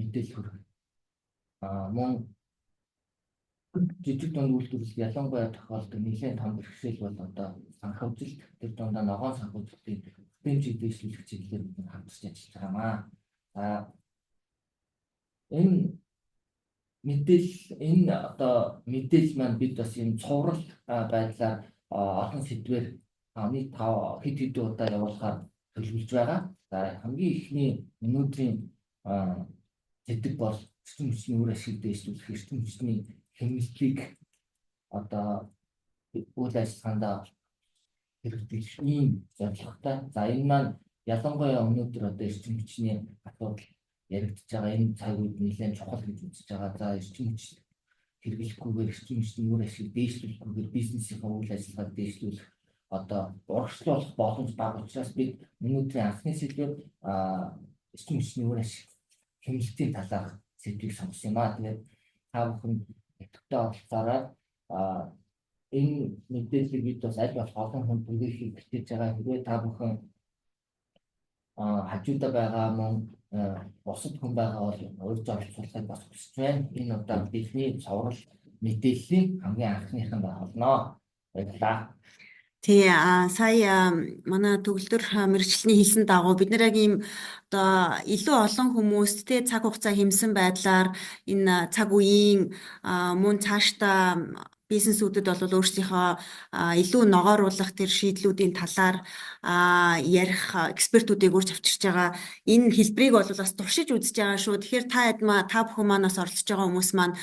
мэдээлэл хүргэх. Мөн жижиг дунд үйлдвэрлэл, ялангуяа тохиолддог нэлээд том бэрхшээл бол одоо санхүүжилт, тэр дундаа ногоон санхүүжилтийн бүтээмжийг дэвшлүүлэх чиглэлээр бид хамтарч ажиллаж байгаа маа. За, энэ мэдээлэл, энэ одоо мэдээлэл маань бид бас юм цуврал байдлаар олон сэдвээр нийт 5 хэд хэдэн удаа явуулахаар төлөвлөж байгаа. За, хамгийн эхний өнөөдрийн сэдэв бол эрчим хүчний үр ашиг дэвшлүүлэх, эрчим хүчний хэмнэлтийг одоо үйл ажиллагаанд хэрэгжүүлэх ийм зорилготой. За, энэ маань ялангуяа өнөөдөр одоо эрчим хүчний асуудал яригдж байгаа энэ цаг үед нэлээд чухал гэж үзэж байгаа. За, эрчим хүч хэрэглэхгүйгээр, эрчим хүчний үр ашиг дээшлүүлэхгүйгээр бизнесийн үйл ажиллагааг дээшлүүлэх, одоо урагшлуулах боломж бага учраас бид өнөөдрийн анхны сэдвээр эрчим хүчний үр ашиг хэмнэлтийн талаарх сэдвийг сонгосон юм аа. Тэгээд та бүхэн идэвхтэй оролцоорой. Энэ мэдээллийг бид бас аль болох олон хүнд түгээхийг хичээж байгаа. Хэрвээ та бүхэн хажуудаа байгаа, мөн бусад хүн байгаа бол урьж оролцуулахыг бас хүсэж байна. Энэ удаа бидний цуврал мэдээллийн хамгийн анхных нь болно. Баярлалаа. Тий, сая манай төгөлдөр мэргэжилтний хэлсэн дагуу бид нар яг ийм одоо илүү олон хүмүүст те цаг хугацаа хэмнэсэн байдлаар энэ цаг үеийн мөн цаашдаа бизнесүүдэд бол өөрсдийнхөө илүү ногооруулах тэр шийдлүүдийн талаар ярих экспертүүдийг урьж авчирч байгаа энэ хэлбэрийг бол бас туршиж үзэж байгаа шүү. Тэгэхээр та хэд та бүхэн маань бас оролцож байгаа хүмүүс маань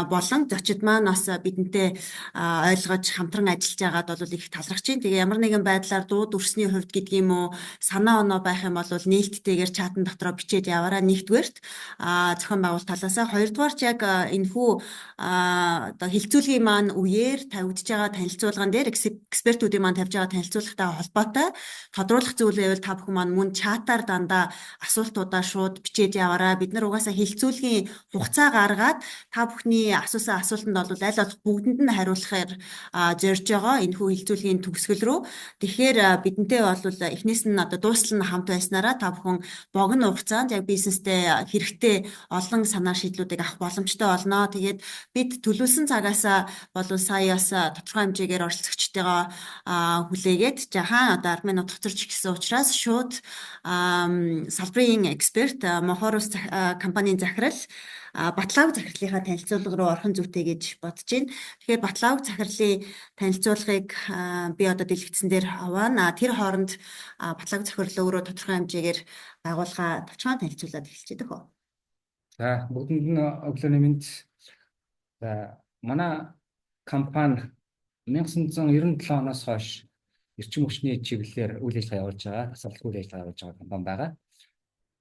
болон зочид маань бас бидэнтэй ойлгож хамтран ажиллаж байгаад бол их талархаж байна. Тэгээ ямар нэгэн байдлаар дуу дүрсний хувьд гэдэг юм уу, санаа оноо байх юм бол нээлттэйгээр чатан дотроо бичээд яваарай нэгдүгээрт, зохион байгуулалт талаасаа, хоёрдугаарч яг энэхүү одоо хэлэлцүүлгийн маань үеэр тавигдж байгаа танилцуулган дээр экспертүүдийн маань тавьж байгаа танилцуулгатай холбоотой тодруулах зүйл байвал та бүхэн маань мөн чатаар дандаа асуултуудаа шууд бичээд яваарай. Бид нар угаасаа хэлэлцүүлгийн хугацаа гаргаад та бүхний асуусан асуултанд бол аль болох бүгдэнд нь хариулахаар зорж байгаа энэхүү хэлэлцүүлгийн төгсгөл рүү. Тэгэхээр бидэнтэй бол эхнээс нь одоо дуустал нь хамт байснараа та бүхэн богино хугацаанд яг бизнестэй хэрэгтэй олон санаа шийдлүүдийг авах боломжтой болно. Тэгээд бид төлөвлөсөн цагаасаа бол сая бас тодорхой хэмжээгээр оролцогчтойгоо хүлээгээд жаахан одоо 10 минут хоцорч ирсэн учраас шууд салбарын эксперт, Монхорус компанийн захирал Батлауг захирлынхаа танилцуулга руу орох нь зүйтэй гэж бодож байна. Тэгэхээр Батлауг захирлын танилцуулгыг би одоо дэлгэцэн дээр аваана. Тэр хооронд Батлауг захирал өөрөө тодорхой хэмжээгээр байгууллага товчхон танилцуулаад эхэлчихэдэг хөө. За, бүгдэнд нь өглөөний мэнд. За, манай компани 1997 оноос хойш эрчим хүчний чиглэлээр үйл ажиллагаа явуулж байгаа, тасралтгүй үйл ажиллагаа явуулж байгаа компани байгаа.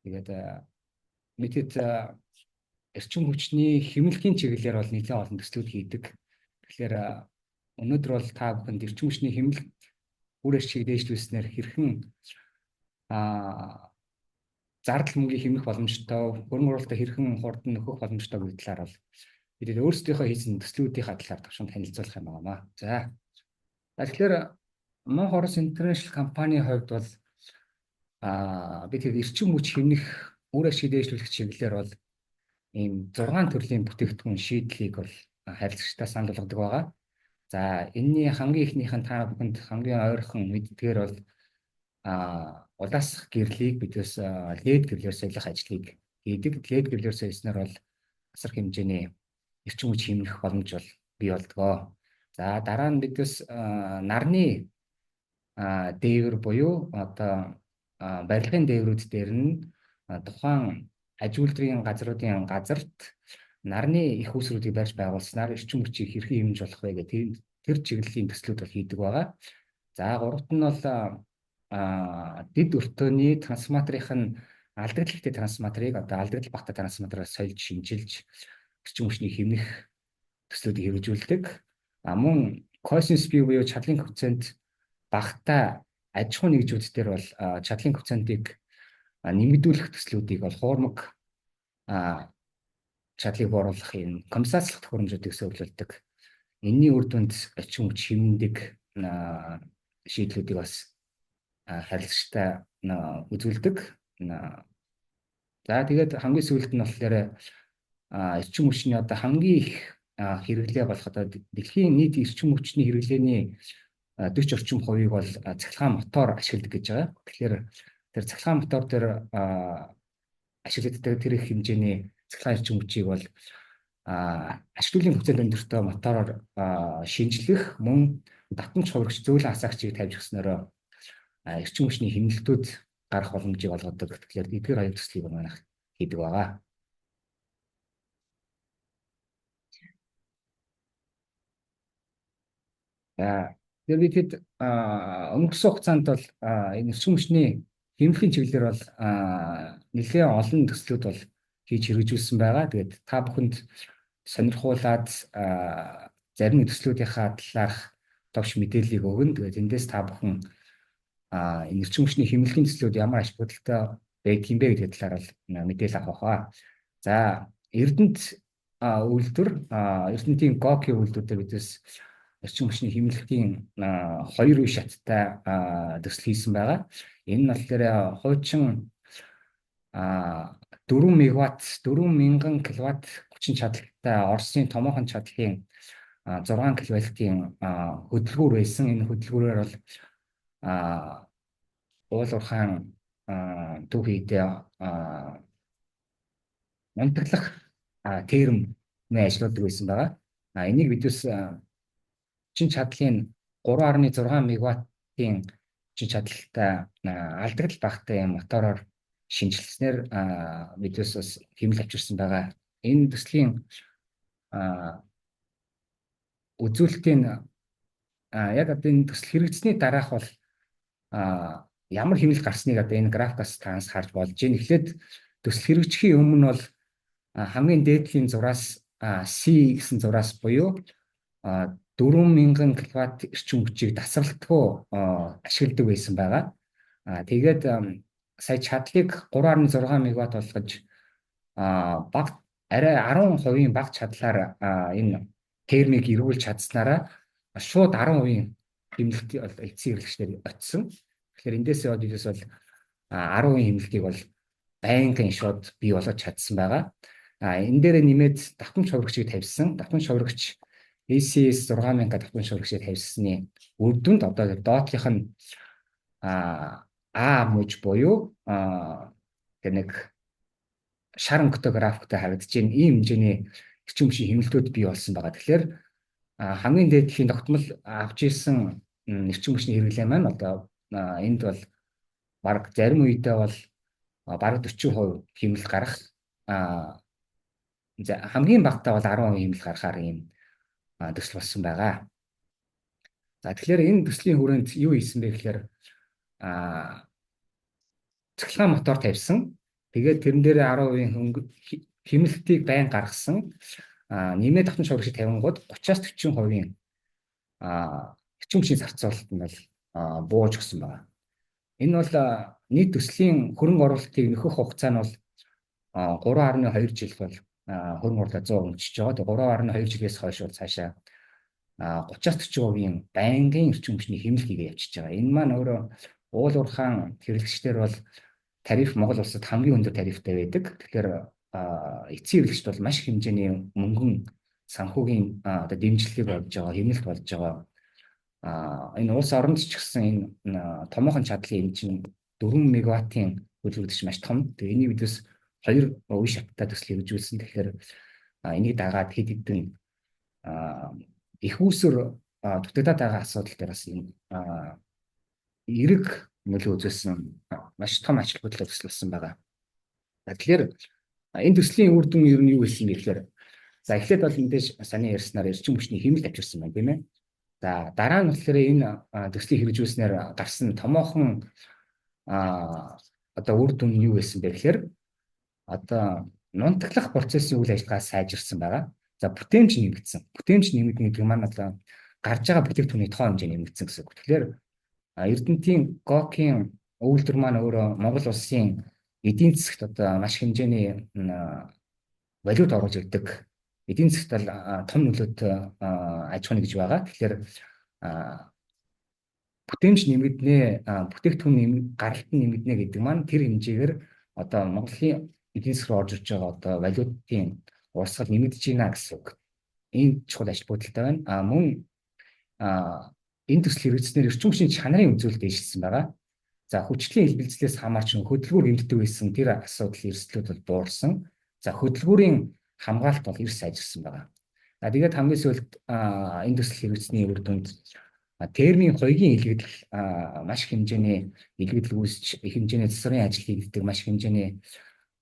Тэгээд бид эрчим хүчний хэмнэлтийн чиглэлээр бол нэлээд олон төслүүд хийдэг. Тэгэхээр өнөөдөр бол та бүхэнд эрчим хүчний хэмнэлт үр ашиг дээшлүүлснээр хэрхэн зардал мөнгийг хэмнэх боломжтой, хөрөнгө оруулалтаа хэрхэн хурдан нөхөх боломжтой гэдэг талаар бол бид өөрсдийнхөө хийсэн төслүүдийнхаа талаар товчхон танилцуулах юм байна. За. Тэгэхээр Монхорос International компанийн хувьд бол бид хэд эрчим хүч хэмнэх, үр ашиг дээшлүүлэх чиглэлээр бол ийм 6 төрлийн бүтээгдэхүүн шийдлийг бол харилцагчдаа санал болгодог байгаа. За, энэний хамгийн эхнийх нь та бүхэнд хамгийн ойрхон мэддгээр бол улаасах гэрлийг бид бас LED гэрлээр солих ажлыг хийдэг. LED гэрлээр сольсноор бол асар хэмжээний эрчим хүч хэмнэх боломж бол бий болдгоо. За, дараа нь бид бас нарны дээвэр буюу одоо барилгын дээврүүд дээр нь тухайн аж үйлдвэрийн газруудын газарт нарны их үүсвэрүүдийг барьж байгуулснаар эрчим хүчийг хэрхэн хэмнэж болох вэ гэх тэр чиглэлийн төслүүд бол хийдэг байгаа. За, гуравт нь бол дэд өртөөний трансформаторын нь алдагдал ихтэй трансформаторыг одоо алдагдал багатай трансформатороор сольж шинчилж эрчим хүчнийг хэмнэх төслүүдийг хэрэгжүүлдэг. А мөн косинус бий буюу чадлын коэффициент багатай аж ахуйн нэгжүүд дээр бол чадлын коэффициентийг нэмэгдүүлэх төслүүдийг бол хуурмаг чадлыг бууруулах юм компенсацлах төхөөрөмжүүдийг зөвлөдөг. Энэний үр дүнд эрчим хүч хэмнэдэг шийдлүүдийг бас харилцагчтай үзүүлдэг. За тэгээд хамгийн сүүлд нь болохоор эрчим хүчний одоо хамгийн их хэрэглээ болох одоо дэлхийн нийт эрчим хүчний хэрэглээний 40 орчим хувийг бол цахилгаан мотор ашигладаг гэж байгаа. Тэгэхээр тэр цахилгаан мотор дээр ашиглагддаг тэр их хэмжээний цахилгаан эрчим хүчийг бол ашиглуулын хугацаанд өндөртөө мотороор шинжлэх мөн давтамж хувирагч зөөлөн асаагчийг тавьж өгснөөрөө эрчим хүчний хэмнэлтүүд гарах боломжийг олгодог. Тэгэхээр эдгээр хоёр төслийг манайх хийдэг байгаа. За тэгэхээр бид хэд өнгөрсөн хугацаанд бол энэ эрчим хүчний хэмнэлийн чиглэлээр бол нэлээд олон төслүүд бол хийж хэрэгжүүлсэн байгаа. Тэгээд та бүхэнд сонирхуулаад зарим нэг төслүүдийнхаа талаарх товч мэдээллийг өгнө. Тэгээд эндээс та бүхэн энэ эрчим хүчний хэмнэлийн төслүүд ямар ач холбогдолтой байдаг юм бэ гэдэг талаар бол мэдээлэл авах баха. За Эрдэнэт үйлдвэр, Эрдэнэтийн ГОК-ийн үйлдвэр дээр бидээс эрчим хүчний хэмнэлтийн хоёр үе шаттай төсөл хийсэн байгаа. Энэ нь болохоор хуучин 4 мегаватт 4000 киловатт хүчин чадалтай Оросын томоохон чадлын 6 киловаттын хөдөлгүүр байсан. Энэ хөдөлгүүрээр бол уул уурхайн түүхийдээ унтаглах термээ ажилладаг байсан байгаа. Энийг бидээс хүчин чадлын 3.6 мегаваттын хүчин чадалтай алдагдал багтай юм мотороор шинжилснээр бидээс бас хэмнэл авчирсан байгаа. Энэ төслийн үзүүлэлтийн яг одоо энэ төсөл хэрэгжсэний дараах бол ямар хэмнэл гарсныг одоо энэ графикаас танаас харж болж байна. Эхлээд төсөл хэрэгжихийн өмнө бол хамгийн дээдлийн зураас C гэсэн зураас буюу 4000 киловатт эрчим хүчийг тасралтгүй ашигладаг байсан байгаа. Тэгээд сая чадлыг 3.6 мегаватт болгож баг арай 10% бага чадлаар энэ термийг эргүүлж чадсанараа шууд 10% хэмнэлт эцсийн хэрэглэгчдэр очсон. Тэгэхээр эндээсээ бидээс бол 10% хэмнэлтийг бол байнгын шууд бий болгож чадсан байгаа. Энэ дээр нэмээд давтамж хувирагчийг тавьсан. Давтамж хувирагч ACS 6000 давтамж хувирагчийг тавьсны үр дүнд одоо доотлих нь А мөж буюу тэр нэг шар өнгөтэй графиктай харагдаж байна. Ийм хэмжээний эрчим хүчний хэмнэлтүүд бий болсон байгаа. Тэгэхээр хамгийн дээдлийн тогтмол авч ирсэн эрчим хүчний хэрэглээ маань одоо энд бол бараг зарим үедээ бол бараг 40% хэмнэлт гарах, хамгийн багадаа бол 10% хэмнэлт гарахаар ийм төсөл болсон байгаа. За тэгэхээр энэ төслийн хүрээнд юу хийсэн бэ гэхээр цахилгаан мотор тавьсан. Тэгээд тэрэн дээр 10% хэмнэлтийг байн гаргасан. Нэмээд давтамж хувирагчийг тавингууд 30-аас 40% эрчим хүчний зарцуулалт нь бол бууж өгсөн байна. Энэ бол нийт төслийн хөрөнгө оруулалтыг нөхөх хугацаа нь бол 3.2 жил бол хөрөнгө оруулалт 100 өмчөж байгаа. Тэгээ 3.2 жилээс хойш бол цаашаа 30-аас 40% байнгын эрчим хүчний хэмнэлт хийгээ явчихж байгаа. Энэ маань өөрөө уул уурхаан хэрэглэгчдэр бол тариф Монгол улсад хамгийн өндөр тарифтай байдаг. Тэгэхээр эцсийн хэрэглэгчд бол маш их хэмжээний мөнгөн санхүүгийн одоо дэмжлэгийг болж байгаа, хэмнэлт болж байгаа. Энэ улс оронд ч гэсэн энэ томоохон чадлын энэ чинь 4 мегаваттын хөдөлгөгдөж маш том. Тэгээ энийг бидээс хоёр үе шаттай төсөл хэрэгжүүлсэн. Тэгэхээр энийг дагаад хэд хэдэн их үүсвэр дутагдаад байгаа асуудал дээр бас энэ эерэг нөлөө үзүүлсэн маш том ач холбогдолтой төсөл болсон байгаа. Тэгэхээр энэ төслийн үр дүн ер нь юу байсан бэ гэхээр за эхлээд бол мэдээж саний ярьснаар эрчим хүчний хэмнэлт авчирсан байна, тийм ээ. За дараа нь болохоор энэ төслийг хэрэгжүүлснээр гарсан томоохон одоо үр дүн нь юу байсан бэ гэхээр одоо нунтаглах процессын үйл ажиллагаа сайжирсан байгаа. За бүтээмж нэмэгдсэн. Бүтээмж нэмэгдэнэ гэдэг маань одоо гарч байгаа бүтээгдэхүүний тоо хэмжээ нэмэгдсэн гэсэн үг. Тэгэхээр Эрдэнэтийн ГОК-ийн үйлдвэр маань өөрөө Монгол улсын эдийн засагт одоо маш хэмжээний валют оруулж ирдэг. Эдийн засагт бол том нөлөөтэй аж ахуйн гэж байгаа. Тэгэхээр бүтээмж нэмэгдэнэ, бүтээгдэхүүн гаралт нь нэмэгдэнэ гэдэг маань тэр хэмжээгээр одоо Монголын эдийн засаг руу орж ирж байгаа одоо валютын урсгал нэмэгдэж байна гэсэн үг. Энэ чухал ач холбогдолтой байна. А мөн энэ төсөл хэрэгжснээр эрчим хүчний чанарын үзүүлэлт дэвшилсэн байгаа. За хүчлийн хэлбэлзлээс хамаарч хөдөлгүүр гэмтдэг байсан тэр асуудал эрсдлүүд бол буурсан. За хөдөлгүүрийн хамгаалалт бол эрс сайжирсан байгаа. За тэгээд хамгийн сүүлд энэ төсөл хэрэгжсэний үр дүнд термийн хоёгийн илгэдэл маш их хэмжээний илгэдэл үүсч их хэмжээний засварын ажил хийгддэг, маш их хэмжээний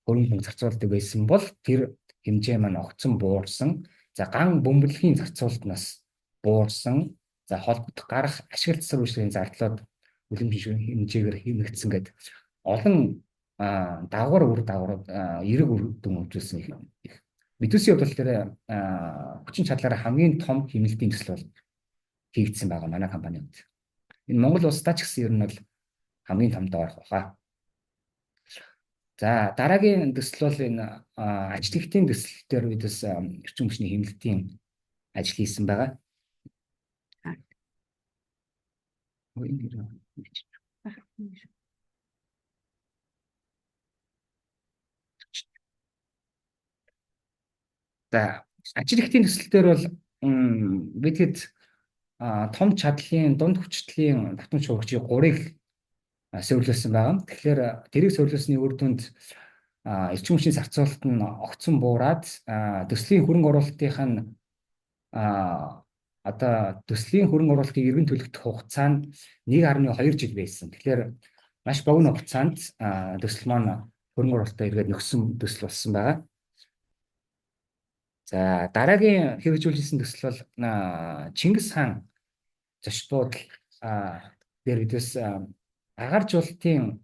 хөрөнгө мөнгө зарцуулдаг байсан бол тэр хэмжээ маань огцон буурсан. За ган бөмбөлгийн зарцуултнаас буурсан. За холбогдох гарах ашиглалт засвар үйлчилгээний зардлууд үлэмжийн хэмжээгээр хэмнэгдсэн гэдэг олон дагавар үр дагавар эерэг үр дүн үзүүлсэн их. Мэдүүсийн хувьд бол тэр хүчин чадлаараа хамгийн том хэмнэлтийн төсөл бол хийгдсэн байгаа манай компанийн хувьд. Энэ Монгол улсдаа ч гэсэн ер нь бол хамгийн томдоо орох баха. За дараагийн төсөл бол энэ ажил нэгтийн төсөл дээр бид бас эрчим хүчний хэмнэлтийн ажил хийсэн байгаа. За ажил нэгтийн төсөл дээр бол бид хэд том чадлын дунд хүчтлийн давтамж хувирагчийг 3-ыг суйрлуулсан байгаа. Тэгэхээр тэрийг суйрлуулсны үр дүнд эрчим хүчний зарцуулалт нь огцон буураад төслийн хөрөнгө оруулалтынх нь одоо төслийн хөрөнгө оруулалтыг эргэн төлөх хугацаа нь 1.2 жил байсан. Тэгэхээр маш богино хугацаанд төсөл маань хөрөнгө оруулалтаа эргээд нөхсөн төсөл болсон байгаа. За дараагийн хэрэгжүүлсэн төсөл бол Чингис хаан зочид буудал дээр бидээс агаар жуултын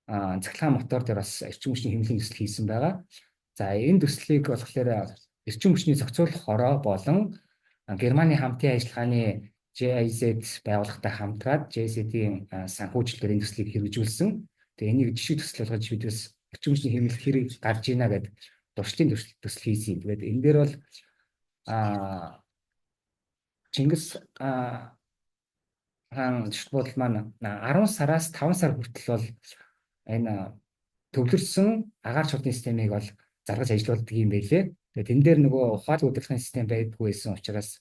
цахилгаан мотор дээр бас эрчим хүчний хэмнэлийн төсөл хийсэн байгаа. За энэ төслийг болохоор эрчим хүчний зохицуулах хороо болон Германы хамтын ажиллагааны GIZ байгууллагатай хамтраад GIZ-ийн санхүүжилтээр энэ төслийг хэрэгжүүлсэн. Тэгээ энийг жишээ төсөл болгож бидээс эрчим хүчний хэмнэлт хэрэг гарч ийна гэдэг туршлын төсөл хийсэн. Тэгээд энэ дээр бол Чингис хаан зочид буудал маань 10 сараас 5 сар хүртэл бол энэ төвлөрсөн агаар чуулганы системийг бол заргаж ажиллаулдаг юм байлээ. Тэгээд тэн дээр нөгөө ухаалаг удирдлагын систем байдаггүй байсан учраас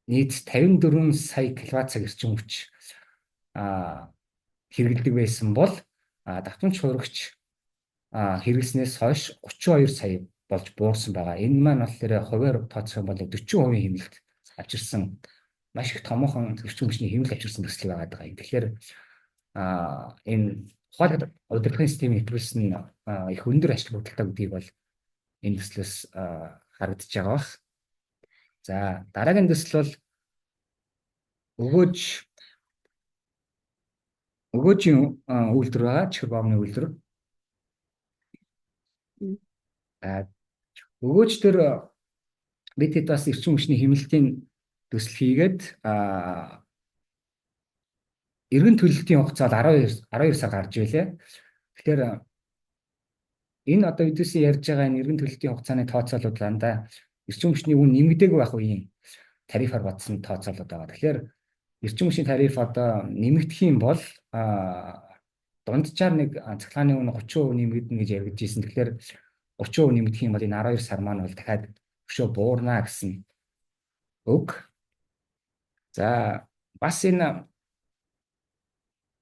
нийт 54 сая киловатт цаг эрчим хүч хэрэглэдэг байсан бол давтамж хувирагч хэрэглэснээс хойш 32 сая болж буурсан байгаа. Энэ маань болохоор хувиар тооцох юм бол 40% хэмнэлт авчирсан маш их томоохон эрчим хүчний хэмнэлт авчирсан төсөл байгаа даа. Тэгэхээр энэ ухаалаг удирдлагын системийн нэвтрүүлсэн нь их өндөр ач холбогдолтой гэдгийг бол энэ төслөөс харагдаж байгаа бах. За дараагийн төсөл бол өгөөжийн үйлдвэр байгаа. Чихэр боомны үйлдвэр. Өгөөж дээр бид хэд бас эрчим хүчний хэмнэлтийн төсөл хийгээд эргэн төлөлтийн хугацаа 12 сар гарч байлээ. Тэгэхээр энэ одоо бидээсээ ярьж байгаа энэ эргэн төлөлтийн хугацааны тооцоолууд дандаа эрчим хүчний үн нэмэгдээгүй байх үеийн тарифаар бодсон тооцоолууд байгаа. Тэгэхээр эрчим хүчний тариф одоо нэмэгдэх юм бол дунджаар нэг цахилгааны үн 30% нэмэгдэнэ гэж яригдж ирсэн. Тэгэхээр 30% нэмэгдэх юм бол энэ 12 сар маань бол дахиад өшөө буурна гэсэн үг. За бас энэ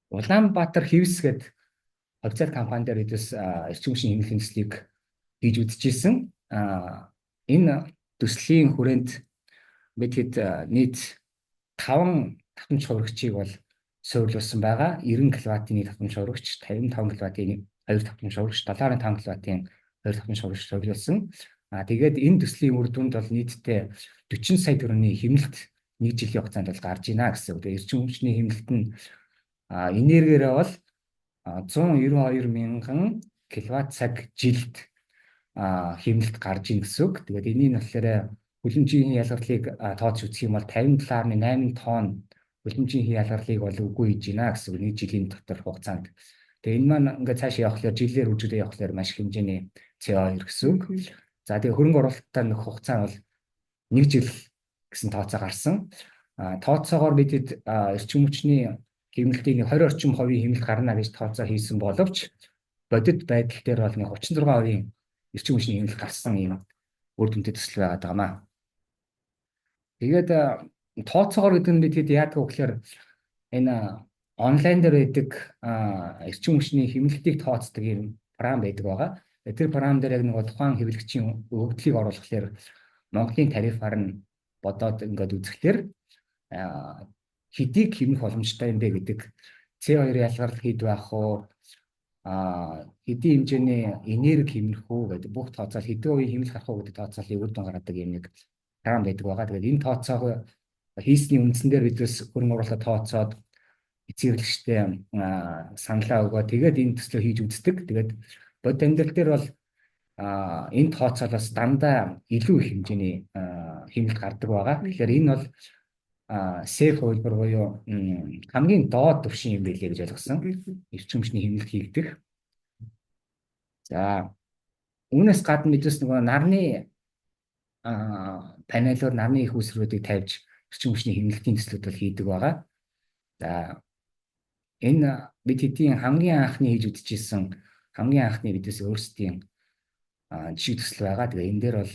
Улаанбаатар Хевс гэдэг официал компани дээр хэдээс эрчим хүчний хэмнэлийн төслийг хийж үзчихсэн. Энэ төслийн хүрээнд бид хэд нийт 5 давтамж хувирагчийг бол суйрлуулсан байгаа. 90 кВт-ийн нэг давтамж хувирагч, 55 кВт-ийн 2 давтамж хувирагч, 7.5 кВт-ийн 2 давтамж хувирагч суйрлуулсан. Тэгээд энэ төслийн үр дүнд бол нийтдээ 40 сая төгрөгийн хэмнэлт нэг жилийн хугацаанд бол гарч ийна гэсэн үг. Эрчим хүчний хэмнэлт нь энергиэрээ бол 192 мянган киловатт цаг жилд хэмнэлт гарч ийн гэсэн үг. Тэгээд энэний нь болохоор хүлэмжийн ялгарлыг тооцож үзэх юм бол 57.8 тонн хүлэмжийн ялгарлыг бол үгүй хийж байна гэсэн үг нэг жилийн дотор хугацаанд. Тэгээд энэ маань ингээд цаашаа явахлаар жилээр үржүүлээ явахлаар маш их хэмжээний CO2 гэсэн үг. За тэгээд хөрөнгө оруулалтаа нөх хугацаа нь бол нэг жил гэсэн тооцоо гарсан. Тооцоогоор бид эрчим хүчний хэмнэлтийн 20 орчим хувийн хэмнэлт гарна гэж тооцоо хийсэн боловч Бодит байдал дээр бол нэг 36% эрчим хүчний хэмнэлт гарсан ийм үр дүнтэй төсөл байгаад байгаа маа. Тэгээд тооцоогоор гэдэг нь бид хэд яадаг вэ гэхээр энэ онлайн дээр байдаг эрчим хүчний хэмнэлтийг тооцдог юм програм байдаг байгаа. Тэр програм дээр яг нэг тухайн хэвлэгчийн өгөгдлийг оруулахлаар Монголын тарифаар нь бодоод ингээд үзэхлээр хэдийг хэмнэх боломжтой юм бэ гэдэг, CO2 ялгарл хэд байх вэ, хэдийн хэмжээний энерги хэмнэх үү гэдэг бүх тооцоол, хэдэн хувийн хэмнэл гарах уу гэдэг тооцоолыг үр дүн гаргадаг юм нэг програм байдаг байгаа. Тэгээд энэ тооцоог хийсний үндсэн дээр бидээс хөрөнгө оруулалтаа тооцоод эцсийн хэрэглэгчтэй саналаа өгөө, тэгээд энэ төслөө хийж үздэг. Тэгээд бодит амьдрал дээр бол энэ тооцоолоос дандаа илүү их хэмжээний хэмнэлт гардаг байгаа. Тэгэхээр энэ бол safe хувилбар буюу хамгийн доод түвшин юм билээ гэж ойлгосон. Эрчим хүчний хэмнэлт хийгдэх. За, үүнээс гадна мэдээс нөгөө нарны панелоор нарны их үүсвэрүүдийг тавьж эрчим хүчний хэмнэлтийн төслүүд бол хийдэг байгаа. За, энэ бид хэдийн хамгийн анхны хийж үзчихсэн, хамгийн анхны бидээс өөрсдийн жишг төсөл байгаа. Тэгээ энэ дээр бол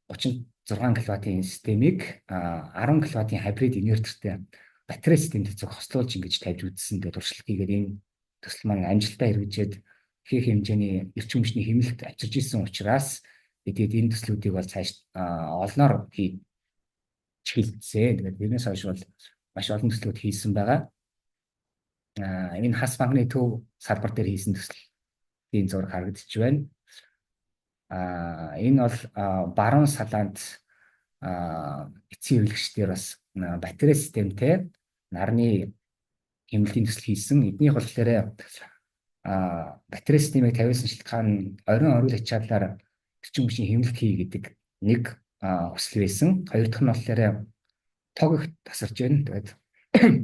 36 кВт-ийн системийг 10 кВт-ийн хибрид инвертортэй батарей системд цог хослуулж ингэж тавьж үзсэн. Тэгээ туршлага хийгээд энэ төсөл маань амжилттай хэрэгжээд их хэмжээний эрчим хүчний хэмнэлт авчирж исэн учраас бид энэ төслүүдийг бол цааш олноор хийж эхэлсэн. Тэгээд тэрнээс хойш бол маш олон төслүүд хийсэн байгаа. Энэ Хас банкны төв салбар дээр хийсэн төслийн зураг харагдаж байна. Энэ бол баруун салаанд эцсийн хэрэглэгчдэр бас батарей системтэй нарны хэмнэлтийн төсөл хийсэн. Эднийх болохоор батарей системийг тавиулсан шалтгаан нь оройн оргил ачааллаар эрчим хүчний хэмнэлт хий гэдэг нэг хүсэл байсан. Хоёр дахь нь болохоор тог их тасарч байна. Тэгээд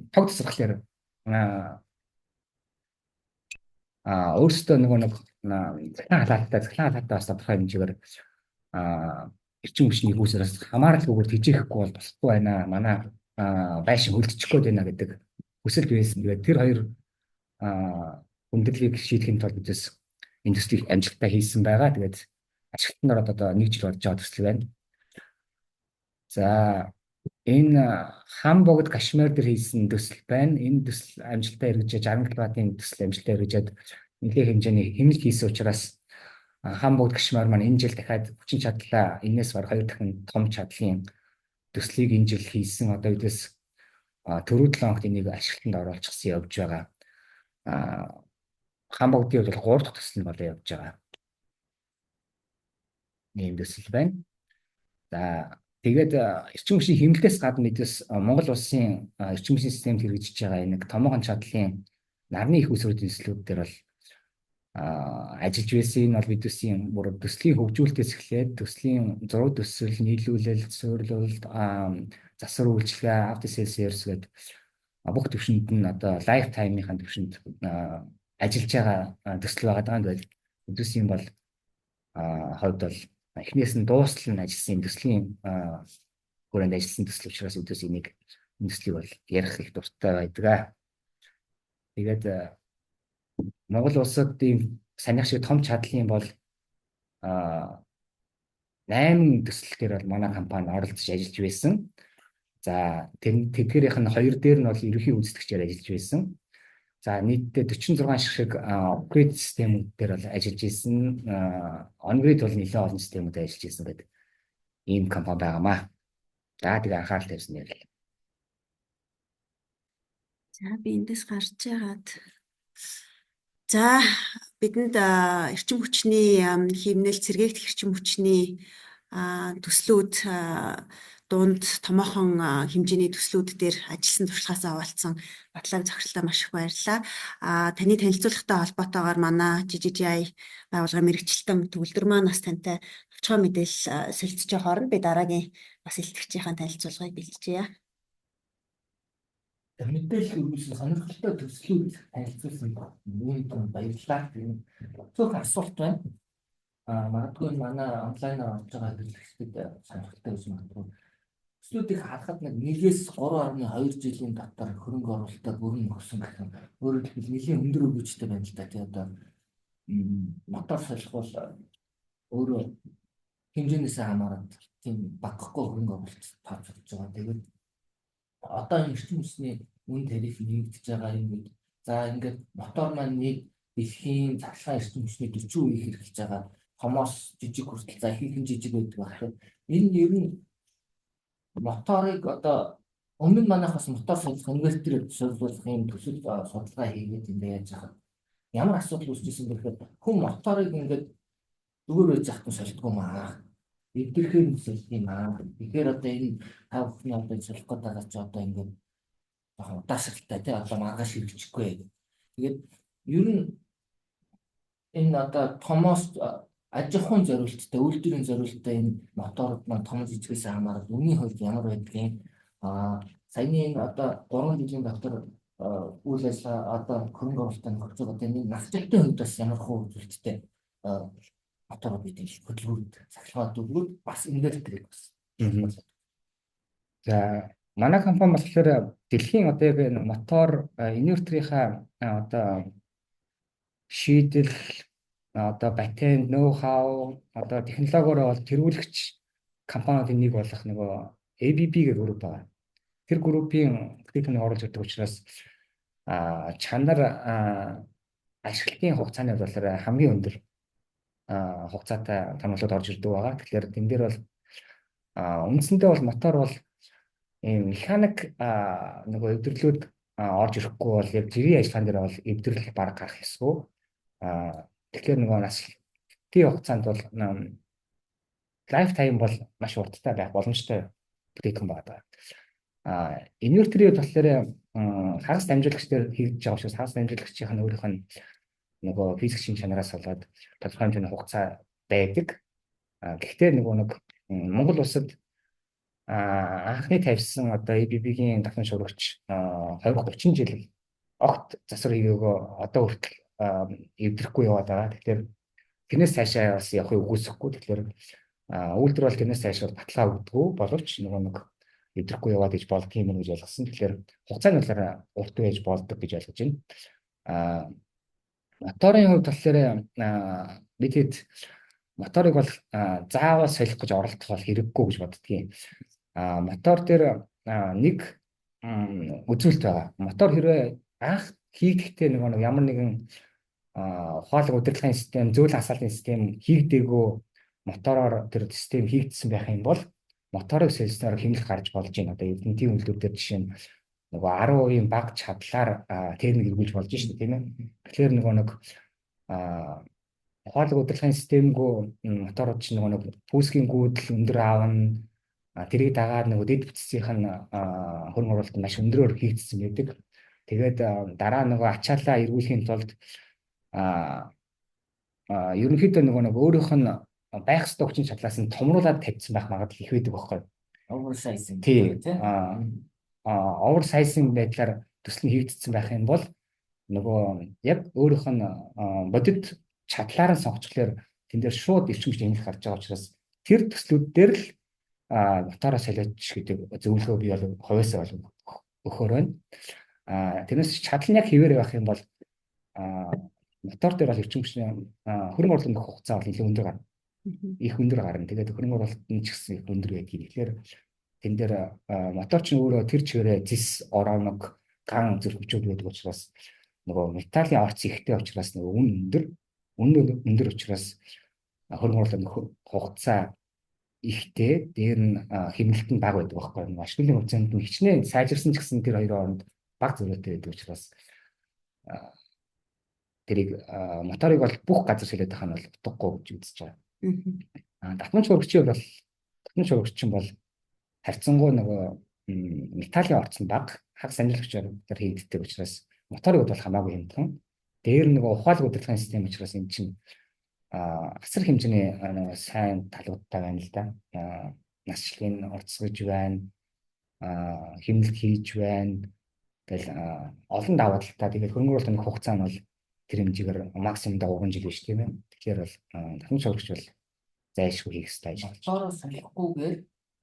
тог тасрахлаар өөрсдөө нөгөө нэг цахилгаан халаатай бас тодорхой хэмжээгээр эрчим хүчний хүйсээрээс хамааралгүйгээр тэжээхгүй бол болохгүй байна. Манай байшин хөлдчих гээд байна гэдэг хүсэл байсан. Тэгээд тэр хоёр хүндрэлийг шийдэхин тулд бидээс энэ төслийг амжилттай хийсэн байгаа. Тэгээд ашиглалтанд ороод одоо нэг жил болж байгаа төсөл байна. За, энэ Хам богд Кашмир дээр хийсэн төсөл байна. Энэ төсөл амжилттай хэрэгжиж, 60 кВт-ын төсөл амжилттай хэрэгжээд нэлээн хэмжээний хэмнэлт хийсэн учраас Хам богд Кашмир маань энэ жил дахиад хүчин чадлаа энэс бараг хоёр дахин том чадлын төслийг энэ жил хийсэн. Одоо бидээс түрүү 7 хоногт энийг ашиглалтанд оруулчихсан явж байгаа. Хам богдын хувьд бол 3 дахь төсөл нь болоо явж байгаа. Ийм төсөл байна. За, тэгээд эрчим хүчний хэмнэлтээс гадна мэдээс Монгол улсын эрчим хүчний системд хэрэгжиж байгаа энэ томоохон чадлын нарны их үүсвэрийн төслүүд дээр бол ажиллаж байсан. Энэ бол бидүсийн бүр төслийн хөгжүүлэлтээс эхлээд төслийн зураг төсөл, нийлүүлэлт, суйрлалт, засвар үйлчилгээ, after sales service гэдэг бүх төвшөнд нь одоо life time-ийн төвшөнд ажиллаж байгаа төсөл байгаа даа. Тэгээд бидүсийн бол хувьд бол эхнээс нь дуустал нь ажилласан төслийн хүрээнд ажилласан төсөл учраас өдөөс энийг, энэ төслийг бол ярих их дуртай байдаг. Тэгээд Монгол улсад ийм санийх шиг том чадлын бол 8 төсөл дээр бол манай компани оролцож ажиллаж байсан. За, тэр тэдгээрийнх нь хоёр дээр нь бол ерөнхий гүйцэтгэгчээр ажиллаж байсан. За, нийтдээ 46 ширхэг off-grid системүүд дээр бол ажиллаж исэн. On-grid бол нэлээд олон системүүд ажиллаж исэн гэдэг ийм компани байгаамаа. За, тэгээ анхаарал тавьсан баярлалаа. За, би эндээс гарч яагаад. За, бидэнд эрчим хүчний хэмнэл, сэргээгдэх эрчим хүчний төслүүд дунд томоохон хэмжээний төслүүд дээр ажилласан туршлагаасаа хуваалцсан Батлаг зохиролтой маш их баярлалаа. Таны танилцуулгатай холбоотойгоор манай GGGI байгууллагын мэргэжилтэн төгөлдөр маань бас тантай товчхон мэдээлэл солилцож байгаа хооронд би дараагийн бас илтгэгчийн танилцуулгыг бэлджээ. Мэдээлэл өгүүлсэн, сонирхолтой төслүүд танилцуулсан үүнд баярлалаа. Цөөхөн асуулт байна. Магадгүй манай онлайнаар орж байгаа хэрэглэгчдэд сонирхолтой байж магадгүй. Төслүүдийг харахад нэг 1-ээс 3.2 жилийн дотор хөрөнгө оруулалтаа бүрэн өгсөн гэх юм. Өөрөөр хэлбэл нэлийн өндөр өгөөжтэй байна л да. Тий, одоо Мотор солих бол өөрөө хэмжээнээс хамаарат тийм багахгүй хөрөнгө оруулалт тооцогдож байгаа. Тэгээд одоо энэ эрчим хүчний үн тариф нэмэгдэж байгаа юм үед за ингээд мотор маань нэг дэлхийн цахилгаан эрчим хүчний 40% хэрэглэж байгаа. Томоос жижиг хүртэл, за ихэнх нь жижиг байдаг байх. Энэ ер нь моторыг одоо өмнө нь манайх бас мотор солих, инвертер солих юм төсөл судалгаа хийгээд энэ яаж яхад ямар асуудал үүсчихсэн бэ гэхээр хүн моторыг ингээд зүгээр байж захад нь солидгоо маа. Эвдэрхээр нь солих юм аа. Тэгэхээр одоо энэ та бүхний одоо солих гээд байгаа чи одоо ингээд жоохон удаашралтай, тий, одоо маргааш хэрэгжихгүй гэх. Тэгээд ер нь энэ одоо томоос аж ахуйн зориулттай, үйлдвэрийн зориулттай энэ моторууд маань том жижигээс хамаарал үнийн хувьд ямар байдгийг, саяны энэ одоо 3 жилийн дотор үйл ажиллагаа одоо хөрөнгө оруулалтаа нөхөж байгаа, энэ насжилтын хувьд бас ямар хуу үзүүлэлттэй моторууд бид хөдөлгүүрүүд, цахилгаан хөдөлгүүрүүд, бас инвертерийг бас. За, манай компани болохоор дэлхийн одоо яг энэ мотор инвертерийнхаа одоо шийдэл, одоо патент, ноу хау, одоо технологиороо бол тэргүүлэгч компаниудын нэг болох нөгөө ABB гэх групп байгаа. Тэр группийн бүтээгдэхүүнийг оруулж ирдэг учраас чанар, ашиглалтын хугацааны болохоор хамгийн өндөр хугацаатай томруулууд орж ирдэг байгаа. Тэгэхээр тэн дээр бол үндсэндээ бол мотор бол ийм механик нөгөө эвдэрлүүд орж ирэхгүй бол яг жирийн ажиллагаан дээр бол эвдрэл бараг гарах ёсгүй. Тэгэхээр нөгөө наслтын хугацаанд бол life time бол маш урттай байх боломжтой бүтээгдэхүүн байгаа. Инвертерийн болохоор хагас дамжуулагч дээр хийгдэж байгаа учраас хагас дамжуулагчийн нь өөрийнх нь нөгөө физик шин чанараас болоод тодорхой хэмжээний хугацаа байдаг. Гэхдээ нөгөө нэг Монгол улсад анхны тавьсан одоо ABB-гийн давтамж сурагч 20 30 жил огт засвар хийгээгөө одоо хүртэл эвдрэхгүй яваад байгаа. Тэгэхээр тэрнээс цаашаа бас явахыг үгүйсэхгүй. Тэгэхээр үйлдвэр бол тэрнээс цаашаа баталгаа өгдөггүй боловч нөгөө нэг эвдрэхгүй яваад гэж болдго юм гэж ойлгосон. Тэгэхээр хугацааны талаар урт байж болдог гэж ойлгож байна. Моторын хувьд болохоор бид хэд моторыг бол заавал солих гэж оролдох бол хэрэггүй гэж боддгийн. Мотор дээр нэг үзүүлэлт байгаа. Мотор хэрвээ анх хийгдэхдээ нөгөө нэг ямар нэгэн ухаалаг удирдлагын систем, зөөлөн асаалтын систем хийгдээгүй мотороор тэр систем хийгдсэн байх юм бол моторыг сольсноор хэмнэл гарч болж байна. Одоо эрдэнтийн үйлдвэр дээр жишээ нь нөгөө 10% бага чадлаар термик эргүүлж болж шүү дээ, тийм ээ. Тэгэхээр нөгөө нэг ухаалаг удирдлагын системгүй моторууд чинь нөгөө нэг пүүсгийн гүйдэл өндөр аавна, тэрийг дагаад нөгөө дэд бүтцийнх нь хөрөнгө оруулалт маш өндрөөр хийгдсэн байдаг. Тэгээд дараа нөгөө ачаалаа эргүүлэхийн тулд ерөнхийдөө нөгөө нэг өөрийнх нь байх ёстой хүчин чадлаас нь томруулаад тавьсан байх магадлал их байдаг байхгүй юу? Oversizing. Тий. Oversizing байдлаар төсөл нь хийгдсэн байх юм бол нөгөө яг өөрийнх нь бодит чадлаар нь сонгочихлоор тэн дээр шууд эрчим хүчний хэмнэл гарч байгаа учраас тэр төслүүд дээр л мотороо солиоч гэдэг зөвлөгөө би бол хувьяасаа бол өгөхөөр байна. Тэрнээс чадал нь яг хэвээр байх юм бол мотор дээр бол эрчим хүчний хөрөнгө оруулалт нөхөх хугацаа бол илүү өндөр гарна. Их өндөр гарна. Тэгээд хөрөнгө оруулалт нь ч гэсэн их өндөр байдгийг. Тэгэхээр тэн дээр мотор чинь өөрөө тэр чигээрээ зис, ороног, ган зүрхвчүүд байдаг учраас нөгөө металлын орц ихтэй учраас нөгөө үн өндөр, үн өндөр учраас хөрөнгө оруулалт нөхөх хугацаа ихтэй, дээр нь хэмнэлт нь бага байдаг байхгүй юу. Ашиглалтын процент нь хичнээн сайжирсан ч гэсэн тэр хоёрын хооронд бага зөрүүтэй байдаг учраас тэрийг моторыг бол бүх газар солиод байх нь бол утгагүй гэж үзэж байгаа. Давтамж хөргөчийн бол давтамж хөргөч чинь бол харьцангуй нөгөө металлын орц нь бага, хагас амжилтчаар хийгддэг учраас моторыг бол хамаагүй хямдхан. Дээр нөгөө ухаалаг удирдлагын систем учраас энэ чинь асар хэмжээний нөгөө сайн талуудтай байна л да. Насчлалыг уртсгаж байна, хэмнэлт хийж байна. Тэгэл олон давуу талтай. Тэгээд хөрөнгө оруулалтын хугацаа нь бол тэр хэмжээгээр максимумдаа 3 жил биш, тийм ээ. Тэгэхээр бол давтамж сурагч бол зайлшгүй хийх ёстой ажил. Мотороо солихгүйгээр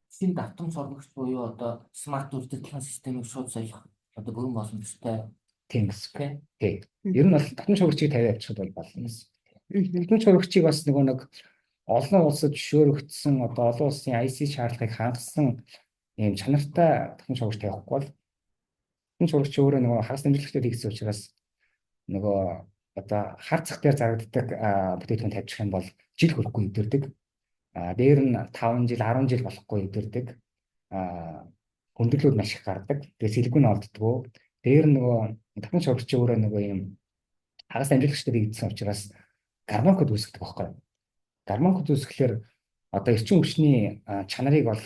шинэ давтамж сурагч буюу одоо смарт удирдлагын системийг шууд солих одоо бүрэн боломжтой. Тийм гэсэн. Тий. Ер нь бол давтамж сурагчийг тавиа явуулчихад бол болно гэсэн. Татамж хувирагчийг бас нөгөө нэг олон улсад зөвшөөрөгдсөн, одоо олон улсын IC шаардлагыг хангасан ийм чанартай татамж хувирагч тавихгүй бол татамж хувирагч өөрөө нөгөө хагас дэмжлэгтэй хийгдсэн учраас нөгөө одоо хар цах дээр зарагддаг бүтээгдэхүүн тавьчих юм бол жил хүрэхгүй эвдэрдэг. Дээр нь 5 жил, 10 жил болохгүй эвдэрдэг. Хүндрэлүүд маш их гардаг. Тэгээ сэлгүй нь олддгоо. Дээр нь нөгөө татамж хувирагч өөрөө нөгөө ийм хагас дамжуулагчтай хийгдсэн учраас гармонкод үүсгдэг байхгүй. Гармонкод үүсгэхлээр одоо эрчим хүчний чанарыг бол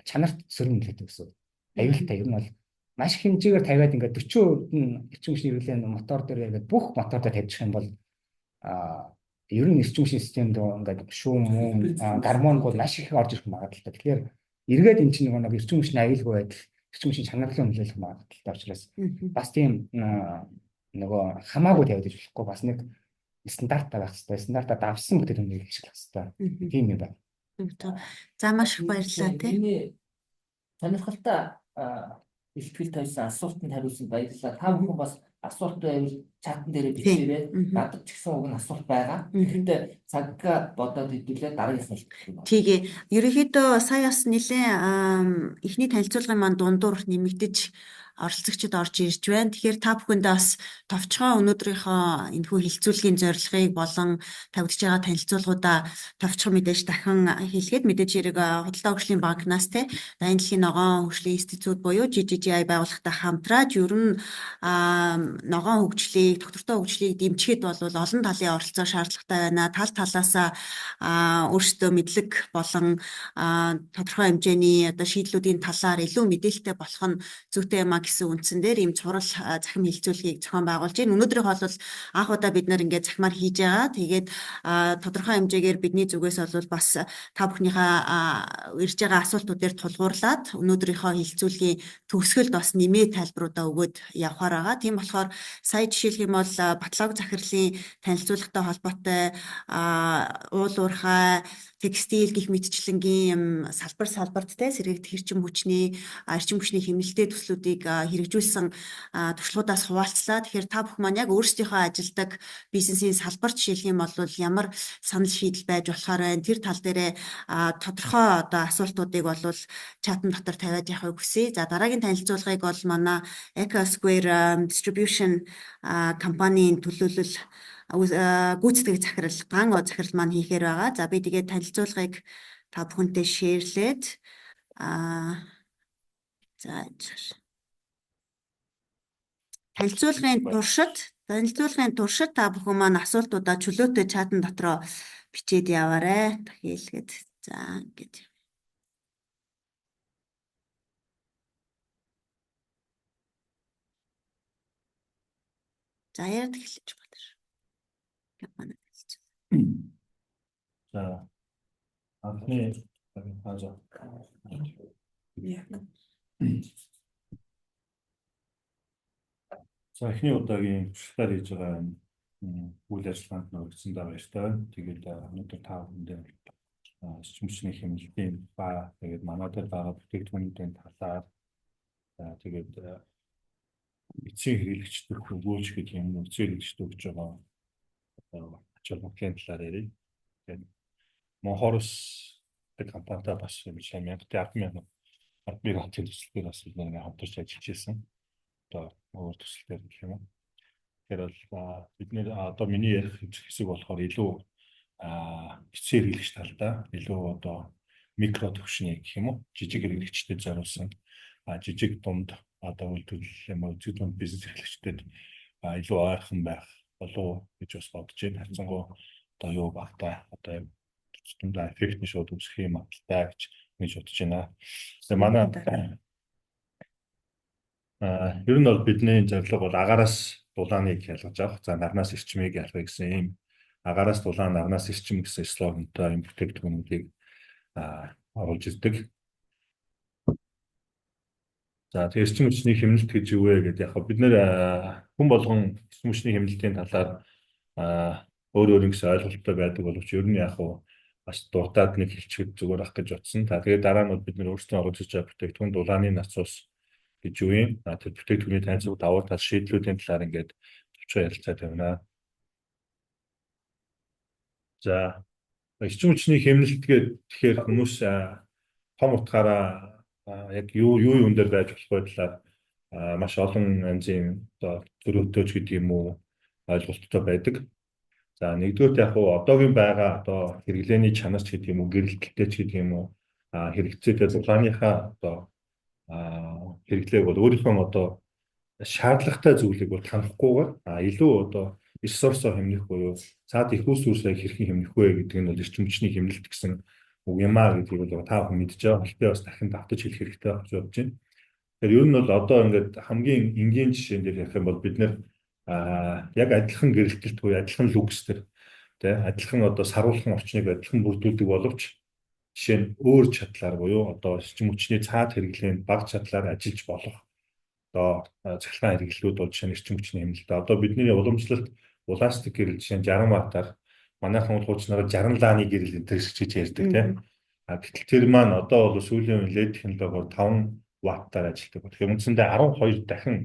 чанарт сөрөг нөлөөтэй гэсэн. Аюултай ер нь бол маш их хэмжээгээр тавиад ингээд 40% нь эрчим хүчний хэрэглээ нь мотор дээр ингээд бүх мотор дээр тавьчих юм бол ер нь эрчим хүчний системд ингээд шүүм мөн гармонгууд маш их орж ирэх магадлалтай. Тэгэхээр эргээд эн чинь нөгөө эрчим хүчний аюулгүй байдал, эрчим хүчний чанар руу нөлөөлөх магадлалтай учраас бас тийм нөгөө хамаагүй тавиад иж болохгүй, бас нэг стандарттай байх хэрэгтэй. Стандартаа давсан бүтээгдэхүүнийг ашиглах хэрэгтэй. Тийм юм байна. За, маш их баярлалаа, тий. Миний сонирхолтой илтгэл тавьсан асуултанд хариулсанд баярлалаа. Та бүхэн бас асуулт байвал чатан дээрээ бичээрэй. Надад ч гэсэн уг нь асуулт байгаа. Тэгэхдээ цаггаа бодоод хэдүүлээ дараагийнх нь илтгэх. Тэгээ. Ерөнхийдөө сая бас нэлээд эхний танилцуулгын маань дундуур нэмэгдэж оролцогчид орж ирж байна. Тэгэхээр та бүхэндээ бас товчхон өнөөдрийнхөө энэхүү хэлцүүлгийн зорилгыг болон тавигдж байгаа танилцуулгуудаа товчхон мэдээж дахин хэлгээд, мэдээж хэрэг Худалдаа хөгжлийн банкнаас те Дайн дэлхийн ногоон хөгжлийн институт буюу GGGI байгууллагатай хамтраач ер нь ногоон хөгжлийг, тогтвортой хөгжлийг дэмжихэд бол олон талын оролцоо шаардлагатай байна. Тал талаасаа өөрсдөө мэдлэг болон тодорхой хэмжээний одоо шийдлүүдийн талаар илүү мэдээлэлтэй болох нь зүйтэй юм а гэсэн үндсэн дээр ийм цуврал захим хэлцүүлгийг зохион байгуулж байна. Өнөөдрийнх бол анх удаа бид нар ингээд захимаар хийж байгаа. Тэгээд тодорхой хэмжээгээр бидний зүгээс бол бас та бүхнийхээ ирж байгаа асуултууд дээр тулгуурлаад өнөөдрийнхөө хэлцүүлгийн төгсгөлд бас нэмээ тайлбаруудаа өгөөд явахаар байгаа. Тийм болохоор сая жишээлх юм бол Батлог захирлын танилцуулгатай холбоотой уул уурхай, текстиль гэх мэтчлэнгийн юм салбар салбарт те сэргээгдэх эрчим хүчний хэмнэлттэй төслүүдийг хэрэгжүүлсэн туршлагуудаас хуваалцлаа. Тэгэхээр та бүхэн маань яг өөрсдийнхөө ажилладаг бизнесийн салбар жишээлх юм бол ямар санал шийдэл байж болохоор байна. Тэр тал дээрээ тодорхой одоо асуултуудыг бол чатан дотор тавиад явахыг хүсье. За, дараагийн танилцуулгыг бол манай Eco Square Distribution компанийн төлөөлөл гүйцэтгэх захирал Ган захирал маань хийхээр байгаа. За, би тэгээд танилцуулгыг та бүхэнтэй share лээд за, танилцуулгын туршид та бүхэн маань асуултуудаа чөлөөтэй чатан дотроо бичээд яваарай. Дахиад за ингэж. За, яриад эхэлж байна. Компани танилцуулга. За, анхны хаажаа. За, эхний удаагийн туршлагаар хийж байгаа үйл ажиллагаанд өргөцсөндөө баяртай байна. Тэгээд өнөөдөр та бүхэндээ эрчим хүчний хэмнэлтийн ба тэгээд манай дээр байгаа бүтээгдэхүүнүүдийн талаар, тэгээд эцсийн хэрэглэгчдэх өгөөж гэх юм уу, эцсийн хэрэглэгчд өгж байгаа одоо ач холбогдлын талаар ярив. Тэгээд Монхорос гэх компанитай бас юм шиг 1000 10,000 хотын төсөл дээр бас бид нэг хамтарч ажиллаж байсан. Одоо өөр төсөл дээр гэх юм уу. Тэгэхээр бол бид нэр одоо миний ярих хэсэг болохоор илүү эцсийн хэрэглэгч талдаа, илүү одоо микро төвшний гэх юм уу, жижиг хэрэглэгчдэд зориулсан, жижиг дунд одоо үйлдвэрлэл юм уу, жижиг дунд бизнес эрхлэгчдэд илүү ойрхон байх болов гэж бас бодож байна. Харьцангуй одоо юу багтаа одоо дундаа эффект нь шууд үүсэх юм магадлалтай гэж бодож байна. Тэгээ манай ер нь бол бидний зорилго бол агаараас дулааныг ялгаж авах, за нарнаас эрчмийг ялгах гэсэн ийм агаараас дулаан, нарнаас эрчим гэсэн слогантай юм бүтээгдэхүүнүүдийг оруулж ирдэг. За, тэгээ эрчим хүчний хэмнэлт гэж юу вэ гэдэг, яг бид нэр хүн болгон эрчим хүчний хэмнэлтийн талаар өөр өөр гэсэн ойлголттой байдаг боловч ер нь яг бас дуртад нэг хэлчихэд зүгээр ах гэж бодсон. За, тэгээд дараа нь бид нэр өөрсдөө оруулж ирж байгаа бүтээгдэхүүн дулааны насус гэж юу юм. Тэр бүтээгдэхүүний танилцуулга, давуу тал, шийдлүүдийн талаар ингээд товчхон ярилцаад тавина. За, эрчим хүчний хэмнэлт гээд тэгэхээр хүмүүс том утгаараа яг юу юу юун дээр байж болох вэ талаар маш олон янзын одоо зөрөөтэй ч гэдэг юм уу, ойлголттой байдаг. За, нэгдүгээрт яг уу одоогийн байгаа одоо хэрэглээний чанар ч гэдэг юм уу, гэрэлтэлтэй ч гэдэг юм уу, хэрэгцээтэй дулааныхаа одоо хэрэглээг бол өөрийнхөө одоо шаардлагатай зүйлийг бол танахгүйгээр илүү одоо ресурсоо хэмнэх буюу цаад их усүрсээ хэрхэн хэмнэх вэ гэдэг нь бол эрчим хүчний хэмнэлт гэсэн үг юм а гэдгийг бол та бүхэн мэдж байгаа. Гэхдээ бас дахин давтаж хэлэх хэрэгтэй гэж бодож байна. Тэгэхээр ер нь бол одоо ингээд хамгийн энгийн жишээн дээр ярих юм бол бид нэр яг адилхан гэрэлтэлт буюу адилхан люкс төр, тий, адилхан одоо саруулхан орчныг адилхан бүрдүүлдэг боловч жишээ нь өөр чадлаар буюу одоо эрчим хүчний цаад хэрэглээнд бага чадлаар ажиллаж болох одоо цахилгаан хэрэглэлүүд бол жишээ нь эрчим хүчний хэмнэлт. Одоо бидний уламжлалт улаан гэрэл жишээ нь 60 ваттаар, манайхан бол хуучнаараа 60 лааны гэрэл энэ төр гэж ярьдаг, тийм. А гэтэл тэр маань одоо бол сүүлийн үеийн LED технологиор 5 ваттаар ажилладаг. Тэгэхээр үндсэндээ 12 дахин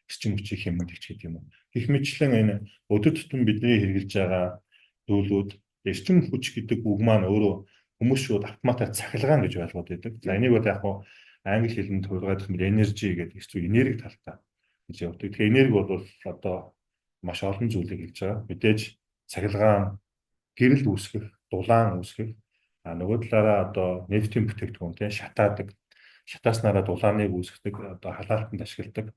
эрчим хүчийг хэмнэдэг ч гэдэг юм уу. Гэх мэтчлэн энэ өдөр тутам бидний хэрэглэж байгаа зүйлүүд, эрчим хүч гэдэг үг маань өөрөө хүмүүс шууд автоматар цахилгаан гэж ойлгоод байдаг. За, энийг бол яг хуу англи хэлэнд хувиргаадах юм energy гэдэг зүйл, энерги талтай гэж явдаг. Тэгэхээр энерги бол одоо маш олон зүйлийг хэлж байгаа. Мэдээж цахилгаан, гэрэл үүсгэх, дулаан үүсгэх, а нөгөө талаараа одоо нефтийн бүтээгдэхүүн, тийм, шатаадаг, шатааснараа дулааныг үүсгэдэг, одоо халаалтанд ашигладаг.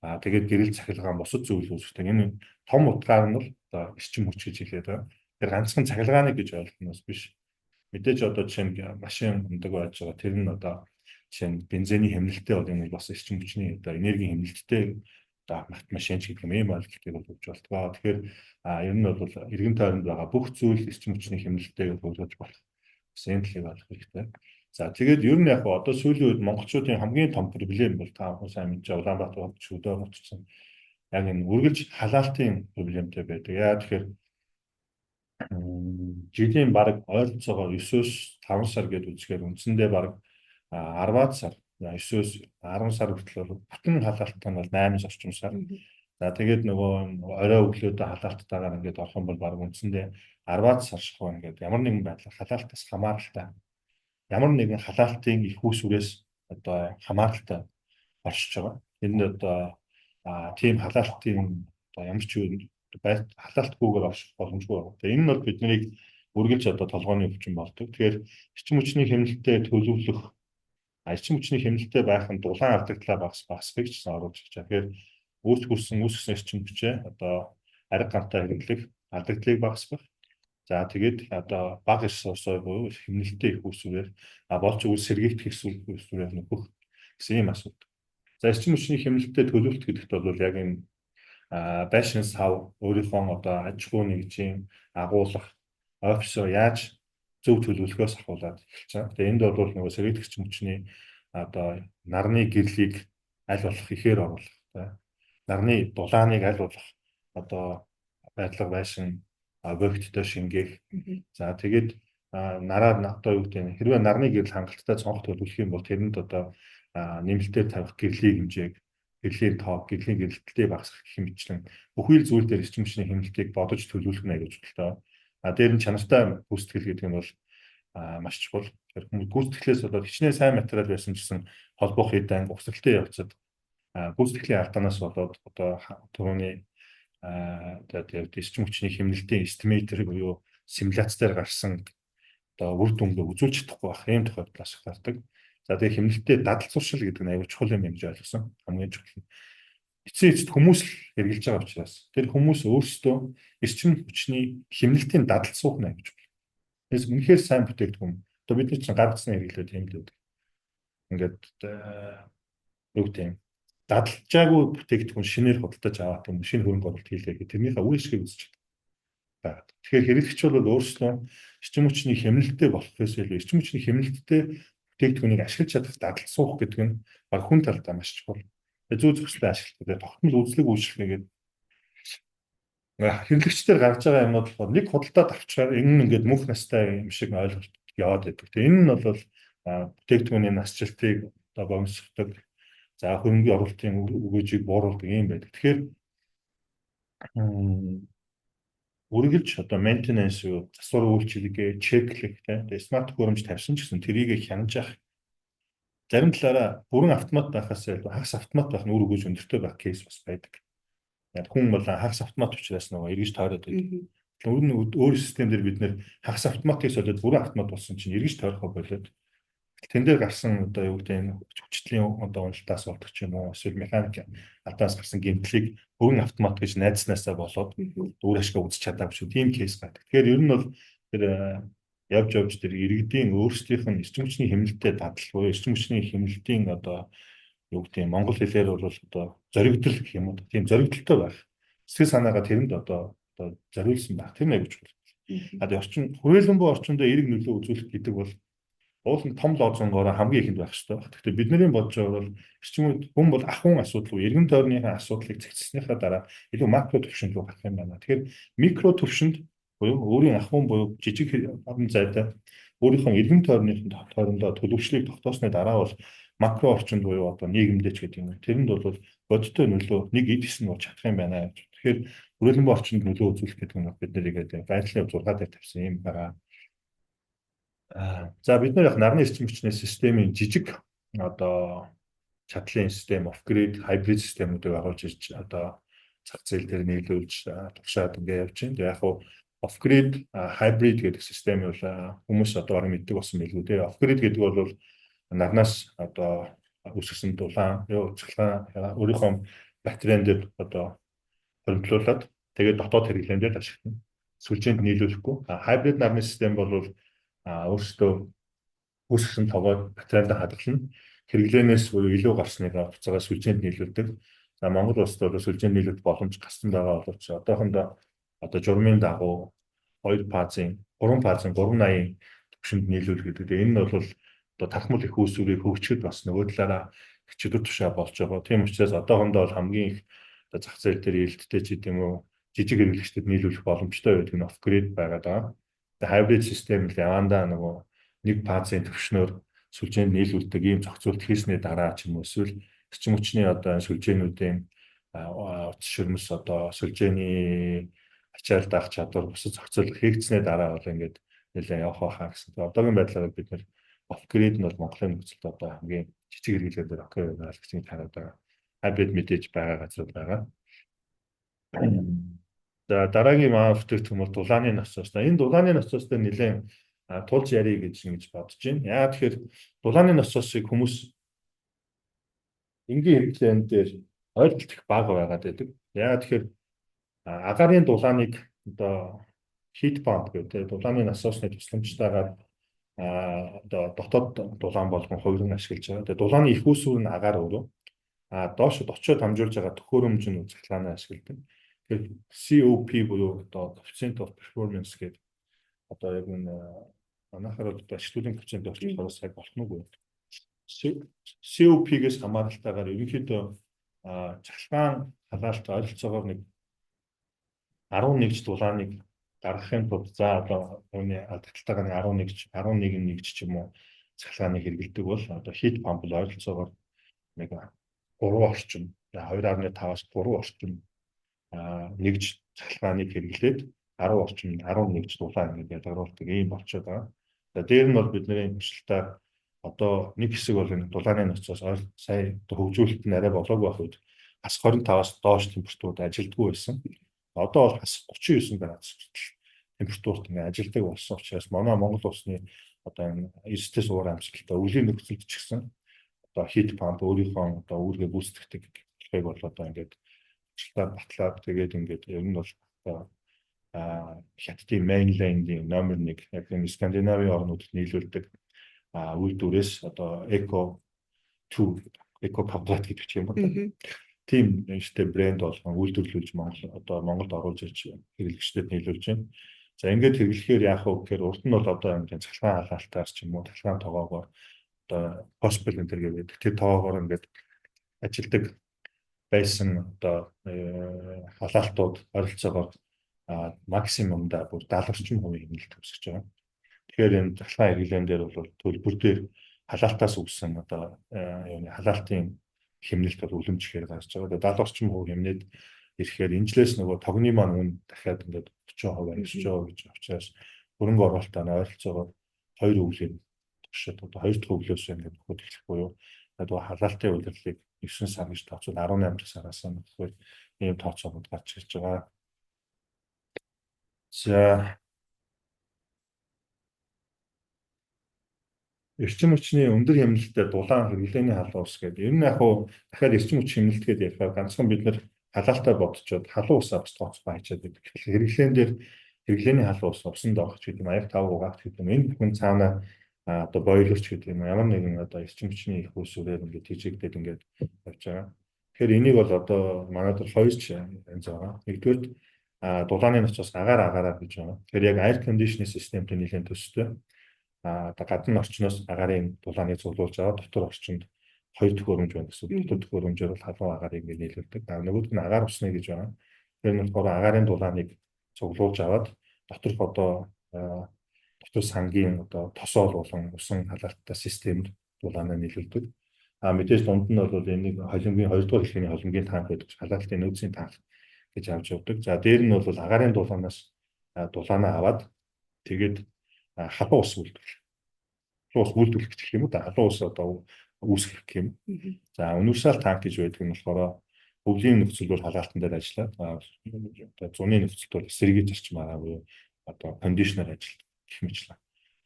А тэгээд гэрэл, цахилгаан, бусад зүйл үүсгэдэг. Энэ том утгаар нь л одоо эрчим хүч гэж хэлээд байгаа. Тэр ганцхан цахилгааныг гэж ойлгох нь бас биш. Мэдээж одоо жишээ нь машин ундаг байж байгаа. Тэр нь одоо жишээ нь бензиний хэмнэлттэй бол энэ бас эрчим хүчний одоо энергийн хэмнэлттэй одоо автомашин ч гэдэг юм, ийм ойлголтыг бол өгч болтгоо. Тэгэхээр ер нь бол эргэн тойронд байгаа бүх зүйл эрчим хүчний хэмнэлттэй ойлгож болох гэсэн энэ талыг ойлгох хэрэгтэй. За, тэгээд ер нь яг одоо сүүлийн үед монголчуудын хамгийн том проблем бол та бүхэн сайн мэдж, Улаанбаатар хот шүдөө мотцсон яг энэ үргэлж халаалтын проблемтэй байдаг. Яа тэгэхээр жилийн бараг ойролцоогоор 9-өөс 5 сар гэдээ үзэхээр үндсэндээ бараг 10-аад сар, 9-өөс 10 сар хүртэл бол бүтэн халаалттай нь бол 8 орчим сар. За, тэгээд нөгөө орой өглөөдөө халаалттайгаар ингээд орох юм бол бараг үндсэндээ 10-аад сар шахуу ингээд ямар нэгэн байдлаар халаалтаас хамааралтай, ямар нэгэн халаалтын их үүсвэрээс одоо хамааралтай оршиж байгаа. Энэ одоо тийм халаалтын одоо ямар ч юу халаалтгүйгээр орших боломжгүй байна. Тэгээ энэ нь бол биднийг үргэлж одоо толгойн өвчин болдог. Тэгэхээр эрчим хүчний хэмнэлтэд төлөвлөх, эрчим хүчний хэмнэлттэй байх нь дулаан алдагдлаа багасгахыг ч гэсэн оруулж ирж байгаа. Тэгэхээр үүсгэсэн эрчим хүчээ одоо арга гамтай хэрэглэх, алдагдлыг багасгах. За, тэгээд одоо бага ресурсоор буюу хэмнэлттэй их үүсвэрээр болж өгвөл сэргийгдэх үүсвэрээр нөхөх гэсэн ийм асуудал. За, эрчим хүчний хэмнэлттэй төлөвлөлт гэдэгт бол яг энэ байшин сав өөрийнхөө одоо аж ахуй нэгжийн агуулгах офисоо яаж зөв төлөвлөхөөс ахуулаад эхэлж байгаа. Тэгээ энд бол нөгөө сэргийлэгч хүчний одоо нарны гэрлийг аль болох ихээр оруулах, нарны дулааныг аль болох одоо байдлага байшин объекттой шингээх. За, тэгээд нараар одоо юу гэдэг нь, хэрвээ нарны гэрэл хангалттай цонх төлөвлөх юм бол тэрэнд одоо нэмэлтээр тавих гэрлийн хэмжээг, гэрлийн тоог, гэрлийн гэрэлтэлтийг багасгах гэх мэтчлэн бүхий л зүйл дээр эрчим хүчний хэмнэлтийг бодож төлөвлөх нь аюул чухалтай. А дээр нь чанартай гүйцэтгэл гэдэг нь бол маш чухал. Тэгэхээр гүйцэтгэлээс болоод хичнээн сайн материал байсан ч гэсэн холбоох хэд угсралтай явцад гүйцэтгэлийн алдаанаас болоод одоо түрүүний одоо тэр эрчим хүчний хэмнэлтийн estimator буюу симуляц дээр гарсан одоо үр дүнгээ үзүүлж чадахгүй байх ийм тохиолдол бас гардаг. За, тэгээ хэмнэлтээ дадал зуршил гэдэг нь аюул чухал юм гэж ойлгосон. Хамгийн чухал нь эцсийн эцэст хүмүүс л хэрэглэж байгаа учраас тэр хүмүүс өөрсдөө эрчим хүчний хэмнэлтийн дадал суух нь аюул чухал. Тэгээс үнэхээр сайн бүтээгдэхүүн одоо бид нар чинь гар утасны хэрэглээ тийм л үү. Ингээд юу гэдэг юм, дадлжаагүй бүтээгдэхүүн шинээр худалдаж аваад юм, шинэ хөрөнгө оруулалт хийлээ гэх тэрнийхээ үр ашгийг үзэж байгаа. Тэгэхээр хэрэглэгч бол өөрсдөө эрчим хүчний хэмнэлттэй болохоос илүү эрчим хүчний хэмнэлттэй бүтээгдэхүүнийг ашиглаж чадах дадал суух гэдэг нь баг хүн талдаа маш чухал. Зүү зохистой ашиглах. Тогтмол үзлэг үйлчлэгээ гэдэг хэрэглэгчдэр гаргаж байгаа юмнууд болохоор нэг худалдаад авчаар энэ нь ингээд мөнх настай юм шиг ойлголт яваад байдаг. Тэгээ энэ нь бол бүтээгдэхүүний насжилтыг одоо богиносгодог, за, хөрөнгөний оруулалтын өгөөжийг бууруулдаг юм байдаг. Тэгэхээр Үргэлж одоо maintenance юу, засвар үйлчилгээ, check лэх, тийм, smart төхөөрөмж тавьсан ч гэсэн тэрийг хянаж явах. Зарим талаараа бүрэн автомат байхаас илүү хагас автомат байх нь үр өгөөж өндөртэй байх case бас байдаг. Яг хүн бол хагас автомат учраас нөгөө эргэж тойроод байдаг. Өөр нь өөр систем дээр бид нэр хагас автоматыг солиод бүрэн автомат болсон чинь эргэж тойрохоо болоод тэн дээр гарсан одоо юу гэдэг нь хүчтэлийн одоо уналтаас болдог ч юм уу, эсвэл механик алдаас гарсан гэмтлийг бүрэн автомат гэж найдснаасаа болоод үр ашгаа үзэж чадаагүй шүү. Тийм case гардаг. Тэгэхээр ер нь бол тэр явж явж тэр иргэдийн өөрсдийнх нь эрчим хүчний хэмнэлтэд дадал буюу эрчим хүчний хэмнэлтийн одоо юу гэдэг нь, монгол хэлээр бол одоо зоригдол гэх юм уу. Тийм зоригдолтой байх. Сэтгэл санаагаа тэрэнд одоо зориулсан байх. Тэр нэг чухал. А тэгээ орчин хүрээлэн буй орчиндөө эерэг нөлөө үзүүлэх гэдэг бол уул нь том лозунгоор хамгийн ихэнд байх хэрэгтэй байна. Гэхдээ бидний бодож байгаа бол эрчим хүн бол ахуйн асуудал, эргэн тойрныхаа асуудлыг зэгцсэнийхаа дараа илүү макро түвшинд рүү гарах юм байна. Тэгэхээр микро түвшинд буюу өөрийн ахуйн буюу жижиг орон зайдаа өөрийнхөө эргэн тойрныхын тойрондоо төлөвшлийг тогтоосны дараа бол макро орчинд буюу одоо нийгэмдээ ч гэдэг юм. Тэрэнд бол бодиттой нөлөө нэг эд хэсэг нь болж чадах юм байна. Тэгэхээр хүрээлэн буй орчинд нөлөө үзүүлэх гэдэг нь бид нэр ингээд байрлалын 6 дээр тавьсан юм байгаа. За, бид нар яг нарны эрчим хүчний системийн жижиг одоо чадлын систем, off-grid, hybrid системүүдийг агуулж ирж одоо зах зээл дээр нийлүүлж туршаад ингээ явж байна. Тэгээ яг хуу off-grid, hybrid гэдэг систем бол хүмүүс одоо бараг мэддэг болсон байлгүй дээ. Off-grid гэдэг бол нарнаас одоо үүсгэсэн дулаан, юу, цахилгаан өөрийнхөө батарейн дээр одоо хоригдлуулад тэгээд дотоод хэрэглээнд л ашиглана. Сүлжээнд нийлүүлэхгүй. Hybrid нарны систем бол өөрсдөө үүсгэсэн тогоо батарейнд хадгална. Хэрэглээнээс буюу илүү гарсныг буцаагаа сүлжээнд нийлүүлдэг. За, Монгол улсад бол сүлжээнд нийлүүлэх боломж гарсан байгаа боловч одоохондоо одоо журмын дагуу 2 фазын, 3 фазын 380 түвшинд нийлүүлэх гэдэг. Энэ нь бол одоо тархмал эх үүсвэрийг хөгжихэд бас нөгөө талаараа их чөтгөр тушаа болж байгаа. Тийм учраас одоохондоо бол хамгийн их одоо зах зээл дээр ээлжтэй ч гэдэм үү, жижиг хэрэглэгчдэд нийлүүлэх боломжтой байдаг нь off grid байгаад байгаа. Тэгээ hybrid систем л явандаа нөгөө нэг фазын төвшнөөр сүлжээнд нийлүүлдэг ийм зохицуулт хийсний дараа ч юм уу, эсвэл эрчим хүчний одоо сүлжээнүүдийн утас ширмэс, одоо сүлжээний ачаал даах чадвар, бусад зохицуулах хийгдсэний дараа бол ингээд нэлээд явах байхаа гэсэн. Тэгээ одоогийн байдлаар бид нэр off grid нь бол Монголын нөхцөлд одоо хамгийн жижиг хэрэглэгээр дээр okay байна л гэж хараад байгаа. Hybrid мэдээж байгаа газар байгаа. За, дараагийн манай бүтээгдэхүүн бол дулааны насос. Энэ дулааны насостой нэлээд тулж ярих гэж ингэж бодож байна. Яагаад тэгэхээр дулааны насосыг хүмүүс энгийн хэрэглээнд дээр ойлголт их бага байгаад байдаг. Яагаад тэгэхээр агаарын дулааныг одоо heat pump гэдэг дулааны насосны тусламжтайгаар одоо дотоод дулаан болгон хувиран ашиглаж байгаа. Тэгээ дулааны эх үүсвэр нь агаар өөрөө. А доош очиод дамжуулж байгаа төхөөрөмж нь цахилгаанаа ашигладаг. Тэгэхээр COP буюу одоо coefficient of performance гэдэг одоо яг энэ манайхаар бол одоо ашиглуулын коэффициент орчуулахаар сайн болох нь үгүй. COP-гээс хамааралтайгаар ерөнхийдөө цахилгаан халаалт ойролцоогоор нэг 11 дулааныг гаргахын тулд, за, одоо үүний алдагдалтайгаар нэг 11 11 нэгж ч юм уу цахилгааныг хэрэглэдэг бол одоо heat pump бол ойролцоогоор нэг 3 орчим, 2.5-аас 3 орчим нэгж цахилгааныг хэрэглээд 10 орчим 11 дулаан ингээд ялгаруулдаг ийм болчиход байгаа. За, дээр нь бол бидний туршилтаар одоо нэг хэсэг бол энэ дулааны насос сая хөгжүүлэлт нь арай болоогүй байх үед хас 25-аас доош температурд ажилдгүй байсан. Одоо бол хас 39 градус хүртэл температурт ингээд ажилдаг болсон учраас манай Монгол улсны одоо энэ эрсдэлээс уур амьсгалтай өвлийн нөхцөлд ч гэсэн одоо heat pump өөрийнхөө одоо үүргээ гүйцэтгэдэг болохыг бол одоо ингээд туршилтаар батлаад, тэгээд ингээд ер нь бол одоо Хятадын mainland-ийн номер 1, яг энэ Скандинавын орнуудад нийлүүлдэг үйлдвэрээс одоо Eco 2, Eco Квадрат гэдэг ч юм уу. Тийм нэртэй брэнд болгон үйлдвэрлүүлж Монгол одоо Монголд оруулж ирж хэрэглэгчдэд нийлүүлж байна. За, ингээд хэрэглэхээр яах вэ гэхээр урд нь бол одоо ингээд цахилгаан халаалтаас ч юм уу, цахилгаан тогоогоор одоо hospital энэ төр гэдэг тэр тоогоор ингээд ажилдаг байсан одоо халаалтууд ойролцоогоор максимумдаа бүр 70 орчим хувийн хэмнэлт үүсгэж байгаа. Тэгэхээр энэ цахилгаан хэрэглээн дээр бол төлбөр дээр халаалтаас үүссэн одоо юуны халаалтын хэмнэлт бол үлэмж ихээр гарч байгаа. 70 орчим хувь хэмнээд ирэхээр инжлээс нөгөө тогны маань үн дахиад ингээд 30% өсөж байгаа гэж учраас хөрөнгө оруулалтаа ойролцоогоор хоёр өвлийн туршид одоо хоёр дахь өвлөөс ингээд нөхөд эхлэх буюу нөгөө халаалтын улирлыг 9 сар гэж тооцвол 18 дахь сараас нөхөх ийм тооцоонууд гарч ирж байгаа. За, эрчим хүчний өндөр хэмнэлттэй дулаан хэрэглээний халуун ус гэдэг. Ер нь яг хуу дахиад эрчим хүч хэмнэлт гэдээ ярихаар ганцхан бид нэр халаалтай бодцоод халуун усаа бас тооцохгүй хайчаад байдаг. Тэгэхээр хэрэглээн дээр хэрэглээний халуун ус усанд орох гэдэг юм, аяг тав угаах гэдэг юм. Энэ бүхэн цаана одоо бойлерч гэдэг юм, ямар нэгэн одоо эрчим хүчний их үүсвэрээр ингээд тийжигдээд ингээд явж байгаа. Тэгэхээр энийг бол одоо манай дээр хоёр ч янз байгаа. Нэгдүгээр дулааны ноцоос агаар агаараа гэж байгаа. Тэгэхээр яг air conditioning системтэй нэлээд төстэй. Одоо гадна орчноос агаарын дулааныг цуглуулж аваад дотор орчинд хоёр төхөөрөмж байна гэсэн. Дотор төхөөрөмжөөр бол халуун агаарыг ингээд нийлүүлдэг. Нөгөөд нь агаар усны гэж байгаа. Тэр нь болохоор агаарын дулааныг цуглуулж аваад доторх одоо дотор сангийн одоо тосоол болон усан халаалттай системд дулаанаа нийлүүлдэг. Мэдээж дунд нь бол энийг холимгийн 2 дугаар хэлхийн холимгийн танк гэдэг халаалтын нөөцийн танк гэж авч явдаг. За, дээр нь бол агаарын дулаанаас дулаанаа аваад тэгээд халуун ус үйлдвэрлэх. Халуун ус үйлдвэрлэх гэх юм уу да. Халуун ус одоо үүсгэх гэх юм. За, универсал танк гэж байдаг нь болохоор өвлийн нөхцөл бол халаалтан дээр ажиллаад, одоо зуны нөхцөлд бол эсэргийж зарчмаараа буюу одоо conditioner ажилладаг гэх мэтлээ.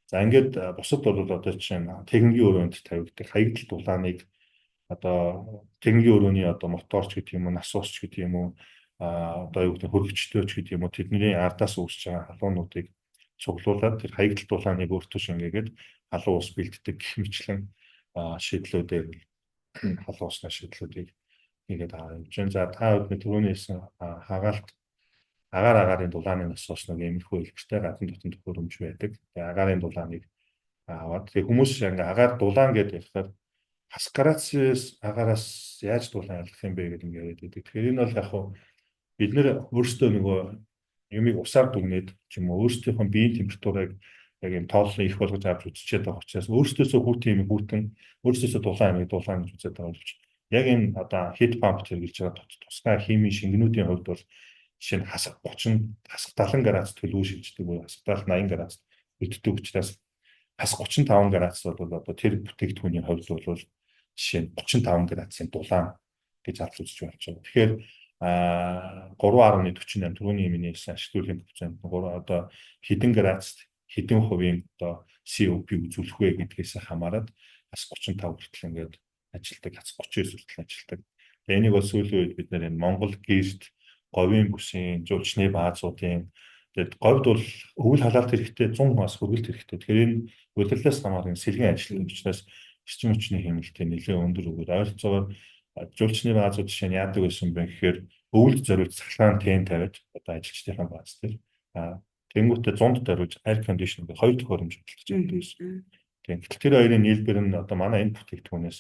За, ингээд бусад бол одоо жишээ нь техникийн өрөөнд тавигддаг хаягдал дулааныг одоо техникийн өрөөний одоо моторч гэдэг юм уу, насосч гэдэг юм уу, одоо юу гэдэг хөргөчтөөч гэдэг юм уу, тэдний ардаас үүсэж байгаа халуунуудыг цуглуулад тэр хаягдал дулааныг өөртөө шингээгээд халуун ус бэлддэг гэх мэтлэн шийдлүүдээр халуун усны шийдлүүдийг хийгээд байгаа юм чинь. За, та бүхний түрүүний хэлсэн хагаалт агаар агаарын дулааны насос нэг иймэрхүү хэлбэртэй гадна дотн төхөөрөмж байдаг. Тэгээ агаарын дулааныг аваад тэгээ хүмүүс ингээ агаар дулаан гэдээ ярихаар хас градусээс агаараас яаж дулаан ялгах юм бэ гэдэг ингээ яриад байдаг. Тэгэхээр энэ бол яг хуу бид нэр өөрсдөө нөгөө юмыг усаар дүгнээд ч юм уу өөрсдийнхөө биеийн температурыг яг юм тооллон их болгож авч үзчихэд байгаа учраас өөрсдөөсөө хүүтэн юм хүүтэн, өөрсдөөсөө дулаан юмыг дулаан гэж үзээд байгаа боловч яг энэ одоо heat pump хэрэглэж байгаа тусгай химийн шингэнүүдийн хувьд бол жишээ нь хасах 30, хасах 70 градус төлөв шилждэг буюу хасах 70, 80 градус хөддөг учраас хасах 35 градус бол одоо тэр бүтээгдэхүүний хувьд бол жишээ нь 35 градусын дулаан гэж авч үзэж болж байгаа. Тэгэхээр 3.48 түрүүний миний хэлсэн ашиг төлөвийн коэффициент 3 одоо хэдэн градуст хэдэн хувийн одоо COP үзүүлэх вэ гэдгээс хамаарат хас 35 хүртэл ингээд ажилтдаг, хас 39 хүртэл ажилтдаг. Тэгээ энийг бол сүүлийн үед бид нэр энэ Монгол гэрт говийн бүсийн жуулчны баазуудын, тэгээд говьд бол өвөл халаалт хэрэгтэй, 100 бас хөргөлт хэрэгтэй. Тэгэхээр энэ удирлаас хамааран сэлгэн ажилладаг учраас эрчим хүчний хэмнэлтээ нэлээд өндөр өгөөд ойролцоогоор жуулчны баазууд жишээ нь яадаг байсан бэ гэхээр өвөлд зориулж цахилгаан тэн тавиад одоо ажилчдынхаа бааз дээр тэнгуүтээ 100-д зориулж air conditioner гэх хоёр төхөөрөмж хөдөлж байдаг байсан. Тийм. Гэтэл тэр хоёрын нийлбэр нь одоо манай энэ бүтээгдэхүүнээс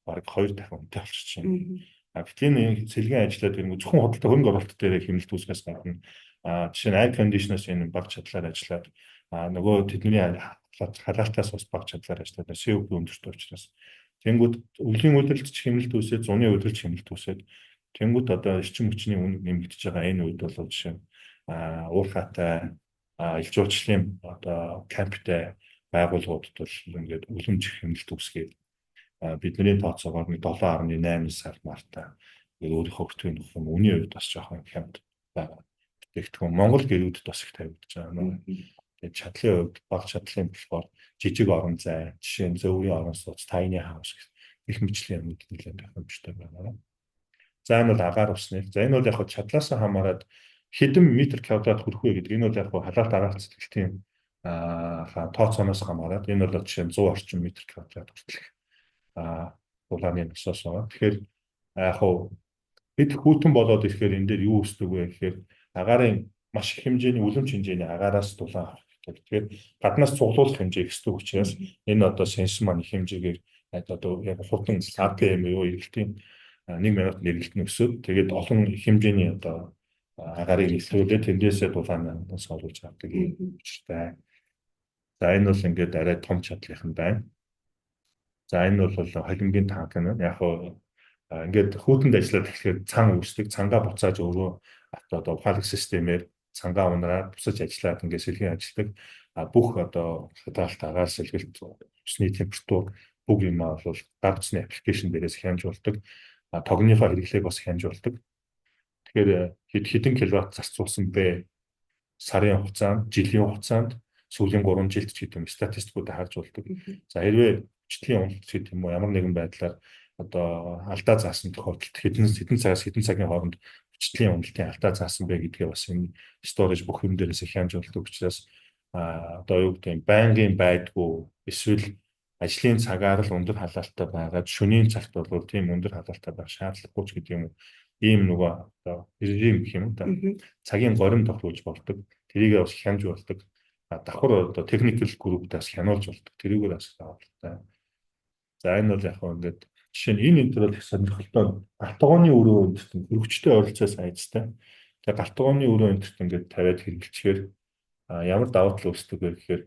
бараг хоёр дахин үнэтэй болчихж байна. Гэтэл энэ сэлгэн ажиллаад ирэнгүүт зөвхөн худалдаа хөрөнгө оруулалт дээр хэмнэлт үүсгэхээс гадна жишээ нь air conditioner-с энэ баг чадлаар ажиллаад, нөгөө тэдний халаалтаас бас баг чадлаар ажиллаад COP өндөртэй учраас тэнгууд өвлийн удирдалч хэмнэлт үүсээд, зуны удирдалч хэмнэлт үүсээд, тэнгууд одоо эрчим хүчний үн нэмэгдэж байгаа энэ үед бол жишээ нь уурхайтай ил жуулчлалын одоо камптай байгууллагуудад бол ингээд үлэмж хэмнэлт үүсгээд бидний тооцоогоор нэг 7.8 сар мартаа ингээд өөрийнхөө өртгийг нөхөх юм үний хувьд бас жоохон хямд байгаа. Бүтээгдэхүүн Монгол гэрүүдэд бас их тавигдаж байгаа. Тэгээд чадлын хувьд бага чадлын болохоор жижиг орон зай, жишээ нь зөөврийн орон сууц, tiny house гэх мэтчлийн юмуд нэлээд тохиромжтой байна. За, энэ бол агаар усны. За, энэ бол яг чадлаасаа хамаарат хэдэн метр квадрат хүрэх вэ гэдэг. Энэ бол яг халаалт агаар цэцгэлтийн тооцооноос хамаарат энэ бол жишээ нь 100 орчим метр квадрат хүртэлх дулааны насос байгаа. Тэгэхээр яг хуу бид хүйтэн болоод ирэхээр энэ дээр юу үүсдэг вэ гэхээр агаарын маш их хэмжээний үлэмж хэмжээний агаараас дулаан авах хэрэгтэй. Тэгэхээр гаднаас цуглуулах хэмжээ ихсдэг учраас энэ одоо сенсор маань их хэмжээгээр одоо яг хурдан RPM юу эргэлтийн 1 минут эргэлт нь өсөөд тэгээд олон их хэмжээний одоо агаарыг илрүүлээд тэндээсээ дулаанаас оруулж авдаг юм учиртай. За, энэ бол ингээд арай том чадлынх нь байна. За, энэ бол холимгийн танк нь яг хуу Ингээд хүүтэнд ажиллаад тэгэхээр цан үүсдэг. Цангаа буцааж өөрөө одоо ухаалаг системээр цангаа унраад бусаж ажиллаад ингээд сэлгэн ажилладаг. Бүх одоо хадгалт, агаар сэлгэлт, усны температур бүх юм бол гар утасны application дээрээс хянаж болдог. Тогныхоо хэрэглээг бас хянаж болдог. Тэгэхээр хэд хэдэн киловатт зарцуулсан бэ? Сарын хугацаанд, жилийн хугацаанд, сүүлийн 3 жилд ч гэдэг юм статистикуудыг харж болдог. За, хэрвээ хүчлийн уналт гэдэг юм уу, ямар нэгэн байдлаар одоо алдаа заасан тохиолдолд хэдэн хэдэн цагаас хэдэн цагийн хооронд хүчлийн уналтын алдаа заасан бэ гэдгээ бас энэ storage бүх юм дээрээс хянаж болдог учраас одоо юу гэдэг юм, байнгын байдгүй эсвэл ажлын цагаар л өндөр халаалттай байгаад шөнийн цагт бол тийм өндөр халаалттай байх шаардлагагүй ч гэдэг юм уу, ийм нөгөө одоо режим гэх юм да, цагийн горим тохируулж болдог. Тэрийгээ бас хянаж болдог. Давхар одоо technical group-даас хянуулж болдог. Тэрийгээр бас давалтай. За, энэ бол яг хөө ингээд жишээ нь энэ энэ бол их сонирхолтой, галт тогооны өрөө энэ тэрт хөргөгчтэй ойролцоо size-тай. Тэгээ галт тогооны өрөө энэ тэрт ингээд тавиад хэрэглэчихээр ямар давуу тал үүсдэг вэ гэхээр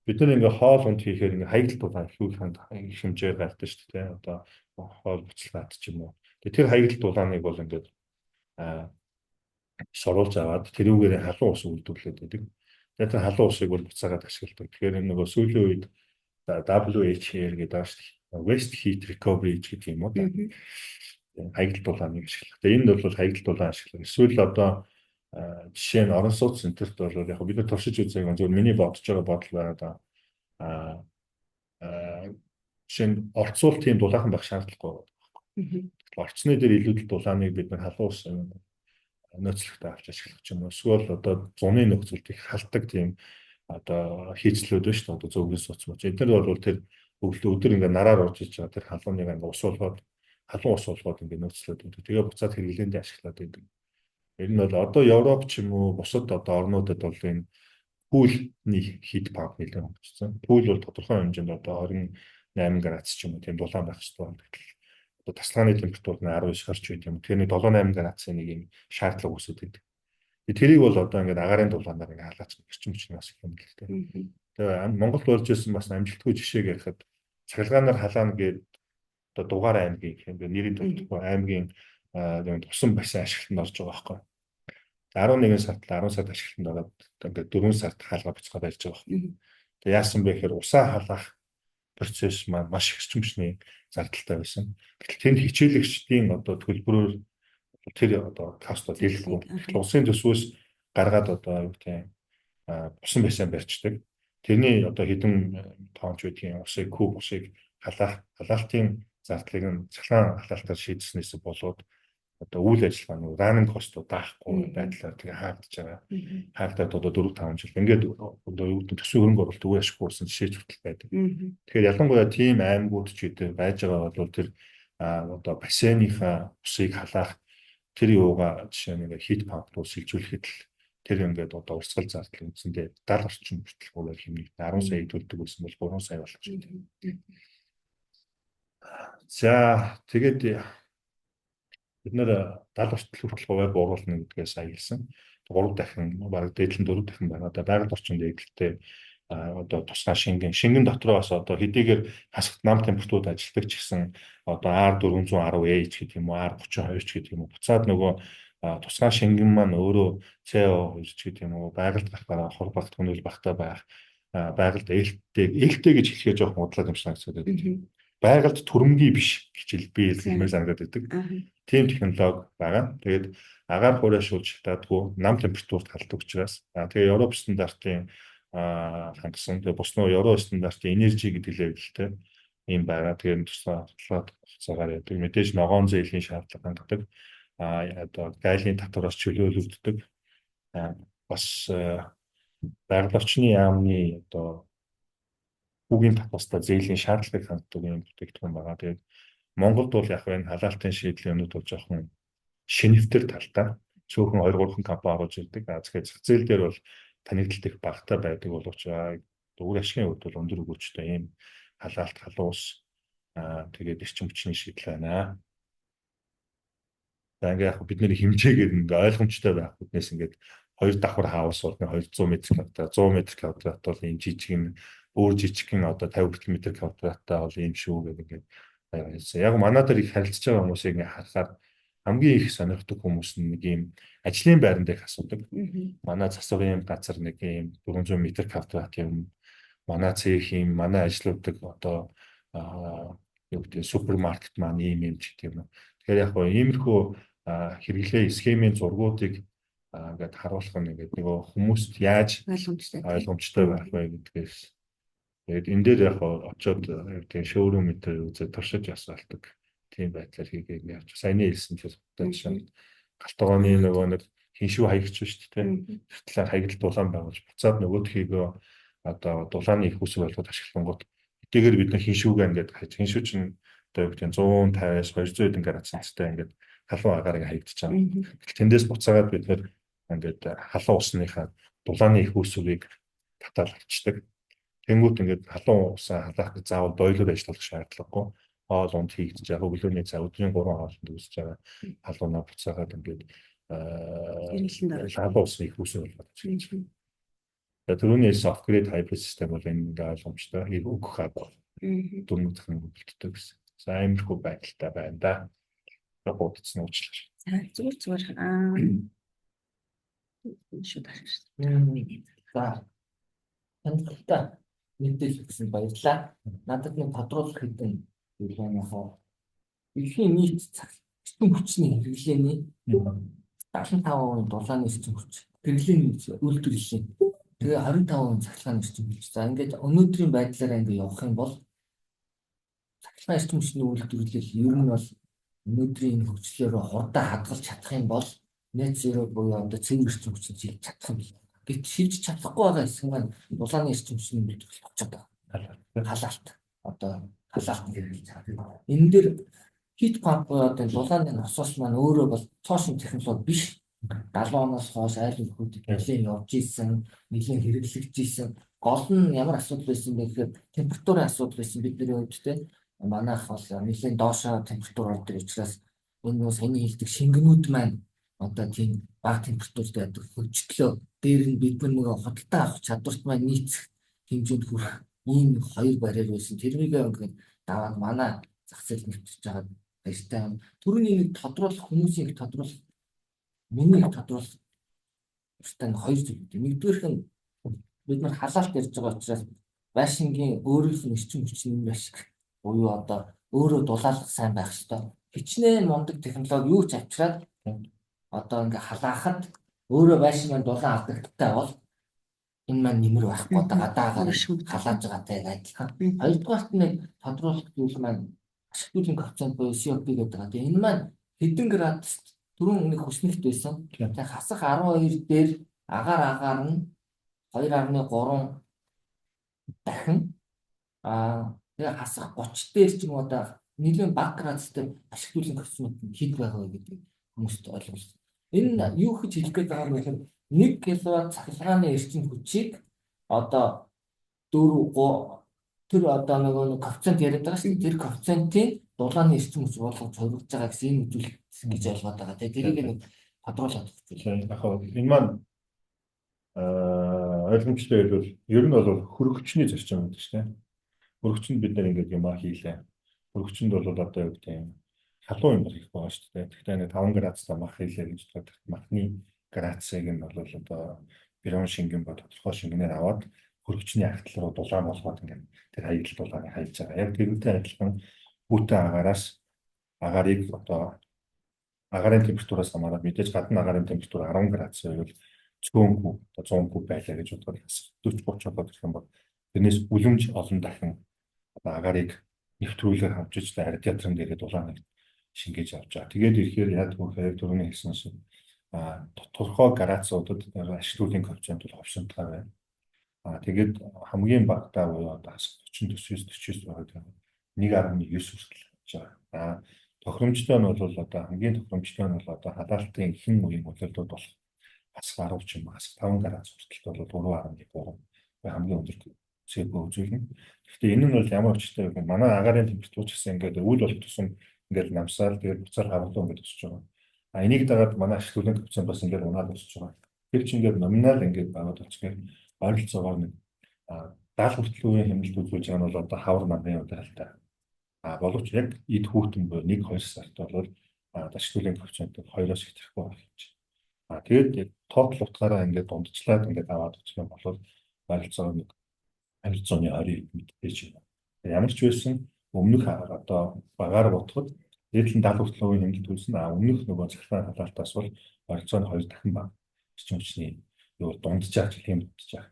бид нар ингээ хоол унд хийхээр ингээ хаягдал дулаан их хэмжээгээр гардаг шүү дээ. Одоо хоол буцалгаад ч юм уу. Тэгээ тэр хаягдал дулааныг бол ингээд соруулж аваад тэрүүгээр халуун ус үйлдвэрлээд байдаг. Тэгээ тэр халуун усыг бол буцаагаад ашигладаг. Тэгэхээр энэ нөгөө сүүлийн үед WHR гэдэг байгаа шүү дээ. Waste Heat Recovery гэдэг юм уу да. Хаягдал дулааныг ашиглах. Тэгээ энд бол хаягдал дулаан ашиглах. Эсвэл одоо жишээ нь орон сууц энэ тэрт бол яг бид нар туршиж үзээг, зөвхөн миний бодож байгаа бодол байгаа да. Жишээ нь орцуул тийм дулаахан байх шаардлагагүй байна. Орцны дээр илүүдэл дулааныг бид нар халуун ус нөөцлөгтэй авч ашиглах ч юм уу. Эсвэл одоо зуны нөхцөлд их халдаг тийм одоо хийцлүүд байна шүү дээ. Одоо зөөвгийн сууц мууц. Эдгээр бол тэр өглөө өдөр ингээ нараар орж иж байгаа тэр халууныг ингээ ус болгоод, халуун ус болгоод ингээ нөөцлөөд байдаг. Тэгээ буцаад хэрэглээндээ ашиглаад байдаг. Ер нь бол одоо Европ ч юм уу, бусад одоо орнуудад бол энэ pool-ний heat pump нэлээд хөгжсөн. Pool бол тодорхой хэмжээнд одоо 28 градус ч юм уу тийм дулаан байх хэрэгтэй байна. Гэтэл одоо тасалгааны температур нь 19 20 ч байт юм. Тэгэхээр нэг 7 8 градусын нэг юм шаардлага үүсээд байдаг. Тэрийг бол одоо ингээд агаарын дулаанаар ингээд халаач эрчим хүч нь бас их юм л дээ. Тэгээ Монголд болж ирсэн бас амжилтгүй жишээг ярихад цахилгаанаар халаана гээд одоо Дугаар аймгийн гэх юм бэ, нэрийн тодорхой аймгийн нэг тусан бассейн ашиглалтанд орж байгаа байхгүй. 11 сард, 10 сард ашиглалтанд ороод ингээд 4 сард хаалга буцгаа барьж байгаа байхгүй. Тэгээ яасан бэ гэхээр усаа халаах процесс маань маш их эрчим хүчний зардалтай байсан. Гэтэл тэнд хичээлэгчдийн одоо төлбөрөөр тэр одоо cost бол дийлэхгүй. Гэтэл улсын төсвөөс гаргаад одоо юу гэдэг усан бассейн барьчдаг. Тэрний одоо хэдэн тонч байдгийн усыг, куб усыг халаах халаалтын зардлыг нь цахилгаан халаалтаар шийдснээс болоод одоо үйл ажиллагаа нь running cost даахгүй байдлаар тэгээ хаагдаж байгаа. Хаагдаад одоо 4 5 жил ингээд одоо юу гэдэг төсвийн хөрөнгө оруулалт үгүй ашиггүй болсон жишээ хүртэл байдаг. Тэгэхээр ялангуяа тийм аймагуд ч гэдэг байж байгаа бол тэр одоо бассейныхаа усыг халаах тэр юугаа жишээ нь ингээд heat pump руу шилжүүлэхэд л тэр ингээд одоо урсгал зардал үндсэндээ 70 орчим хүртэл хувиар хэмнэгдэн, 10 сая төлдөг байсан бол 3 сая болчих. За, тэгээд бид нэр 70 хүртэл хүртэл хувиар бууруулна гэдгээ сая хэлсэн. 3 дахин, бараг дээдл нь 4 дахин байна. Одоо байгаль орчин дээдэлтэй одоо тусгай шингэн. Шингэн дотроо бас одоо хэдийгээр хасагт нам температурад ажилладаг ч гэсэн одоо R410H гэдэг юм уу, R32 ч гэдэг юм уу, буцаад нөгөө тусгай шингэн маань өөрөө CO2 ч гэдэг юм уу, байгальд гарахаараа хор багт хөнөөл багтаа байх, байгальд ээлтэй ээлтэй гэж хэлэхээ жоохон удлаад юм шиг санагдаад байдаг. Байгальд түрэмгий биш гэж би хэлмээр санагдаад байдаг. Тийм технологи байгаа. Тэгээд агаар хуурай шуулж шатаадгүй, нам температурт халдаг учраас тэгээ Европ стандартын хангасан. Тэгээ бус нөө Евро стандартын energy гэдэг level тэй ийм байгаа. Тэгээд тусгай хугацаагаар яадаг. Мэдээж ногоон зээлийн шаардлага хангадаг. Одоо гайлын татвараас чөлөөлөгддөг. Бас байгаль орчны яамны одоо хүүгийн татвастай зээлийн шаардлагыг хангадаг юм бүтээгдэхүүн байгаа. Тэгээд Монголд бол яг энэ халаалтын шийдлийн юмнууд бол жоохон шинэвтер талтай. Цөөхөн 2 3 компани оруулж ирдэг. А тэгэхээр зах зээл дээр бол танигдалт их багатай байдаг боловч үр ашигын хувьд бол өндөр өгөөжтэй ийм халаалт, халуун ус, тэгээд эрчим хүчний шийдэл байна. За, ингээ яг бид нэр хэмжээгээр ингээ ойлгомжтой байх үднээс ингээд хоёр давхар house бол 200 м квадрат, 100 м квадрат бол ийм жижиг нь, өөр жижигхэн одоо 50 хүртэл метр квадраттай бол ийм шүү гэдэг ингээд Баярлалаа. Яг манай дээр их харилцаж байгаа хүмүүсийг ингээ харахаар хамгийн их сонирхдаг хүмүүс нь нэг юм ажлын байран дээр асуудаг. Манай засварын газар нэг юм 400 м квадрат юм, манай цех юм, манай ажлууддаг одоо юу гэдэг супермаркет маань ийм юм ч гэдэг юм. Тэгэхээр яг гоо иймэрхүү хэрэглээ схемийн зургуудыг ингээд харуулах нь ингээд нөгөө хүмүүст яаж ойлгомжтой байх вэ гэдгээс. Тэгээд энэ дээр яг очоод юу гэдэг showroom энэ үзээд туршиж асаалдаг тийм байдлаар хийгээд явж. Саяны хэлсэн чинь жишээ нь гал тогооны нөгөө нэг хиншүү хаягч шүү дээ. Тэр талаар хаягдал дулаан байгуулж буцаад нөгөөдхийгөө одоо дулааны их үүсвэр болгоод ашиглангууд хэдийгээр бид нар хиншүүгээ ингээд хайж, хиншүү чинь одоо юу гэдэг нь 150-аас 200 хэдэн градустай ингээд халуун агаар ингээд хаягдчих байгаа. Гэтэл тэндээс буцаагаад бид нар ингээд халуун усныхаа дулааны их үүсвэрийг татаад авчдаг. Тэнгүүт ингээд халуун усаа халаах гэж заавал бойлоор ажиллах шаардлагагүй. Хоол унд хийгдэж байгаа өглөөний цай, өдрийн 3 хоолнд үүсэж байгаа халуунаа буцаагаад ингээд халуун усны их үүсвэр болгоод ашиглаж байна. Түрүүний хэлсэн off-grid hybrid систем бол энэ ингээ ойлгомжтой. Өгөх хаа дөрөв дахин өгөлттэй гэсэн. За, иймэрхүү байдалтай байна да. Хуудацсан уучлаарай. За, зүгээр зүгээр, аа, шууд ашиглаж. За, сонирхолтой мэдээлэл өгсөн баярлалаа. Надад нэг тодруулах хэдэн зүйл байна яг. Дэлхийн нийт эрчим хүчний хэрэглээний 75% дулааны эрчим хүч. Хэрэглээний үйлдвэрлэлийн. Тэгээ 25% цахилгааны эрчим хүч. За, ингээд өнөөдрийн байдлаараа ингээд явах юм бол цахилгаан эрчим хүчний үйлдвэрлэл ер нь бол өнөөдрийн энэ хөгжлөөр хурдан хадгалж чадах юм бол net zero буюу одоо цэвэр эрчим хүчний шилж чадах юм байна. Гэвч шилж чадахгүй байгаа хэсэг маань дулааны эрчим хүчний үйлдвэрлэл болчиход байгаа. Халаалт. Одоо халаалт хэрэглэж байгаа. Энэ дээр heat pump буюу одоо дулааны насос маань өөрөө бол цоо шинэ технологи биш. 70 оноос хойш айл өрхүүдэд нэлээд явж исэн, нэлээд хэрэглэгдэж исэн. Гол нь ямар асуудал байсан бэ гэхээр температурын асуудал байсан бидний хувьд, те. Манайх бол нэлээд доошоо температур ордог учраас энэ нөө саяны хэлдэг шингэнүүд маань одоо тийм бага температурт байдаг хөгжлөө. Дээр нь бид нар нөгөө худалдаа авах чадварт маань нийцэх хэмжээнд хүрэх ийм хоёр барьер байсан. Тэрнийг ингээд даваад манай зах зээл нэвтэрч байгаа, баяртай юм. Түрүүний нэг тодруулах, хүмүүсийн их тодруулах, миний их тодруулах ёстой нэг хоёр зүйл. Нэгдүгээрх нь бид нар халаалт ярьж байгаа учраас байшингийн өөрийнх нь эрчим хүчний ашиг буюу одоо өөрөө дулаалах сайн байх ёстой. Хичнээн мундаг технологи юу ч авчираад одоо ингээ халаахад өөрөө байшин маань дулаан алдагдaltaй бол энэ маань нэмэр байхгүй, одоо гадаагаар халааж байгаатай адилхан. Хоёрдугаарт нэг тодруулах зүйл маань ашиг төлөвийн коэффициент буюу COP гэдэг байгаа. Тэгээ энэ маань хэдэн градус түрүүн нэг хүснэгт байсан. Тэгээ хасах 12 дээр агаар агаар нь 2.3 дахин, тэгээ хасах 30 дээр ч юм уу одоо нэлээд бага градустай ашиг төлөвийн коэффициент нь хэд байгаа вэ гэдэг хүмүүст ойлгуулсан. Энэ юу гэж хэлэх гээд байгаа юм бэ гэхээр 1 кВт цахилгааны эрчим хүчийг одоо 4 тэр одоо нөгөө нэг коэффициент яриад байгаа шүү дээ. Тэр коэффициентийн дулааны эрчим хүч болгож хувирж байгаа гэсэн энэ үзүүлэлт гэж ойлгоод байгаа. Тэгээ тэрийг нэг тодруулаад өгч. Яг энэ маань ойлгомжтой хэлбэл ер нь бол хөргөгчний зарчим гэдэг шүү дээ. Хөргөгчөнд бид нар ингээд юм хийлээ. Хөргөгчөнд бол одоо юу гэдэг юм халуун юм хийх байгаа шүү дээ. Тэгэхээр нэг 5 градустай мах хийлээ гэж бодоход махны градусыг нь бол одоо бирон шингэн ба тодорхой шингэнээр аваад хөргөгчний агтал руу дулаан болгоод ингээд тэр хаягдал дулааныг хайж байгаа. Яг тэрнтэй адилхан хүйтэн агаараас агаарыг одоо агаарын температураас хамаарат мэдээж гадна агаарын температур 10 градус байвал цөөн куб, одоо 100 куб байлаа гэж бодоход 40 30 болоод ирэх юм бол тэрнээс үлэмж олон дахин одоо агаарыг нэвтрүүлгээр хавжиж радиаторын дээрээ дулааныг шингээж авч байгаа. Тэгээд ирэхээр яг вэ гэхээр түрүүний хэлсэн шиг тодорхой градусуудад ашиг төлөвийн коэффициент бол ховшинтгай байна. Тэгээд хамгийн багадаа буюу одоо 39 49 байгаа 1.9 хүртэл авч байгаа. Тохиромжтой нь бол одоо хамгийн тохиромжтой нь бол одоо халаалтын ихэнх үеийн улирлууд болох хасах 10 ч юм уу хасах 5 градус хүртэл бол 3.3 хамгийн өндөр COP үзүүлнэ. Гэхдээ энэ нь бол ямар учиртай вэ гэхээр манай агаарын температур ч гэсэн ингээд үйл болох тусам ингээд намсаал, тэгээд буцаар хаварлуу ингээд өсөж байгаа. Энийг дагаад манай ашиг төлөвийн коэффициент бас ингээд унаад өсөж байгаа. Тэр чинь ингээд номинал ингээд байгаад болчихоор ойролцоогоор нэг 70 хүртэл үеийн хэмнэлт үзүүлж байгаа нь бол одоо хавар намын удирдалтай. Боловч яг эд хүүтэн буюу 1 2 сард бол ашиг төлөвийн коэффициент 2-оос ихэхгүй байх гэж. Тэгээд total утгаараа ингээд дундчлаад ингээд аваад үзэх юм бол ойролцоогоо нэг 220 мэдээж байна. Ямар ч байсан өмнөх одоо багаар бодоход дээд нь 70 хүртэл хувийн хэмнэлт төлсөн. Өмнөх нөгөө цахилгаан халаалтаас бол ойролцоогоо 2 дахин бага эрчим хүчний юу дунджаар жилийн дунджаар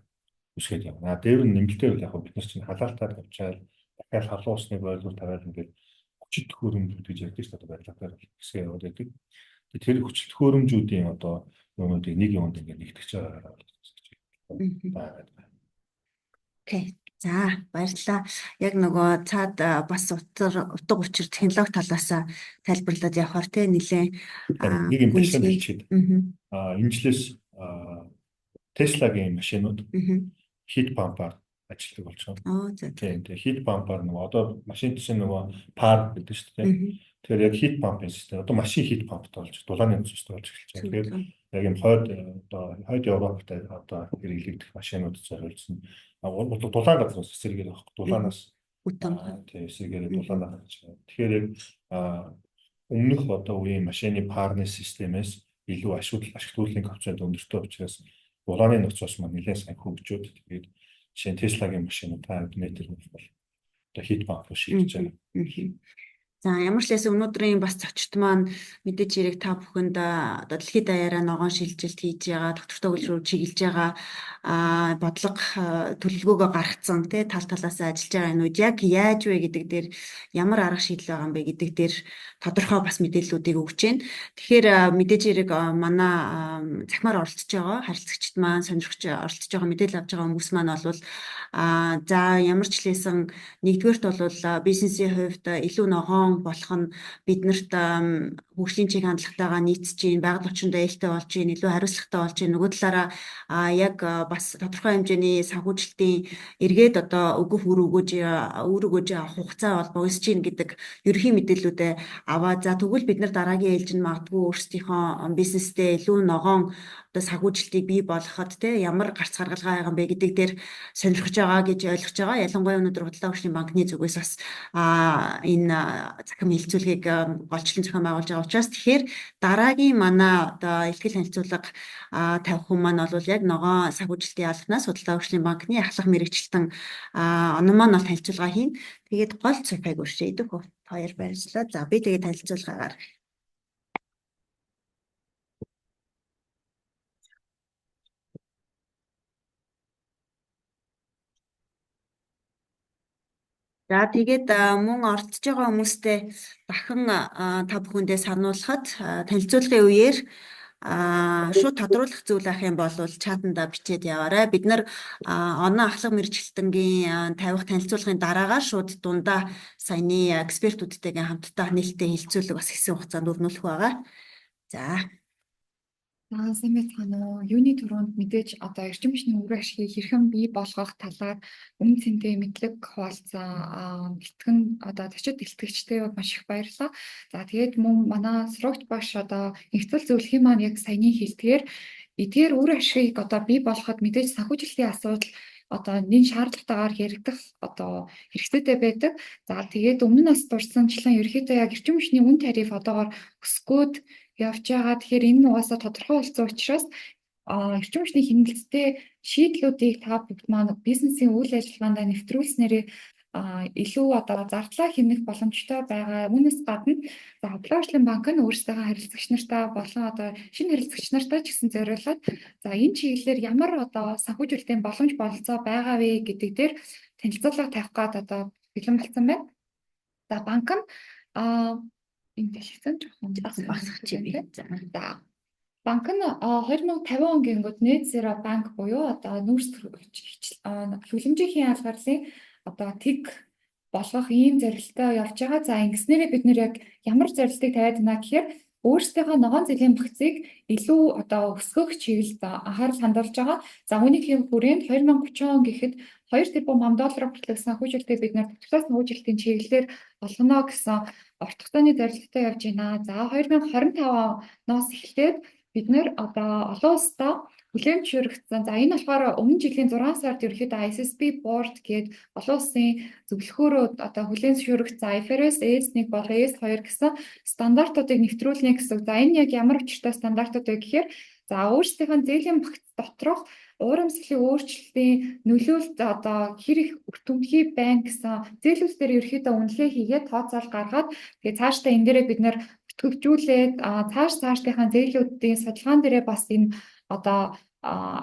өсгөөд явна. Дээр нь нэмэлтээр бол яг бид нар чинь халаалтаар тавьчаал дахиад халуун усны бойлоор тавиал ингээд хүчит төхөөрөмжүүд гэж ярьдаг шүү дээ, барилгатаар хэсгээ яваад байдаг. Тэр хүчит төхөөрөмжүүдийн одоо юунуудыг нэг юунд ингээд нэгтгэж байгаагаар байгаа. Окей. За, баярлалаа. Яг нөгөө цаад бас утга учир технологи талаас тайлбарлаад явахаар те нэлээд нэг юм бэлэн хэлчихэд. Энэ жилээс Tesla-гийн машинууд heat pump-аар ажилладаг болж байгаа. Оо за. Тийм, тэгээ heat pump-аар нөгөө одоо машин чинь нөгөө пар гэдэг шүү дээ. Тэгэхээр яг heat pump-ын систем одоо машин heat pump-тай болж, дулааны нөхцөлтэй болж эхэлж байгаа. Тэгэхээр яг юм хойд одоо хойд Европт одоо хэрэглэгдэх машинууд зориулсан. Дулаан газраас эсрэгээр байхгүй. Дулаанаас тийм эсрэгээр дулаанаар гэж. Тэгэхээр яг өмнөх одоо үеийн машины парны системээс илүү ашиг төлөвлийн коэффициент өндөртэй учраас дулааны нөхцөлс маань нэлээд сайн хөгжөөд, тэгээд жишээ нь Tesla-гийн машинууд та метр бол одоо heat pump руу шийдэж байгаа. За, ямар ч лээс өнөөдрийн бас зочид маань мэдээж хэрэг та бүхэнд одоо дэлхийд даяараа ногоон шилжилт хийж байгаа, доктортой хөгжил рүү чиглэж байгаа, бодлого төлөвлөгөөгөө гаргацсан тий тал талаас ажиллаж байгаа энэ үед яг яаж вэ гэдэг дээр, ямар арга шийдэл байгаа юм бэ гэдэг дээр тодорхой бас мэдээллүүдийг өгч байна. Тэгэхээр мэдээж хэрэг манай захимаар оролцож байгаа харилцагчид маань, сонирхч оролцож байгаа, мэдээлэл авч байгаа хүмүүс маань бол за ямар ч лээсэн нэгдүгээрт бол бизнесийн хувьд илүү ногоон болох нь биднэрт хөгжлийн чиг хандлагатайгаа нийцэж чинь, байгаль орчинд ээлтэй болж чинь, илүү хариуцлагатай болж чинь, нөгөө талаараа яг бас тодорхой хэмжээний санхүүжилтийн эргээд одоо өгөх үр өгөөж авах хугацаа бол богиносч чинь гэдэг ерөнхий мэдээллүүдээ аваа. За, тэгвэл бид нар дараагийн ээлжинд магадгүй өөрсдийнхөө бизнестэй илүү ногоон одоо санхүүжилтийг бий болгоход те ямар гарц гаргалгаа байгаа юм бэ гэдэг дээр сонирхож байгаа гэж ойлгож байгаа. Ялангуяа өнөөдөр Худалдаа хөгжлийн банкны зүгээс бас энэ захим хэлэлцүүлгийг голчлон зохион байгуулж байгаа учраас, тэгэхээр дараагийн манай одоо илтгэл танилцуулга тавих хүн маань бол яг ногоон санхүүжилтийн албанаас Худалдаа хөгжлийн банкны ахлах мэргэжилтэн онон маань бол танилцуулга хийнэ. Тэгээд гол цифрыг өршөө идэх үү? Хоёр баярлалаа. За, би тэгээд танилцуулгаагаар. За, тэгээд мөн оролцож байгаа хүмүүстээ дахин та бүхэндээ сануулхад танилцуулгын үеэр шууд тодруулах зүйл ах юм бол чатанда бичээд яваарай. Бид нар оноо ахлах мэргэжилтэнгийн тавих танилцуулгын дараагаар шууд дундаа саяны экспертүүдтэйгээ хамтдаа нээлттэй хэлэлцүүлэг бас хэсэг хугацаанд өрнүүлэх байгаа. За. За, сайн байцгаана уу. Юуны түрүүнд мэдээж одоо эрчим хүчний үр ашигыг хэрхэн бий болгох талаар үнэ цэнтэй мэдлэг хуваалцсан бэлтгэн одоо зочид бэлтгэгчтэй маш их баярлалаа. За, тэгээд мөн манай сурагч багш одоо нэгцэл зөвлөхийн маань яг саяны хэлдгээр эдгээр үр ашигыг одоо бий болгоход мэдээж санхүүжилтийн асуудал одоо нэн шаардлагатайгаар яригдах одоо хэрэгцээтэй байдаг. За, тэгээд өмнө нь бас дурдсанчлан ерөнхийдөө яг эрчим хүчний үн тариф одоогоор өсгөөд явж байгаа. Тэгэхээр энэ нь угаасаа тодорхой болсон учраас эрчим хүчний хэмнэлттэй шийдлүүдийг та бүгд маань бизнесийн үйл ажиллагаанд нэвтрүүлснээрээ илүү одоо зардлаа хэмнэх боломжтой байгаа. Үүнээс гадна за Худалдаа хөгжлийн банк нь өөрсдийнхөө харилцагч нартаа болон одоо шинэ харилцагч нартаа ч гэсэн зориулаад за энэ чиглэлээр ямар одоо санхүүжилтийн боломж бололцоо байгаа вэ гэдэг дээр танилцуулга тавих гээд одоо бэлэн болсон байна. За, банк нь энэ дэлгэцэн жоохон багасгах чи би. За. Банк нь 2050 он гингүүд net zero банк буюу одоо нүүрс хүлэмжийн ялгарлын одоо тэг болгох ийм зорилттой явж байгаа. За, ингэснээрээ бид нэр яг ямар зорилтыг тавиад байна гэхээр өөрсдийнхөө ногоон зэлийн багцыг илүү одоо өсгөх чиглэлд анхаарал хандуулж байгаа. За, үүнийхээ хүрээнд 2030 он гэхэд 2 тэрбум ам доллар хүртэлх санхүүжилтийг бид нэр тодорхой санхүүжилтийн чиглэлээр олгоно гэсэн урт хугацааны зорилготой явж байна. За, 2025 оноос эхлээд бид нэр одоо олон улстай Хүлээн зөвшөөрөгдсөн. За, энэ болохоор өмнө жилийн 6 сард ерөнхийдөө ISSB board гээд олон улсын зөвлөхөөрөө одоо хүлээн зөвшөөрөгдсөн IFRS AS1 болон AS2 гэсэн стандартуудыг нэвтрүүлнэ гэсэн. За, энэ яг ямар учиртай стандартууд вэ гэхээр, за, өөрсдийнх нь зээлийн багц доторх урамслалын өөрчлөлтийн нөлөөлөлт одоо хэр их өртөмтгий байна гэсэн зээлүүд дээр ерөнхийдөө үнэлгээ хийгээд, тооцоол гаргаад, тэгээ цаашдаа энэ дээрээ бид нар бүртгэгжүүлээд, цааш цаашдынхаа зээлүүдийн судалгаан дээрээ бас энэ одоо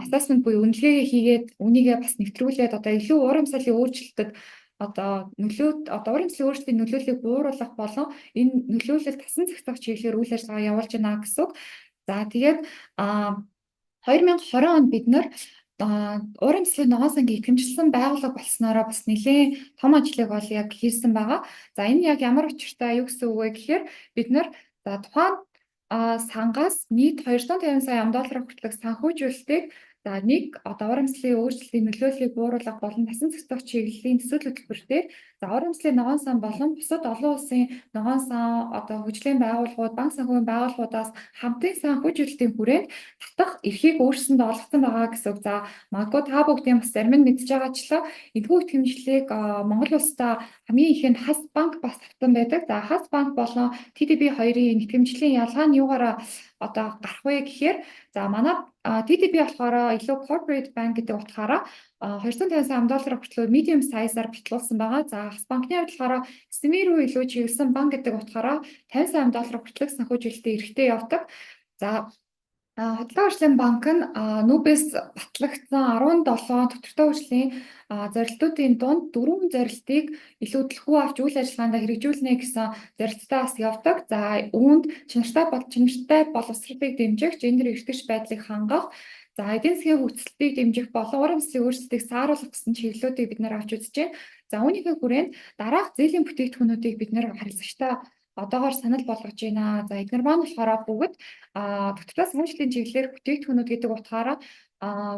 assessment буюу үнэлгээ хийгээд, үүнийгээ бас нэвтрүүлээд, одоо илүү урамсгалын өөрчлөлтөд одоо нөлөө, одоо урамслалын өөрчлөлтийн нөлөөллийг бууруулах болон энэ нөлөөлөл тасан зохицох чиглэлээр үйл ажиллагаа явуулж байна гэсэн үг. За, тэгээд 2020 онд бид нар урамслалын ногоон сангийн итгэмжлэсэн байгууллага болсноороо бас нэлээд том ажлыг бол яг хийсэн байгаа. За, энэ яг ямар учиртай, юу гэсэн үг вэ гэхээр бид нар, за, тухайн сангаас нийт 250 сая ам доллар хүртэлх санхүүжүүлэлтийг, за, нэг одоо урамслалын өөрчлөлтийн нөлөөллийг бууруулах болон тасан зохицох чиглэлийн төсөл хөтөлбөр дээр, за, урамслалын ногоон сан болон бусад олон улсын ногоон сан одоо хөгжлийн байгууллагууд, банк санхүүгийн байгууллагуудаас хамтын санхүүжүүлэлтийн хүрээнд татах эрхийг өөрсөндөө олгосон байгаа гэсэн үг. За, магадгүй та бүгдийн бас зарим нь мэдж байгаачлаа, энэхүү итгэмжлэлийг Монгол улсдаа хамгийн ихэнд Хас банк бас авсан байдаг. За, Хас банк болон TDB хоёрын итгэмжлэлийн ялгаа нь юугаараа одоо гарах вэ гэхээр, за, манай TDB болохоор илүү corporate bank гэдэг утгаараа 250 сая доллар хүртэл medium size-аар батлуулсан байгаа. За, Хас банкны хувьд болохоор SME рүү илүү чиглэсэн банк гэдэг утгаараа 50 сая доллар хүртэлх санхүүжилтийн эрхтэй явдаг. За, Худалдаа хөгжлийн банк нь НҮБ-ээс батлагдсан 17 тодорхой хөгжлийн зорилтуудын дунд дөрвөн зорилтыг илүү түлхүү авч үйл ажиллагаанд хэрэгжүүлнэ гэсэн зорилттой бас явдаг. За, үүнд чанартай боловсролыг дэмжих, гендер эртэвч байдлыг хангах, за, эдийн засгийн хөгжлөлтийг дэмжих болон урамслалын өөрчлөлтийг сааруулах гэсэн чиглэлүүдийг бид нар авч үзэж байна. За, үүнийхээ хүрээнд дараах зээлийн бүтээгдэхүүнүүдийг бид нар харилцагчдаа одоогоор санал болгож байна. За, эдгээр маань болохоор бүгд доктортой санхүүжилтийн чиглэлээр бүтээгдэхүүнүүд гэдэг утгаараа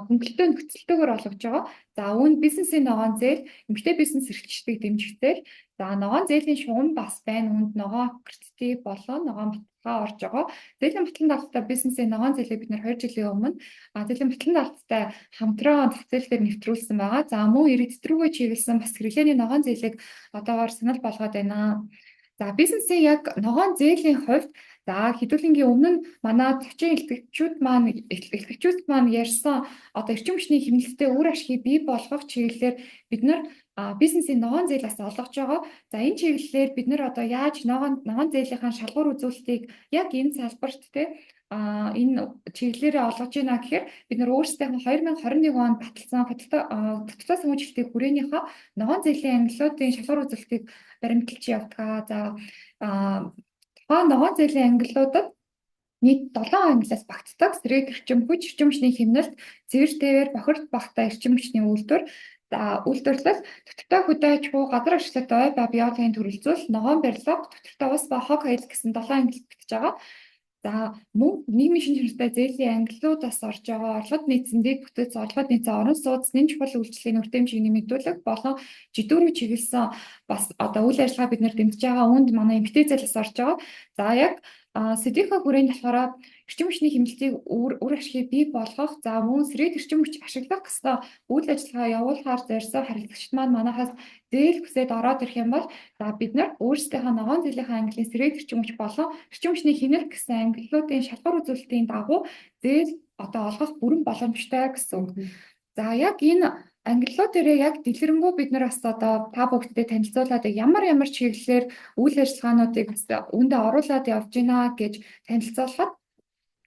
хөнгөлөлтөй нөхцөлтэйгээр олгож байгаа. За, үүнд бизнесийн ногоон зээл, эмэгтэй бизнес эрхлэгчдийг дэмжих зээл, за, ногоон зээлийн шугам бас байна. Үүнд ногоон кредит болон ногоон баталгаа орж байгаа. Зээлийн батлан даалттай бизнесийн ногоон зээлийг бид нар 2 жилийн өмнө зээлийн батлан даалттай хамтран зах зээл дээр нэвтрүүлсэн байгаа. За, мөн иргэд рүүгээ чиглэсэн бас хэрэглээний ногоон зээлийг одоогоор санал болгоод байна. За, бизнесийн яг ногоон зээлийн хувьд, за, хэдүүлэнгийн өмнө нь манай зочин илтгэгчүүд маань ярьсан одоо эрчим хүчний хэмнэлттэй үр ашгийг бий болгох чиглэлээр бид нар бизнесийн ногоон зээл бас олгож байгаа. За, энэ чиглэлээр бид нар одоо яаж ногоон зээлийнхаа шалгуур үзүүлэлтийг яг энэ салбарт те энэ чиглэлээрээ олгож байна гэхээр бид нар өөрсдийнхөө 2021 онд баталсан худалдаа санхүүжилтийн хүрээнийхээ ногоон зээлийн ангиллуудын шалгуур үзүүлэлтийг баримталж явдаг. За, тухайн ногоон зээлийн ангиллуудад нийт 7 ангиллаас багтдаг. Сэргээх эрчим хүч, эрчим хүчний хэмнэлт, цэвэр тээвэр, бохирд багатай эрчим хүчний үйлдвэр, за, үйлдвэрлэл, доктортой хөдөө аж ахуй, газар ашиглалт, ой ба биологийн төрөл зүйл, ногоон барилга, доктортой ус ба хог аялал гэсэн 7 ангилал битж байгаа. За, мөн нийгмийн шинж чанартай зээлийн ангиллууд бас орж байгаа. Орлогод нийцсэн дэд бүтэц, орлогод нийцсэн орон сууц, нэн чухал үйлчилгээний хүртээмжийг нэмэгдүүлэх болон жидүү рүү чиглэсэн бас одоо үйл ажиллагаа бид нар дэмжиж байгаа. Үүнд манай эмэгтэй зээл бас орж байгаа. За, яг сэдвийнхээ хүрээнд болохоор эрчим хүчний хэмнэлтийг үр ашигыг бий болгох, за, мөн сэргээх эрчим хүч ашиглах гэсэн үйл ажиллагаа явуулахаар зорьсон харилцагчид маань манайхаас зээл хүсээд ороод ирэх юм бол, за, бид нар өөрсдийнхөө ногоон зээлийнхээ ангиллын сэргээх эрчим хүч болон эрчим хүчний хэмнэлт гэсэн ангиллуудын шалгуур үзүүлэлтийн дагуу зээл одоо олгох бүрэн боломжтой гэсэн үг. За, яг энэ ангиллууд дээрээ яг дэлгэрэнгүй бид нар бас одоо та бүгдтэй танилцуулаад, ямар ямар чиглэлээр үйл ажиллагаануудыг бас үүндээ оруулаад явж байна гэж танилцуулахад,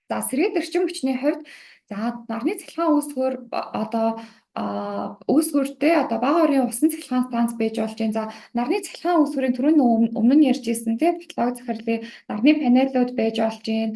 за, сэргээх эрчим хүчний хувьд, за, нарны цахилгаан үүсгүүр одоо үүсгүүртэй одоо бага орын усан цахилгаан станц байж болж байна. За, нарны цахилгаан үүсгүүрийн түрүүний өмнө нь ярьж ирсэн тийм технологи захирлын нарны панелууд байж болж байна.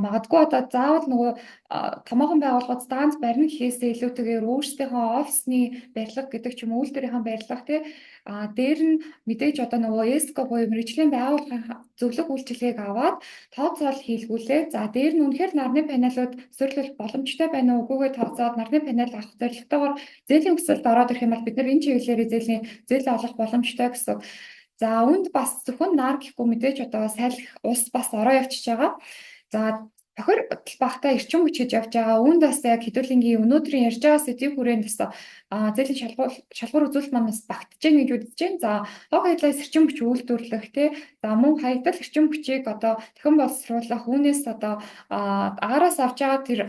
Магадгүй одоо заавал нөгөө томоохон байгууллагууд станц барина гэхээсээ илүүтэйгээр өөрсдийнхөө офисны барилга гэдэг ч юм уу, үйлдвэрийнхээ барилга тий, дээр нь мэдээж одоо нөгөө ESCO буюу мэргэжлийн байгууллагын зөвлөх үйлчилгээг аваад тооцоол хийлгүүлээ. За, дээр нь үнэхээр нарны панелууд суурилах боломжтой байна уу, үгүйгээ тооцоод нарны панел авах зорилготойгоор зээлийн хүсэлд ороод ирэх юм бол бид нар энэ чиглэлээр зээл олох боломжтой гэсэн. За, үүнд бас зөвхөн нар гэхгүй мэдээж одоо салхи, ус бас ороо явчихж байгаа. За. Тохирдол багтаа эрчим хүч гэж явж байгаа. Үүнд бас яг хэдүүлэнгийн өнөөдрийн ярьж байгаа сэдвийн хүрээнд бас зээлийн шалгуур үзүүлэлт маань бас багтж гэнэ гэж үзэж байна. За, хог хаягдлаас эрчим хүч үйлдвэрлэх, те, за, мөн хаягдал эрчим хүчийг одоо дахин боловсруулах, үүнээс одоо агаараас авч байгаа тэр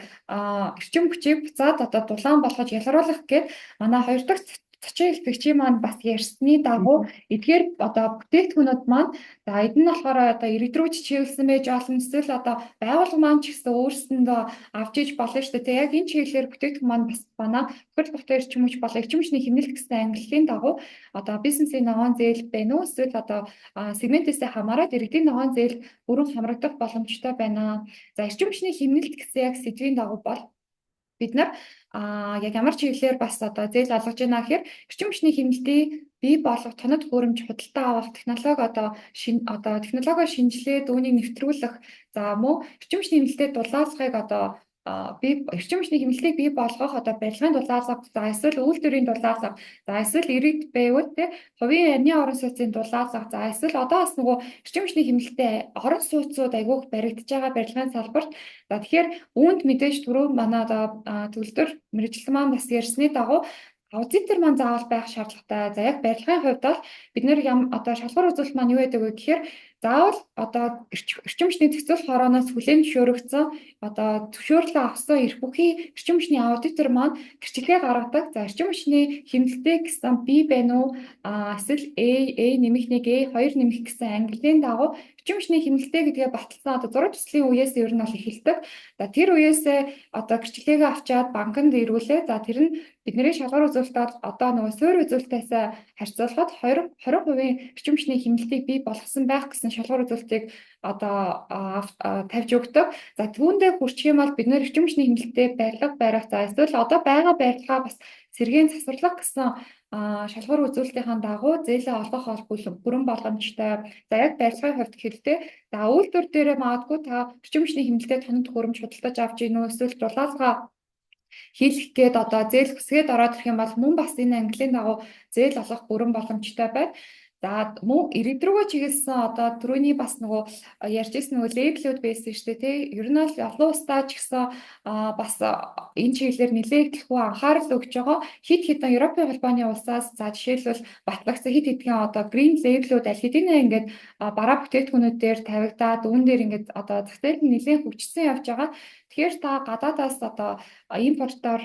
эрчим хүчийг буцаад одоо дулаан болгож ялгаруулах гээд манай хоёр дахь зочин хэлтгэгчийн маань бас ярьсны дагуу эдгээр одоо бүтээгдэхүүнүүд маань, за, эд нь болохоор одоо иргэд рүү чиглэсэн байж болно, эсвэл одоо байгууллага маань ч гэсэн өөрсөндөө авч иж болно шүү дээ. Яг энэ чиглэлээр бүтээгдэхүүн маань бас манай тохирол багтаа эрчим хүч болон эрчим хүчний хэмнэлт гэсэн ангиллын дагуу одоо бизнесийн ногоон зээл байна уу, эсвэл одоо сегментээсээ хамаарат иргэдийн ногоон зээл бүрэн хамрагдах боломжтой байна. За, эрчим хүчний хэмнэлт гэсэн яг сэдвийн дагуу бол бид нар яг ямар чиглэлээр бас одоо зээл олгож байна гэхээр эрчим хүчний хэмнэлтийг бий болгох тоног төхөөрөмж худалдаа авах технологи, одоо технологио шинжилээд үүнийг нэвтрүүлэх, за, мөн эрчим хүчний хэмнэлтэд дулаалгыг одоо бий эрчим хүчний хэмнэлтийг бий болгох одоо барилгын дулаалга, за, эсвэл үйлдвэрийн дулаалга, за, эсвэл иргэд байвал, те, хувийн амьны орон сууцын дулаалга, за, эсвэл одоо бас нөгөө эрчим хүчний хэмнэлтэд орон сууцуд айгүйх баригдаж байгаа барилгын салбарт. За, тэгэхээр үүнд мэдээж түрүү манай одоо төгөлдөр мэргэжилтэн маань бас ярьсны дагуу аудитор маань заавал байх шаардлагатай. За, яг барилгын хувьд бол бид нэр ям одоо шалгуур үзүүлэлт маань юу байдаг вэ гэхээр заавал одоо эрчим хүчний зохицуулах хорооноос хүлээн зөвшөөрөгдсөн, одоо зөвшөөрлөө авсан эрх бүхий эрчим хүчний аудитор маань гэрчлэгээ гаргадаг. За, эрчим хүчний хэмнэлтээ гэсэн B байна уу, эсвэл A, A нэмэх 1, A 2 нэмэх гэсэн ангиллын дагуу эрчим хүчний хэмнэлтээ гэдгээ баталсан одоо зураг төслийн үеэс ер нь бол эхэлдэг. За, тэр үеэсээ одоо гэрчлэгээ авчаад банкнд ирүүлээ. За, тэр нь бидний шалгуур үзүүлэлтээр одоо нөгөө суурь үзүүлэлтээс харьцуулахад 20 20% эрчим хүчний хэмнэлтийг бий болгосон байх гэсэн шалгуур үзүүлэлтийг одоо тавьж өгдөг. За, түүндээ хүрчих юм бол бид нэр эрчим хүчний хэмнэлттэй барилга барих, за, эсвэл одоо байгаа барилгаа бас сэргээн засварлах гэсэн шалгуур үзүүлэлтийн дагуу зээлээ олгох бол бүрэн боломжтой. За, яг барилгын хувьд гэхэлтэй, за, үйлдвэр дээрээ магадгүй та эрчим хүчний хэмнэлтэд тоног төхөөрөмж худалдаж авч гин үү, эсвэл дулаалгаа хийлгэх гээд одоо зээл хүсгээд ороод ирэх юм бол мөн бас энэ ангиллын дагуу зээл олох бүрэн боломжтой байна. За, мөн иргэд рүүгээ чиглэсэн одоо түрүүний бас нөгөө ярьж ирсэн нөгөө label үүд байсан шүү дээ, тий. Ер нь бол олон улсдаа ч гэсэн бас энэ чиглэлээр нэлээд ихэвчлэн анхаарал өгч байгаа. Хэд хэдэн Европын холбооны улсаас, за, жишээлбэл батлагдсан хэд хэдхэн одоо green label үүд аль хэдийнэ ингээд бараа бүтээгдэхүүнүүд дээр тавигдаад, үүн дээр ингээд одоо зах зээл нь нэлээд хөгжсөн явж байгаа. Тэгэхээр та гадаадаас одоо импортоор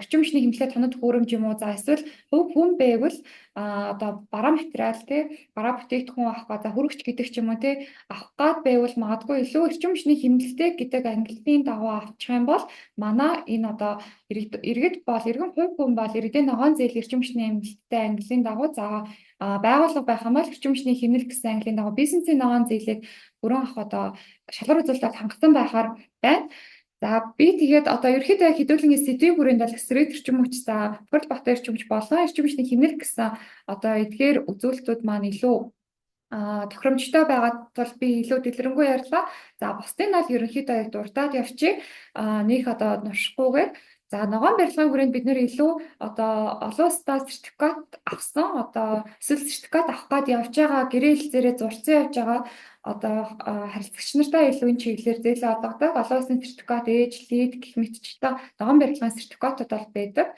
эрчим хүчний хэмнэлтэд тоног төхөөрөмж юм уу, за, эсвэл хувь хүн байвал одоо бараа материал, тий, бараа бүтээгдэхүүн авах га, за, хөрөгч гэдэг ч юм уу, тий, авах гад байвал магадгүй илүү эрчим хүчний хэмнэлтэд гэдэг ангиллын дагуу авчих юм бол манай энэ одоо иргэд бол, иргэн хувь хүн бол иргэдийн ногоон зээл эрчим хүчний хэмнэлттэй ангиллын дагуу, за, байгууллага байх юм бол эрчим хүчний хэмнэлт гэсэн ангиллын дагуу бизнесийн ногоон зээлийг бүрэн авах одоо шалгуур үзүүлэлтээр хангасан байхаар байна. За, би тэгээд одоо ерөөхдөө хэдүүлэнгийн сэдвийн хүрээнд бол эсрэг эрчим хүч, за, тохирол багтаа эрчим хүч болон эрчим хүчний хэмнэлт гэсэн одоо эдгээр үзүүлэлтүүд маань илүү тохиромжтой байгаа тул би илүү дэлгэрэнгүй ярьлаа. За, бусдын нь бол ерөнхийдөө яг дуртаад явчих. Нэг одоо нуршихгүйгээр. За, ногоон барилгын хүрээнд бид нэр илүү одоо олон улсдаа сертификат авсан, одоо эсвэл сертификат авах гээд явж байгаа, гэрээ хэлцээрээ зурцсан явж байгаа одоо харилцагч нартай илүү энэ чиглэлээр зээлээ олгодог. Олон улсын сертификат, ээж, LEED гэх мэтчилэн ногоон барилгын сертификатууд бол байдаг.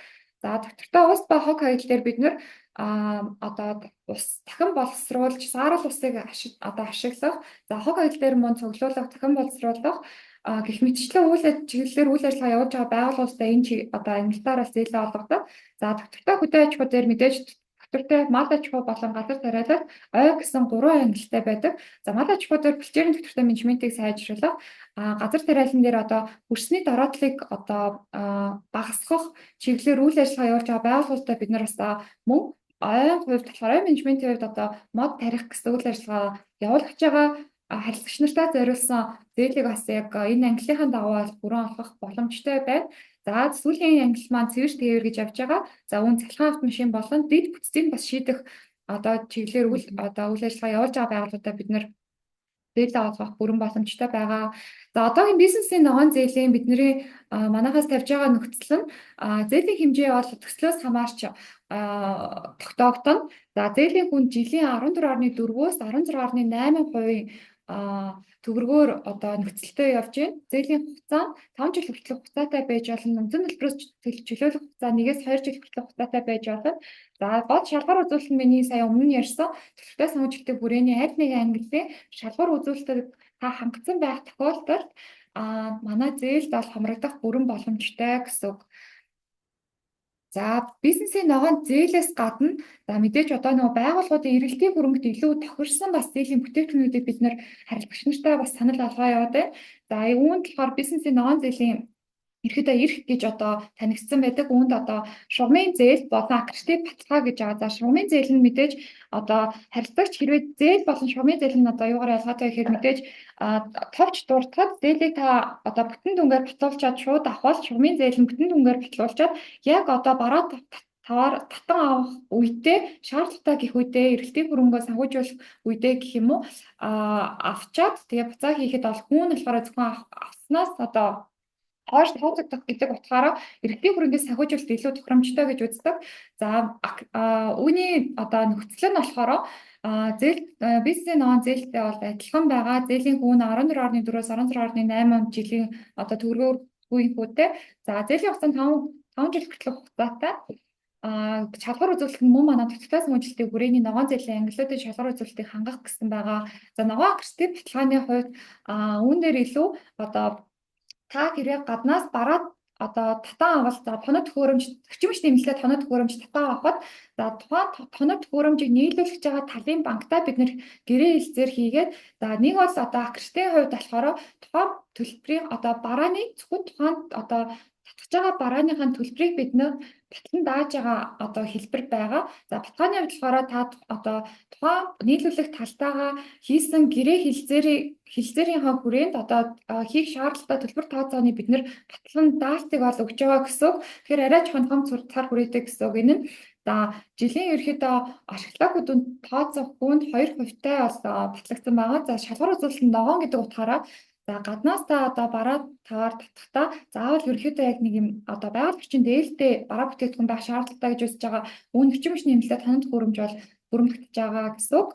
За, доктортой ус ба хог хаягдал дээр бид нэр одоо ус дахин боловсруулж саарал усыг одоо ашиглах, за, хог хаягдал дээр мөн цуглуулах, дахин боловсруулах гэх мэтчлэн үйл чиглэлээр үйл ажиллагаа явуулж байгаа байгууллагуудаа энэ одоо ангилтаар бас зээлээ олгодог. За, доктортой хөдөө аж ахуй дээр мэдээж доктортой мал аж ахуй болон газар тариалал ой гэсэн гурван ангилалтай байдаг. За, мал аж ахуй дээр бэлчээрийн доктортой менежментийг сайжруулах, газар тариалан дээр одоо хөрсний дороотлыг одоо багасгах чиглэлээр үйл ажиллагаа явуулж байгаа байгууллагуудаа бид нар бас мөн ойн хувьд болохоор ой менежментийн хувьд одоо мод тарих гэсэн үйл ажиллагаа явуулж байгаа харилцагч нартай зориулсан зээлийг бас яг энэ ангиллынхаа дагуу бол бүрэн олгох боломжтой байна. За, сүүлийн ангилал маань цэвэр тээвэр гэж явж байгаа. За, үүн цахилгаан автомашин болон дэд бүтцийг бас шийдэх одоо чиглэлээр үйл ажиллагаа явуулж байгаа байгууллагуудаа бид нэр зээлээ олгох бүрэн боломжтой байгаа. За, одоогийн бизнесийн ногоон зээлийн бидний манайхаас тавьж байгаа нөхцөл нь зээлийн хэмжээ бол төслөөс хамаарч тогтоогдоно. За, зээлийн хүн жилийн 14.4-өөс 16.8% төгрөгөөр одоо нөхцөлтэй явж байна. Зээлийн хугацаа нь 5 жил хүртэлх хугацаатай байж болно. Үндсэн төлбөрөөс чөлөөлөх хугацаа 1-2 жил хүртэлх хугацаатай байж болно. За, гол шалгуур үзүүлэлт нь миний сая өмнө нь ярьсан төлбөртэй санхүүжилтийн хүрээний аль нэгэн ангиллын шалгуур үзүүлэлтэд та хангацсан байх тохиолдолд манай зээлд бол хамрагдах бүрэн боломжтой гэсэн үг. За, бизнесийн ногоон зээлээс гадна, за, мэдээж одоо нөгөө байгууллагуудын эрэлтийн хөрөнгөд илүү тохирсон бас зээлийн бүтээгдэхүүнүүдийг бид нар харилцагч нартай бас санал болгоо яваад байна. За, үүнд болохоор бизнесийн ногоон зээлийн ерөөдөө эрх гэж одоо танигдсан байдаг. Үүнд одоо шугамын зээл болон аккредитив баталгаа гэж байгаа. За, шугамын зээл нь мэдээж одоо харилцагч хэрвээ зээл болон шугамын зээл нь одоо юугаар ялгаатай гэхээр мэдээж товч дурдахад зээлийг та одоо бүтэн дүнгээр батлуулчаад шууд авах бол шугамын зээл нь бүтэн дүнгээр батлуулчаад яг одоо бараа таваар татан авах үедээ, шаардлагатай гэх үедээ, эрэлтийн хөрөнгөө санхүүжүүлэх үедээ гэх юм уу, авчаад тэгээ буцаа хийхэд бол хүн болохоор зөвхөн авснаас одоо хойш тооцогдох гэдэг утгаараа эргэлтийн хөрөнгөний санхүүжилт илүү тохиромжтой гэж үздэг. За, үүний одоо нөхцөл нь болохоор зээл бизнесийн ногоон зээлтэй бол адилхан байгаа. Зээлийн хүү нь 14.4-өөс 16.8 жилийн одоо төгрөгөөр хүүтэй. За, зээлийн хугацаа нь 5 жил хүртэлх хугацаатай. Шалгуур үзүүлэлт нь мөн манай дутагтай санхүүжилтийн хүрээний ногоон зээлийн ангиллуудын шалгуур үзүүлэлтийг хангах гэсэн байгаа. За, ногоон аккредитив баталгааны хувьд үүн дээр илүү одоо та хэрэг гаднаас бараа одоо татан авал, за, тоног төхөөрөмж, эрчим хүчний нэмэлтээ тоног төхөөрөмж татан авахад, за, тухайн тоног төхөөрөмжийг нийлүүлж байгаа талын банктай бид нар гэрээ хэлцээр хийгээд, за, нэг бол одоо аккредитийн хувьд болохоор тухайн төлбөрийг одоо барааны зөвхөн тухайн одоо татгаж байгаа барааныхаа төлбөрийг бид нар батлан дааж байгаа одоо хэлбэр байгаа. За, баталгааны хувьд болохоор та одоо тухайн нийлүүлэх талтайгаа хийсэн гэрээ хэлцээрийнхаа хүрээнд одоо хийх шаардлагатай төлбөр тооцооны бид нар батлан даалтыг бол өгч байгаа гэсэн үг. Тэгэхээр арай жоохон том цар хүрээтэй гэсэн үг энэ нь. За, жилийн ерөөхдөө ашиглаагүй дүнд тооцох хүнд 2%-тай бол батлагдсан байгаа. За, шалгуур үзүүлэлт нь ногоон гэдэг утгаараа, за, гаднаас та одоо бараа таваар татахдаа заавал ерөөхдөө яг нэг юм одоо байгаль орчин дээлтэй бараа бүтээгдэхүүн байх шаардлагатай гэж үзэж байгаа. Үүн эрчим хүчний нэмэлтээ тоног төхөөрөмж бол бүрэн багтаж байгаа гэсэн үг.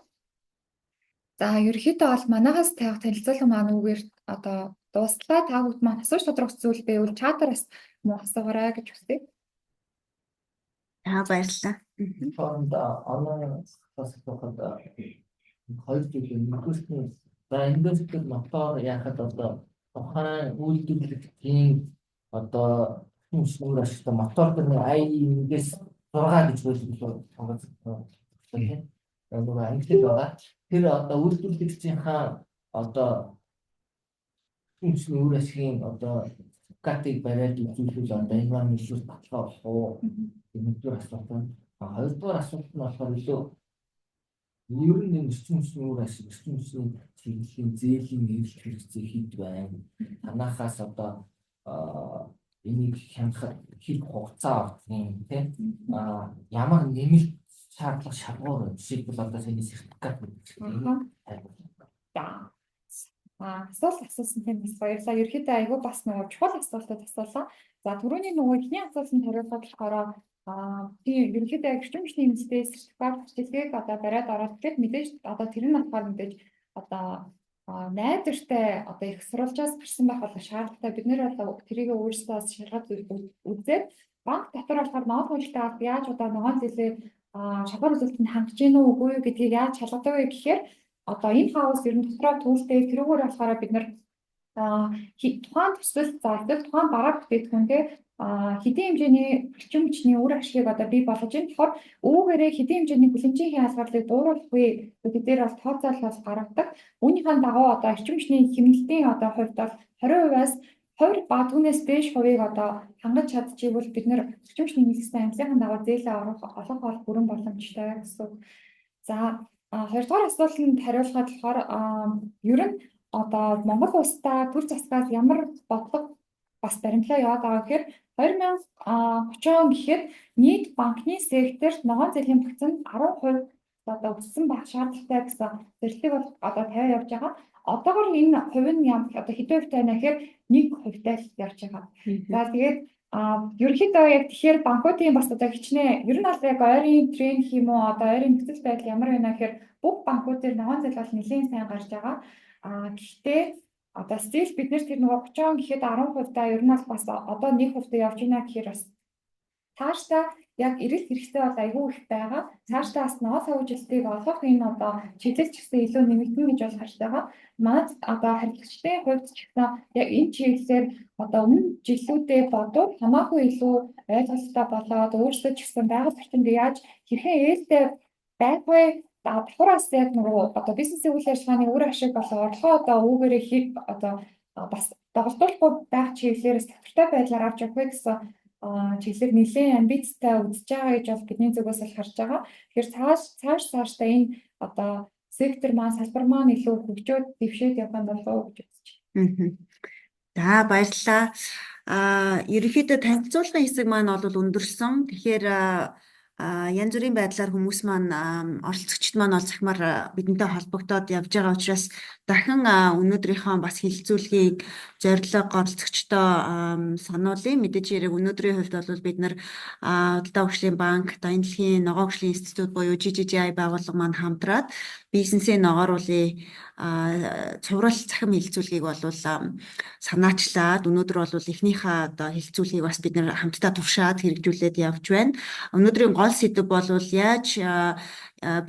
За, ерөөхдөө бол манайхаас тавих танилцуулга маань үүгээр одоо дууслаа. Та бүгд маань асууж тодорхой зүйл байвал чатаар бас мөн асуугаарай гэж хүсье. За, баярлалаа. Хооронд онлайн асуухад хоёр зүйл. Нэгдүгээрт нь, за, индастриал мотор яхад одоо тухайн үйлдвэрлэгчдийн одоо үр ашигтай мотор дээр нэг i1-ээс 6 гэж байлгүй сонгосон тийм нөгөө англи байгаа. Тэр одоо үйлдвэрлэгчийнхаа одоо үр ашигын одоо сертификатыг бариад үзүүлвэл одоо энэ маань илүү баталгаа болох уу? Нэгдүгээр асуулт нь. Хоёрдугаар асуулт нь болохоор илүү ер нь энэ эрчим хүчний үр ашиг, эрчим хүчний чиглэлийн зээлийн эрэлт хэрэгцээ хэд байна? Танахаас одоо энийг хянахад хэр хугацаа ордгийг тийм ямар нэмэлт шаардлага шалгуур байна? Жишээлбэл, одоо саяны сертификат гэдэг шиг энэ тайлбарлаа. За. Асуулт асуусан тийм бас баярлалаа. Ерөнхийдөө айгүй бас нөгөө чухал асуултууд асуулаа. За, түрүүний нөгөө эхний асуултанд хариулахад болохоор тийм, ерөнхийдөө эрчим хүчний нэмэлтээ сертификат хүчилгээг одоо бариад ороод ирэхэд мэдээж одоо тэр нь болохоор мэдээж одоо найдвартай одоо их сурвалжаас гарсан байх бол шаардлагатай. Бид нар одоо тэрийг өөрсдөө бас шалгаад үзээд банк дотор болохоор ногоон хуультай авах яаж одоо ногоон зээлээ шалгуур үзүүлэлтэнд хангаж гин үү, үгүй юу гэдгийг яаж шалгадаг вэ гэхээр одоо энэ house ер нь дотроо түүхтэй тэрүүгээр болохоор бид нар тухайн төсөл, за, эсвэл тухайн бараа бүтээгдэхүүнтэй хэдийн хэмжээний эрчим хүчний үр ашигыг одоо бий болгож байна. Тэгэхээр үүгээрээ хэдийн хэмжээний хүлэмжийн хязгаарлалыг бууруулах вэ гэдэг дээр бол тооцоолол бол гаргадаг. Үүнийхэн дагуу одоо эрчим хүчний хэмнэлтийн одоо хувьд бол 20%-аас 20 ба түүнээс дээш хувийг одоо хангаж чадчихвал бид нар эрчим хүчний нийлүүлсэн ангиллын дагуу зээлээ оруулах олох бол бүрэн боломжтой гэсэн үг. За, хоёрдугаар асуултанд хариулахад болохоор ер нь одоо Монгол улсдаа төр засгаас ямар бодлого бас баримтлаа яваад байгаа гэхээр 2030 он гэхэд нийт банкны секторт ногоон зээлийн багц нь 10% одоо өссөн байх шаардлагатай гэсэн зорилтыг бол одоо тавиа явж байгаа. Одоогор энэ хувь нь ямар одоо хэдэн хувьтай байна гэхээр 1%-тай л явж байгаа. За, тэгээд Ерөнхийдөө яг тэгэхээр банкуудын бас одоо хичнээн ер нь бол яг ойрын тренд гэх юм уу, одоо ойрын нөхцөл байдал ямар байна гэхээр бүх банкуд дээр ногоон зээл бол нэлээд сайн гарч байгаа. Гэхдээ одоо still бид нар тэр нөгөө 30 гэхэд 10% та ер нь бол бас одоо 1% та явж байна гэхээр бас цаашдаа яг эрэлт хэрэгтэй бол айгүй их байгаа. Цаашдаа бас ногоон санхүүжилтийг олгох энэ одоо чиглэл ч гэсэн илүү нэмэгдэнэ гэж бол харж байгаа. Манай одоо харилцагчдын хувьд ч гэсэн яг энэ чиглэлээр одоо өмнө жилүүдээ бодвол хамаагүй илүү ойлголттой болоод, өөрсдөө ч гэсэн байгаль орчинд яаж хэрхэн ээлтэй байх вэ? Давхараас яг нөгөө одоо бизнесийн үйл ажиллагааны үр ашиг болон орлогоо одоо үүгээрээ хэр одоо бас доголдуулахгүй байх чиглэлээрээс тодорхой байдлаар авч явах вэ гэсэн чиглэлээр нэлээд амбицтай үзэж байгаа гэж бол бидний зүгээс бол харж байгаа. Тэгэхээр цаашдаа энэ одоо сектор маань, салбар маань илүү хөгжөөд дэвшээд явах юм болов уу гэж үзэж байна. За, баярлалаа. Ерөнхийдөө танилцуулгын хэсэг маань бол өндөрсөн. Тэгэхээр янз бүрийн байдлаар хүмүүс маань, оролцогчд маань бол захимаар бидэнтэй холбогдоод явж байгаа учраас дахин өнөөдрийнхөө бас хэлэлцүүлгийг зорилго оролцогчдоо сануулъя. Мэдээж хэрэг өнөөдрийн хувьд бол бид нар Худалдаа хөгжлийн банк, энэ дэлхийн ногоон хөгжлийн институт буюу GGGI байгууллага маань хамтраад бизнесээ ногооруулъя цуврал цахим хэлэлцүүлгийг бол санаачлаад өнөөдөр бол эхнийхээ одоо хэлэлцүүлгийг бас бид нар хамтдаа туршаад хэрэгжүүлээд явж байна. Өнөөдрийн гол сэдэв бол яаж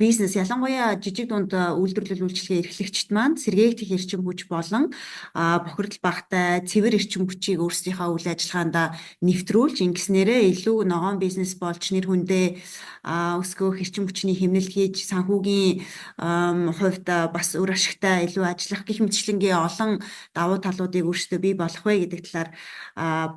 бизнес, ялангуяа жижиг дунд үйлдвэрлэл үйлчилгээ эрхлэгчид маань сэргээгдэх эрчим хүч болон бохирдол багатай цэвэр эрчим хүчийг өөрсдийнхөө үйл ажиллагаанд нэвтрүүлж, ингэснээрээ илүү ногоон бизнес болж нэр хүндээ өсгөх, эрчим хүчний хэмнэлт хийж, санхүүгийн хувьд бас үр ашигтай илүү ажиллах гэх мэтчилэнгийн олон давуу талуудыг өөрсдөө бий болох вэ гэдэг талаар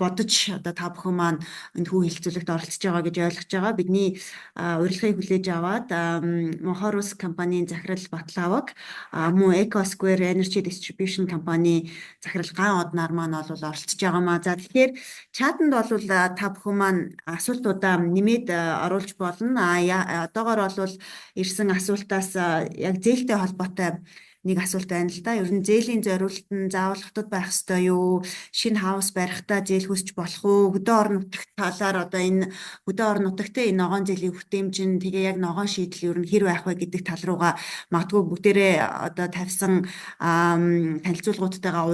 бодож одоо та бүхэн маань энэхүү хэлэлцүүлэгт оролцож байгаа гэж ойлгож байгаа. Бидний урилгыг хүлээж аваад Монхорус компанийн захирал Батлаваг, мөн Eco Square Energy Distribution компани захирал Ган Однаар маань бол оролцож байгаа маа. За, тэгэхээр чатанд бол та бүхэн маань асуултуудаа нэмээд оруулж болно. А одоогоор бол ирсэн асуултаас яг зээлтэй холбоотой нэг асуулт байна л да. Ер нь зээлийн зориулалт нь заавал хотод байх ёстой юу? Шинэ house барихтаа зээл хүсч болох уу? Хөдөө орон нутагт талаар одоо энэ хөдөө орон нутагт энэ ногоон зээлийн хүртээмж нь, тэгээ яг ногоон шийдэл ер нь хэр байх вэ гэдэг тал руугаа магадгүй бүгдээрээ одоо тавьсан танилцуулгуудтайгаа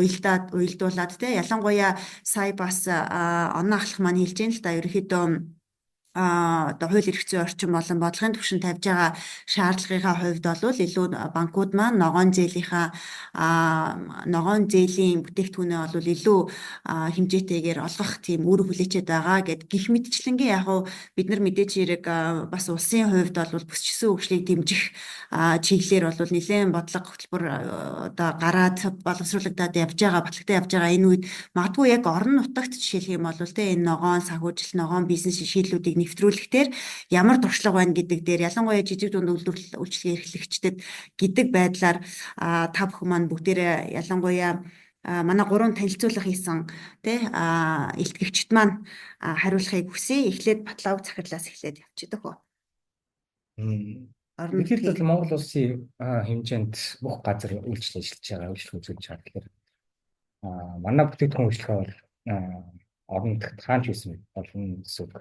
уялдуулаад, те, ялангуяа сая бас оноо ахлах маань хэлж байна л да. Ерөнхийдөө одоо хууль эрх зүйн орчин болон бодлогын түвшин тавьж байгаа шаардлагынхаа хувьд бол илүү банкуд маань ногоон зээлийн бүтээгдэхүүнээ бол илүү хэмжээтэйгээр олгох тийм үүрэг хүлээчээд байгаа гээд гэх мэтчилэнгийн. Яг уу бид нар мэдээж хэрэг бас улсын хувьд бол бүсчсэн хөгжлийг дэмжих чиглэлээр бол нэлээд бодлого хөтөлбөр одоо гараад боловсруулагдаад явж байгаа, батлагтай явж байгаа энэ үед магадгүй яг орон нутагт жишээлх юм бол те энэ ногоон санхүүжилт, ногоон бизнес шийдлүүдийг нэвтрүүлэхдээ ямар туршлага байна гэдэг дээр, ялангуяа жижиг дунд үйлдвэрлэл үйлчилгээ эрхлэгчдэд гэдэг байдлаар та бүхэн маань бүгдээрээ, ялангуяа манай гурван танилцуулга хийсэн тий илтгэгчид маань хариулахыг хүсье. Эхлээд Батлавг захирлаас эхлээд явчихдаг хөө. Орон Бид бол Монгол улсын хэмжээнд бүх газар үйлчлэл ажиллаж байгаа, үйлчлэг үзүүлж байгаа. Тэгэхээр манай бүтээгдэхүүн үйлчилгээ бол орон нутагт хаана ч байсан болно гэсэн үг.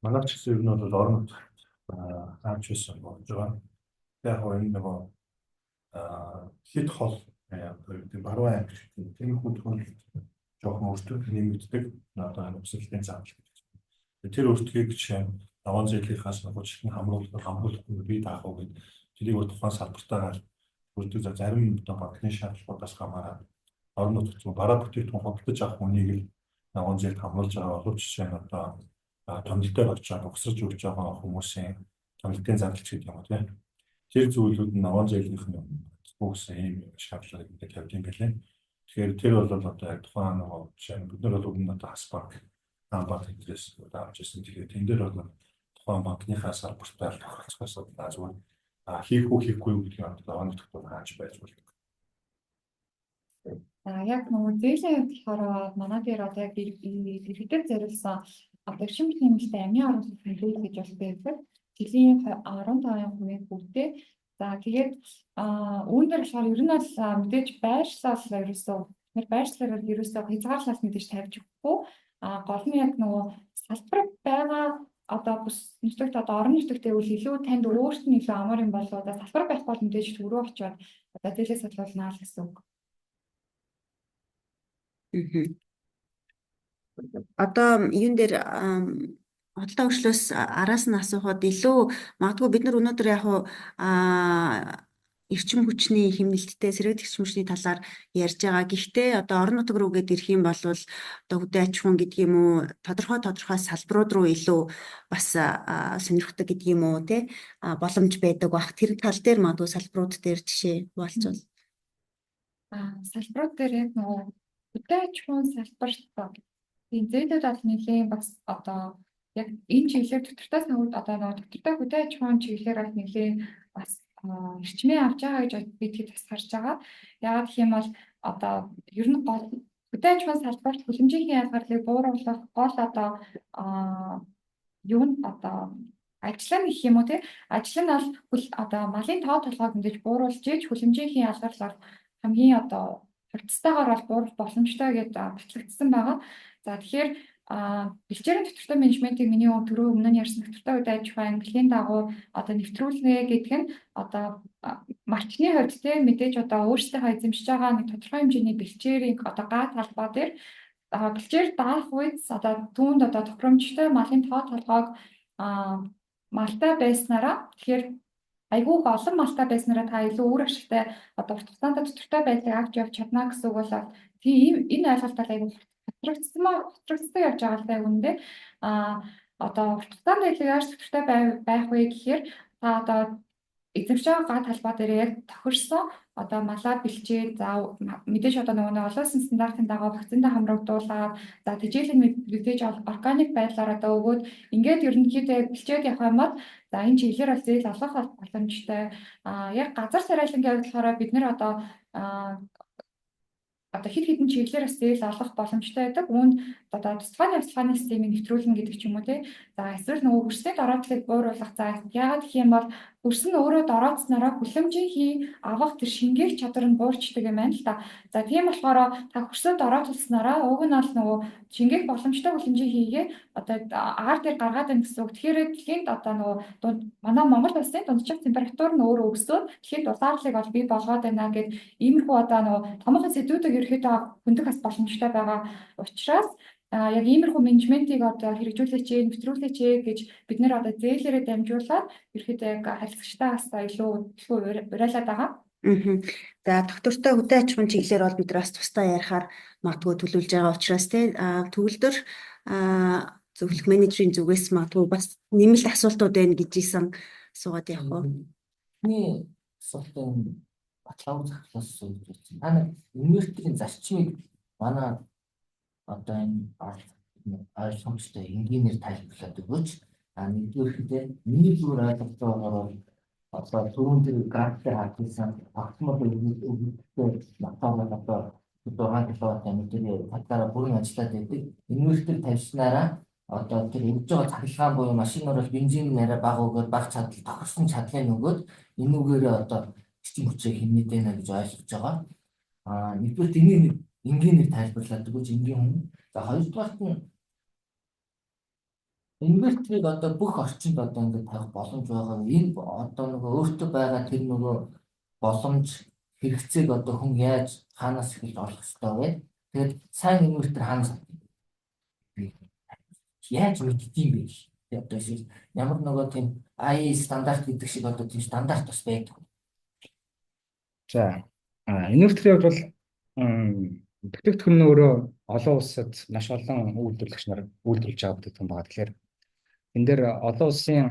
Манай ч гэсэн ер нь бол орон нутагт хаана ч байсан болж байгаа. Яг гоо энэ нөгөө хэд хол одоо юу гэдэг, баруун аймаг гэх юм. Тиймэрхүү тохиолдолд жоохон өртөг нэмэгддэг. Одоо амьсгалын зардал гэдэг. Тэр өртгийг жишээ нь ногоон зээлийнхаас санхүүжилтийн хамруулах хамруулахгүй бий таах уу гэдэг тэрийг бол тухайн салбартаагаар бүрдэг. Зарим одоо банкны шаардлагуудаас хамаарат орон нутагт бараа бүтээгдэхүүн худалдаж авах үнийг л ногоон зээлд хамруулж байгаа боловч жишээ нь одоо томилол дээр очиод угсарч өгч байгаа хүмүүсийн томилтын зардал ч гэдэг юм уу, тийм. Тэр зүйлүүд нь ногоон зээлийнх нь гэсэн ийм шаардлагыг ингээд тавьд юм байлээ. Тэгэхээр тэр бол одоо яг тухайн нөгөө жишээ нь бид нар бол өмнө одоо Хас банк, Ам банк гэдрээс авч ирсэн. Тэгэхээр тэн дээр бол тухайн банкныхаа салбартай тохиролцох асуудал, зүгээр хийх үү хийхгүй юу гэдгийг одоо ногоон нутагт бол хааж байж болдог. За, яг нөгөө зээлийн хувьд болохоор манай дээр одоо яг иргэдэд зориулсан одоо эрчим хүчний хэмнэлтэд амийн оруулалт зээл гэж бол байдаг. Жилийн 15% хүүтэй За, тэгээд үүн дээр болохоор ер нь бол мэдээж байршлал ерөөсөө нэр байршлаар ерөөсөө хязгаарлалт мэдээж тавьж өгөхгүй. Гол нь яг нөгөө салбар байгаа одоо бүс нутагт, одоо орон нутагт гэвэл илүү танд өөрт нь илүү амар юм болоо, одоо салбар байхгүй бол мэдээж төв рүү очиод одоо зээлээ судалуулнаа л гэсэн үг. Одоо юун дээр худалдаа хөгжлөөс араас нь асуухад илүү магадгүй бид нар өнөөдөр яг уу эрчим хүчний хэмнэлттэй, сэргээгдэх эрчим хүчний талаар ярьж байгаа. Гэхдээ одоо орон нутаг руу гээд ирэх юм бол одоо хөдөө аж ахуйн гэдэг юм уу, тодорхой тодорхой салбарууд руу илүү бас сонирхдаг гэдэг юм уу, те, боломж байдаг бах. Тэр тал дээр магадгүй салбарууд дээр жишээ хуваалцвал. Салбарууд дээр яг нөгөө хөдөө аж ахуйн салбарт тийм зээлүүд бол нэлээн бас одоо яг энэ чиглэлээр доктортой санхүүд, одоо нөгөө доктортой хөдөө аж ахуйн чиглэлээр бас нэлээн бас эрчмээ авч байгаа гэж бид хэд бас харж байгаа. Яагаад гэх юм бол одоо ер нь гол хөдөө аж ахуйн салбарт хүлэмжийн ялгарлыг бууруулах гол одоо юу нь, одоо ажил нь гэх юм уу, те, ажил нь бол одоо малын тоо толгойг мэдээж бууруулж иж хүлэмжийн ялгарлаар хамгийн одоо хурцтайгаар бол бууруулах боломжтой гэдээ батлагдсан байгаа. За, тэгэхээр бэлчээрийн доктортой менежментийг миний түрүү өмнө нь ярьсан доктортой хөдөө аж ахуйн ангиллын дагуу одоо нэвтрүүлнэ гэдэг нь одоо малчны хувьд, те, мэдээж одоо өөрсдийнхөө эзэмшиж байгаа нэг тодорхой хэмжээний бэлчээрийн одоо га талбай дээр бэлчээр даах үед одоо түүнд одоо тохиромжтой малын тоо толгойг малтай байснараа, тэгэхээр айгүй их олон малтай байснараа та илүү үр ашигтай, одоо урт хугацаанд доктортой байдлыг авч явж чадна гэсэн үг бол тийм, энэ ойлголт айгүй хотрогдсон явж байгаа л даа үүндээ. Одоо урт хугацаанд илүү яаж доктортой байх вэ гэхээр та одоо эзэмшиж байгаа га талбай дээр яг тохирсон одоо малаа бэлчээд, за, мэдээж одоо нөгөө нэг олон улсын стандартын дагуу вакциндаа хамрагдуулаад, за, тэжээлийн мэдээж органик байдлаар одоо өгөөд, ингээд ерөнхийдөө бэлчээд явах юм бол, за, энэ чиглэлээр бол зээл олгох боломжтой. Яг газар тариалангийн хувьд болохоор бид нар одоо хэд хэдэн чиглэлээр бас зээл олгох боломжтой байдаг. Үүнд одоо тусгай явцлагын системийг нэвтрүүлнэ гэдэг ч юм уу, тий. За, эсвэл нөгөө хөрсний дороотлыг бууруулах. За, яагаад гэх юм бол хөрс нь өөрөө дорооцсноороо хүлэмжийн хий авах тэр шингээх чадвар нь буурчдаг юм байна л да. За, тийм болохоор та хөрсөө дороотолсноороо уг нь бол нөгөө шингээх боломжтой хүлэмжийн хийгээ одоо агаар дээр гаргаад байна гэсэн үг. Тэгэхээр дэлхийн одоо нөгөө манай Монгол улсын дунджийн температур нь өөрөө өсөөд дэлхийн дулаарлыг бол бий болгоод байна гэд иймэрхүү одоо нөгөө томоохон сэдвүүдийг ерөөхдөө хөндөх бас боломжтой байгаа учраас яг иймэрхүү менежментийг одоо хэрэгжүүлээч, нэвтрүүлээч гэж бид нэр одоо зээлээрээ дамжуулаад ерөөхдөө яг харилцагчтай бас илүү илүү уриалаад байгаа. За, доктортой хөдөө аж ахуйн чиглэлээр бол бид бас тусдаа ярихаар магадгүй төлөвлөж байгаа учраас, тий, төгөлдөр зөвлөх менежерийн зүгээс магадгүй бас нэмэлт асуултууд байна гэж исэн, асуугаад явах уу? Миний асуултын баталгааг захирлаас асууж байсан. Та нар инверторын зарчмыг манай одоо энэ ойлгомжтой энгийнээр тайлбарлаад өгөөч. Нэгдүгээр, миний зүгээр ойлгож байгаагаар бол одоо түрүүн тэр график дээр харсан тогтмол өгөгдөлтэй мотор бол одоо 6 кВт мэдээ талаараа бүрэн ажиллаад байдаг. Инвертер тавьснараа одоо тэр өгж байгаа цахилгаан буюу машинаар бол бензин арай бага өгөөд, бага чадал, тохирсон чадлын өгөөд энүүгээрээ одоо эрчим хүчээ хэмнээд байна гэж ойлгож байгаа. Нэгдүгээр, энийг энгийнээр тайлбарлаад өгөөч, энгийн хүн. За, хоёрдугаарт нь инверторыг одоо бүх орчинд одоо ингээд тавих боломж байгаа. Энэ одоо нөгөө өөртөө байгаа тэр нөгөө боломж, хэрэгцээг одоо хүн яаж, хаанаас эхэлж олох ёстой вэ? Тэгээд сайн инвертер хаанаас, яаж мэддэг юм бэ? Одоо шиг ямар нөгөө тийм IE стандарт гэдэг шиг одоо тийм стандарт бас байдаг. За, инверторын хувьд бол бүтээгдэхүүн нь өөрөө олон улсад маш олон үйлдвэрлэгч нар үйлдвэрлэж байгаа бүтээгдэхүүн байгаа. Тэгэхээр энэ дээр олон улсын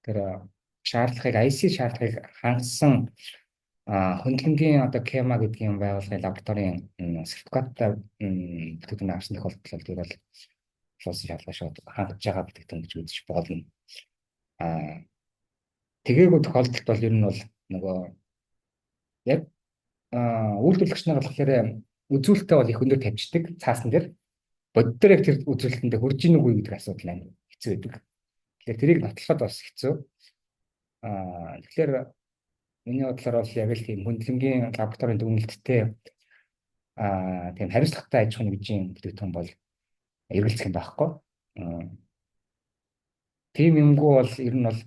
тэр шаардлагыг, IEC шаардлагыг хангасан хөндлөнгийн одоо КЕМА гэдгийн байгууллагын лабораторийн сертификаттай бүтээгдэхүүн авсан тохиолдолд тэр бол улсын шаардлага шууд хангаж байгаа бүтээгдэхүүн гэж үзэж болно. Тэгээгүй тохиолдолд бол ер нь бол нөгөө яг үйлдвэрлэгч нар болохоор үзүүлэлтээ бол их өндөр тавьчихдаг цаасан дээр. Бодит дээр яг тэр үзүүлэлтэндээ хүрж ийн үгүй гэдэг асуудал амар хэцүү байдаг. Тэгэхээр тэрийг нотлоход бас хэцүү. Тэгэхээр миний бодлоор бол яг л тийм хөндлөнгийн лабораторийн дүгнэлттэй тийм хариуцлагатай аж ахуйн нэгжийн бүтээгдэхүүн бол эргэлзэх юм байхгүй. Тийм юмгүй бол ер нь бол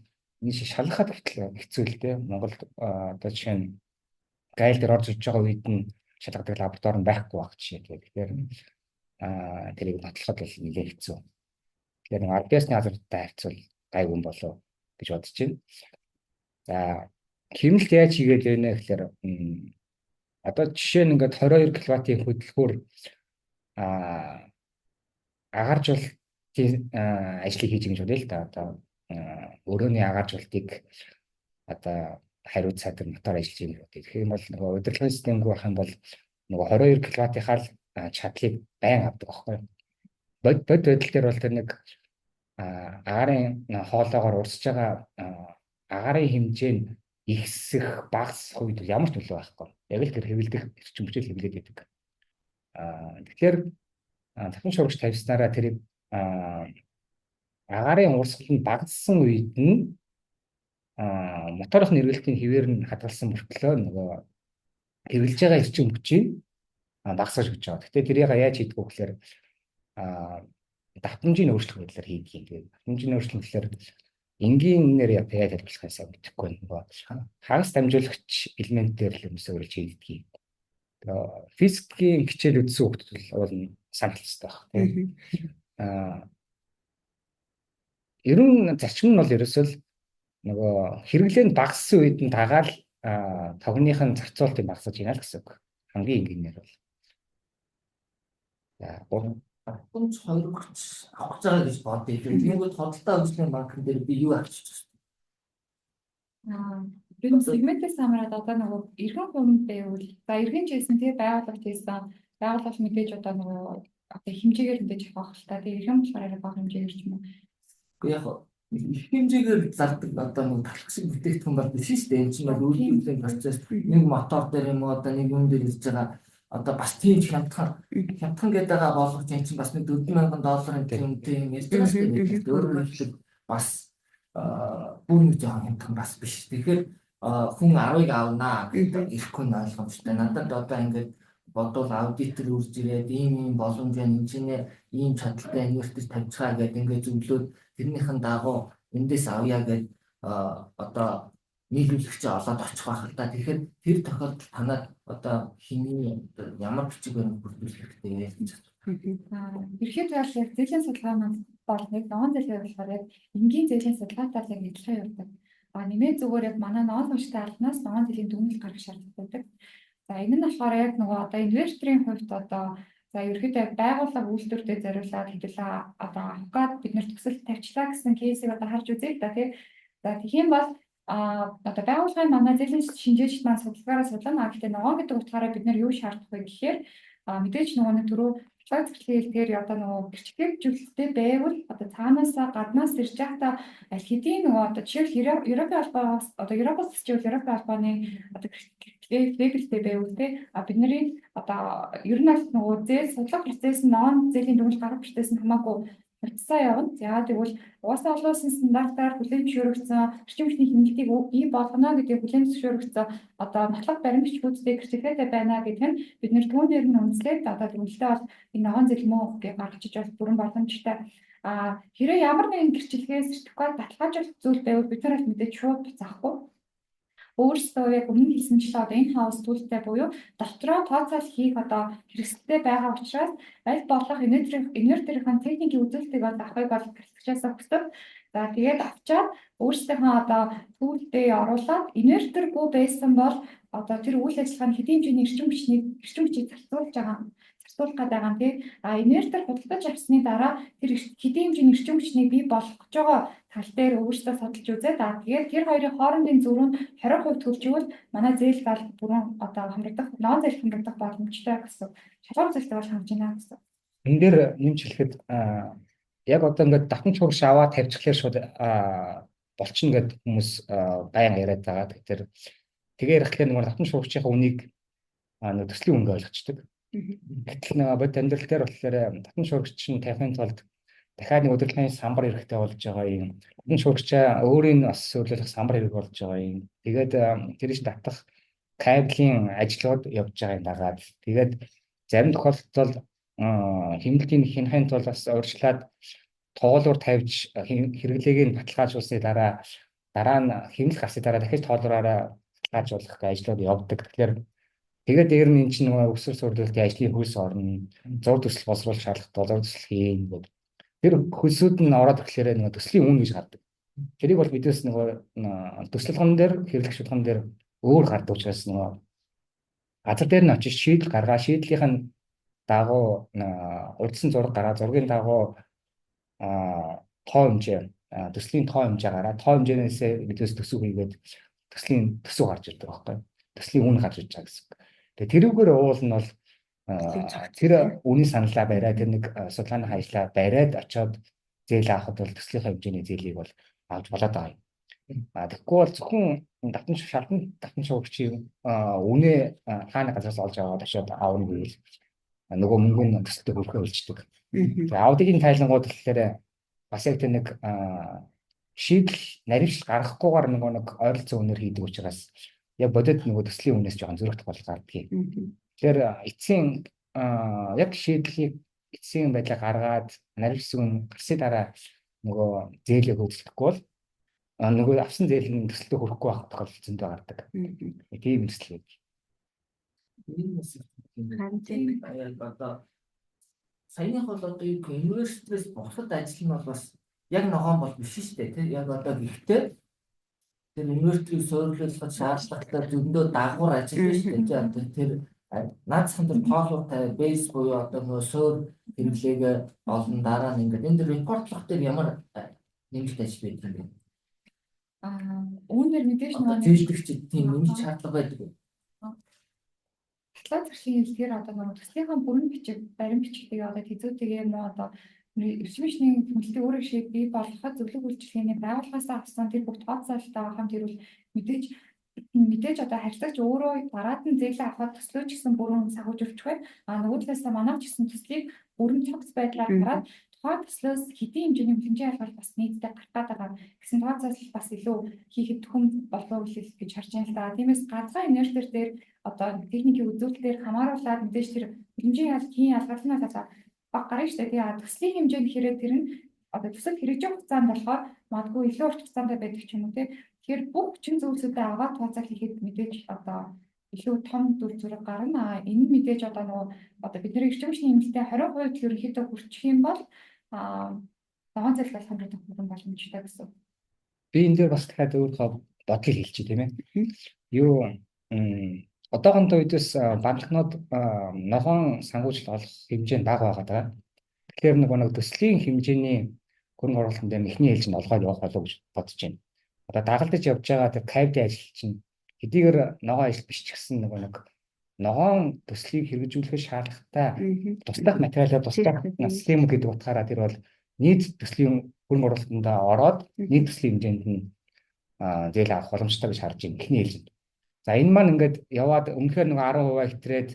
энэ шиг шалгахад хүртэл хэцүү л дээ. Монголд одоо жишээ нь гайл дээр орж ирж байгаа үед нь шалгадаг лаборатори нь байхгүй байх жишээ. Тэгэхээр тэрийг батлахад бол нэлээд хэцүү. Тэгэхээр нэг аль биесны газруудтай харьцвал гайгүй юм болов гэж бодож байна. За, хэмнэлт яаж хийгээд байна гэхээр одоо жишээ нь ингээд 22 кВт-ийн хөдөлгүүр агааржуулалтын ажлыг хийж гэж бодъё л да. Одоо өрөөний агааржуулалтыг одоо хариуцаад тэр мотор ажиллаж байгаа гэж бодъё. Тэгэхээр бол нөгөө удирдлагын системгүй байх юм бол нөгөө 22 кВт-ийнхаа чадлыг байн авдаг байхгүй юу? Бод байдал дээр бол тэр нэг агаарын хоолоогоор урсж байгаа агаарын хэмжээ нь ихсэх, багасах үед ямар ч нөлөө байхгүй. Яг л тэр хэвлэдэх эрчим хүчээр хэвлээд байдаг. Тэгэхээр цахим шуургач тавьснараа тэрийг агаарын урсгал нь багассан үед нь моторын эргэлтийн хэвээр нь хадгалсан мөртлөө нөгөө хэвлэж байгаа эрчим хүчийг багасгаж өгч байгаа. Гэхдээ тэрийг яаж хийдэг вэ гэхээр давтамжийн өөрчлөх байдлаар хийдэг юм. Тэгээд давтамжийн өөрчлөлт гэхээр энгийнээр яаж тайлбарлахыг сайн мэдэхгүй байна. Нөгөө хагас дамжуулагч элементээр л юмсаа өөрчилж хийдэг юм. Тэгээ физикийн хичээл үзсэн хүмүүс бол санал хэрэгтэй байх тийм. Ер нь зарчим нь бол ерөөсөө л нөгөө хэрэглээ нь багассан үед нь дагаал тогных нь зарцуултыг багасгаж байна л гэсэн үг. Хамгийн энгийнээр бол. За, давтамж 2 хүч авах гэж байгаа гэж бодъё. Тэгэнгүүт худалдаа хөгжлийн банкн дээр би юу авчиж байна? Би сегментээс хамаарат одоо нөгөө эргэн хувь байвал, за, эргэн ч байсан, тий, байгууллагч байсан, байгууллага мэдээж одоо нөгөө одоо хэмжээгээр мэдээж авах л та. Тэгээ эргэн болохоор арай бага хэмжээгээр ч юм уу. Гэхдээ яг их хэмжээгээр зардаг одоо нэг талх шиг бүтээгдэхүүн бол биш шүү дээ. Энэ чинь бол үйлдвэрлэлийн процесс, нэг мотор дээр юм уу, одоо нэг юм дээр ирж байгаа одоо бас тийм хямдхан хямдхан гэдэг байгаа болгож энэ чинь бас нэг 4000 долларын тийм тийм ярьж байгаа шүү дээ. Өөрөөр хэлбэл бас бүр нэг жоохон хямдхан бас биш. Тэгэхээр хүн 10-ыг авнаа гэдэг ирэхгүй нь ойлгомжтой. Надад одоо ингээд бодвол аудитор үрж ирээд ийм ийм боломж байна, энэ ийм чадaltaй инвертер тавьчихаа гэдэг ингээд зөвлөөд тэрнийхэн дагуу эндээс авъя гэд одоо нийлүүлэгчээ олоод очих байх л та. Тэгэхээр тэр тохиолдолд танаад одоо хэний ямар бичиг баримт бүрдүүлэх хэрэгтэй вэ гэж асуух. Ерхэд бол яг зээлийн судалгаа маань бол нэг ногоон зээлээр болохоор яг энгийн зээлийн судалгаатай л яг адилхан явдаг. Нэмээд зүгээр яг манай ногоон төвштэй албанаас ногоон зээлийн дүгнэлт гаргах шаардлагатай байдаг. За, энэ нь болохоор яг нөгөө одоо инверторын хувьд одоо, за, ерөөхдөө байгууллага үйлдвэртээ зориулаад хэдүүлээ одоо авах гээд бид нар төсөл тавьчлаа гэсэн case ийг одоо харж үзье л да, тий. За, тэгэх юм бол одоо байгууллагын манай зээлийн шинжээчд маань судалгаараа судлана. Гэхдээ ногоон гэдэг утгаараа бид нар юу шаардах вэ гэхээр мэдээж нөгөө нэг түрүү баталгаа захирлын хэлдгээр одоо нөгөө гэрчлэгээ зөвлөлттэй байвал одоо цаанаасаа гаднаас ирж байхдаа аль хэдийн нөгөө одоо жишээлбэл Европын холбоогоос, одоо Европоос чивэл Европын холбооны одоо лейблтэй байвал, те, бидний одоо ер нь аль нөгөө зээл судлах процесс нь, ногоон зээлийн дүгнэлт гаргах процесс нь хамаагүй хурдсаа явна. За, тэгвэл угаасаа олон улсын стандартаар хүлээн зөвшөөрөгдсөн, эрчим хүчний хэмнэлтийг бий болгоно гэдэг хүлээн зөвшөөрөгдсөн одоо нотлох баримт бичгүүдтэй гэрчлэгээтэй байна гэдэг нь бид нэр түүнээр нь үндэслээд одоо дүгнэлтээ бол энэ ногоон зээл мөн гэж гаргаж бол бүрэн боломжтой. Хэрэг ямар нэгэн гэрчлэгээ, сертификат, баталгаажуулалт зүйл байвал бид нар мэдээж шууд буцаахгүй, өөрсдөө яг өмнө хэлсэнчлэн одоо in house төлөлтэй буюу дотроо тооцоол хийх одоо хэрэгсэлтэй байгаа учраас аль болох инверторын техникийн үзүүлэлтийг бол авахыг бол хэрэглэгчээс хүсдэг. За, тэгээд авчаад өөрсдийнхөө одоо төлөлтөө оруулаад инверторгүй байсан бол одоо тэр үйл ажиллагааны хэдийн хэмжээний эрчим хүчийг зарцуулж байгаа, зарцуулах гэдэг байгаа юм, тий. Инвертер худалдаж авсны дараа тэр хэдийн хэмжээний эрчим хүчнийг бий болгож байгаа тал дээр өөрсдөө судалж үзээд, тэгээд тэр хоёрын хоорондын зөрүү нь 20% төрж ивэл манай зээл бол бүрэн одоо хамрагдах, ногоон зээл хамрагдах боломжтой гэсэн. Шалгуур зээлтэй бол хамж байна гэсэн. Энэ дээр нэмж хэлэхэд яг одоо ингээд давтамж хурагш аваад тавьчихлаар шууд болчихно гэд хүмүүс баян яриад байгаа. Тэгэхээр тэгээ ярихлаар нөгөө давтамж хурагчийн үнийг нөгөө төслийн үнэ ойлгочдөг. Гэтэл нөгөө бод амьдрал дээр болохоор давтамж хурагч нь тавихын тулд Дахиад нэг удирдлагын самбар хэрэгтэй болж байгаа юм. Энэ шуурчаа өөрийн бас суйрлуулах самбар хэрэг болж байгаа юм. Тэгээд тэр чинь татах кабелийн ажлууд явж байгаа юм дагаад. Тэгээд зарим тохиолдолд хэмнэлтийн хянахын тулд бас урьдчилаад тоолуур тавьж хэрэглээг нь баталгаажуулсны дараа дараа нь хэмнэл гарсны дараа дахиж тоолуураараа баталгаажуулах ажлууд явдаг. Тэгэхээр тэгээд дээр нь энэ чинь нөгөө өсвөр суйрлуулалтын ажлын хөлс орно, зур төсөл боловсруулах шаардлагатай, зур төсөл хийн гэдэг. Тэр хөлсүүд нь ороод ирэхлээр нөгөө төслийн үн гэж гардаг. Тэрийг бол бидээс нөгөө төсөл болгон дээр, хэрэглэгч болгон дээр өөр гардаг учраас нөгөө газар дээр нь очиж шийдэл гаргаа, шийдлийнх нь дагуу урьдчилсан зураг гараа, зургийн дагуу тоо хэмжээ, төслийн тоо хэмжээ гараа, тоо хэмжээнээсээ бидээс төсөв хийгээд төслийн төсөв гарч ирдэг байхгүй. Төслийн үн гарч ирж байгаа гэсэн. Тэгээ тэрүүгээр уул нь бол тэр үнийн саналаа бариад, тэр нэг судалгааны ажлаа бариад очиод зээл авахд бол төслийнхээ хэмжээний зээлийг бол авч болоод байгаа юм. А тэгэхгүй бол зөвхөн давтамж шалдан давтамж шуугчийн үнэ хаана газраас олж аваад очиод авна гэвэл нөгөө мөнгө нь төсөлтөд хүрэхээ болчдөг. Тэгээ аудитын тайлангууд болохоор бас яг тэр нэг шийдэл наривчл гаргахгүйгээр нөгөө нэг ойролцоо үнээр хийдэг учраас яг бодит нөгөө төслийн үнээс жоохон зөрөх тохиолдол гардаг юм. Тэгэхээр эцсийн яг шийдлийг эцсийн байдлаа гаргаад наривчсан үн гарсны дараа нөгөө зээлийг хөөцөлдөхгүй бол нөгөө авсан зээл нь төсөлтөд хүрэхгүй байх тохиолдол зөндөө гардаг. Тийм төсөл байдаг. Энэ тийм одоо саяных бол одоо юу гэх инверторээс бусад ажил нь бол бас яг ногоон бол биш шүү дээ тий. Яг одоо гэхдээ тэр инверторыг суйрлуулахад шаардлагатай зөндөө дагавар ажил биш шүү дээ тий. Одоо тэр наацхан тэр тоолуур тавиад base буюу одоо нөгөө суур хэрэглээгээ олон дараа нь ингээд энэ дэр report лох дээр ямар нэмэлт ажил байдаг юм бэ? Аа, үүнээр мэдээж нөгөө зээлдэгчид тийм нэмэлт шаардлага байдаг. Баталгаа зуршлын хэлээр одоо нөгөө төслийнхаа бүрэн бичиг, барин бичигтэйгээ одоо тэзүүтэйгээ муу одоо эрчим хүчний хөндлөлтийн үр ашгийг бий болгоход зөвлөх үйлчилгээний байгууллагаас авсан тэр бүх тооцоололтойгоо хамт ирвэл мэдээж одоо харилцагч өөрөө дараад нь зээлээ авахад төслөө ч гэсэн бүрэн санхүүжүүлчих бай. А нөгөө талаас нь манайх ч гэсэн төслийг бүрэн цогц байдлаар хараад тухайн төслөөс хэдийн хэмжээний хэмжээ ялгал бас нийтдээ гарах гээд байгаа гэсэн тооцоолол бас илүү хийхэд төхөм болов гэж харж байна л да. Тиймээс ганцхан инвертер дээр одоо техникийн үзүүлэлтээр хамааруулаад мэдээж тэр хэмжээ хийн ялгал нь бол баг гарна шүү дээ. Тэгээ төслийн хэмжээнд хэрэг тэр нь одоо төсөл хэрэгжих хугацаанд болохоор магадгүй илүү урт хугацаанд байдаг ч юм уу тий. Тэгэхээр бүх чин зүйлсүүдээ аваад тооцоол хийхэд мэдээж одоо илүү том дүр зураг гарна. Энэ нь мэдээж одоо нөгөө одоо бидний эрчим хүчний хэмнэлтэд 20% ерөнхийдөө хүрчих юм бол ногоон зээл болох нь боломжтой гэсэн. Би энэ дээр бас дахиад өөрийнхөө бодлыг хэлчихье тийм ээ. Юу одоохондоо үдээс банкнууд ногоон санхүүжилт олох хэмжээ нь бага байгаа даа. Тэгэхээр нөгөө нэг төслийн хэмжээний хөрөнгө оруулалтын дээр эхний ээлжинд олгоод явах болов гэж бодож байна. Одоо дагалдаж явж байгаа тэр кабель ажил чинь хэдийгээр ногоон ажил биш ч гэсэн нөгөө нэг ногоон төслийг хэрэгжүүлэхэд шаардлагатай туслах материалаар туслах схем гэдэг утгаараа тэр бол нийт төслийн хөрөнгө оруулалтанд ороод нийт төслийн хэмжээнд нь зээл авах боломжтой гэж харж байна эхний ээлжинд. За энэ маань ингээд яваад өмнөхөр нөгөө 10% хитрээд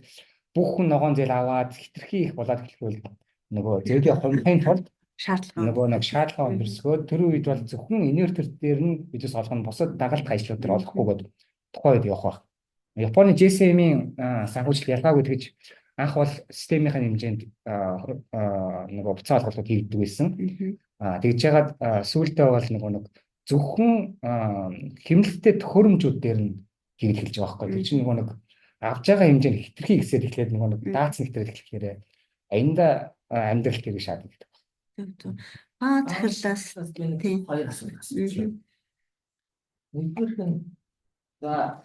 бүх хүн ногоон зээл аваад хитрхи их болоод эхлэвэл нөгөө зээлийн хумхын тулд шаардлага нөгөө нэг шаардлага өндөрсгөөд тэр үед бол зөвхөн инвертер дээр нь бидээс олгоно, бусад дагалдах ажлууд дээр олохгүй гэдэг тухайн үед явах байх. Японы JCM-ийн санхүүжилт ялгаагүй тэгж анх бол системийн хэмжээнд нөгөө буцаа олголтууд хийгддэг байсан. Тэгж яагаад сүүлдээ бол нөгөө нэг зөвхөн хэмнэлттэй төхөөрөмжүүд дээр нь хийгдэл эхэлж байгаа байхгүй. Тэр чинь нөгөө нэг авж байгаа хэмжээ нь хитрхи ихсээд эхлээд нөгөө нэг даацсан хэтрээд эхлэхээр аянда амьдрал тэрийг шаарддаг. Зөв зөв. Аа захирлаас тийм хоёр асуулт асууж. Нэгдүгээр нь за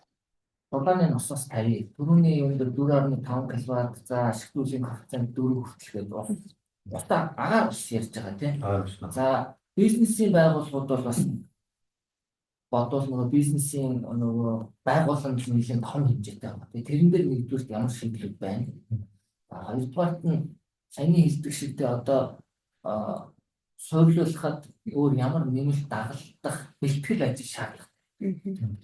дулааны носоос 50, түрүүний юм дээр 4.5 кВт, за ашиг зүйлийн коэффициент 4 хүртэл гэдэг бол утаа агаар ус ярьж байгаа тийм. За бизнесийн байгууллагууд бол бас бодвол нөгөө бизнесийн нөгөө байгууламж нэлээд том хэмжээтэй байгаа. Тэгээ тэрэн дээр нэгдүгээрт ямар шийдлүүд байна? Хоёрдугаарт нь саяны хэлдэг шигтэй одоо суйрлуулахад өөр ямар нэмэлт дагалдах бэлтгэл ажил шаардлагатай.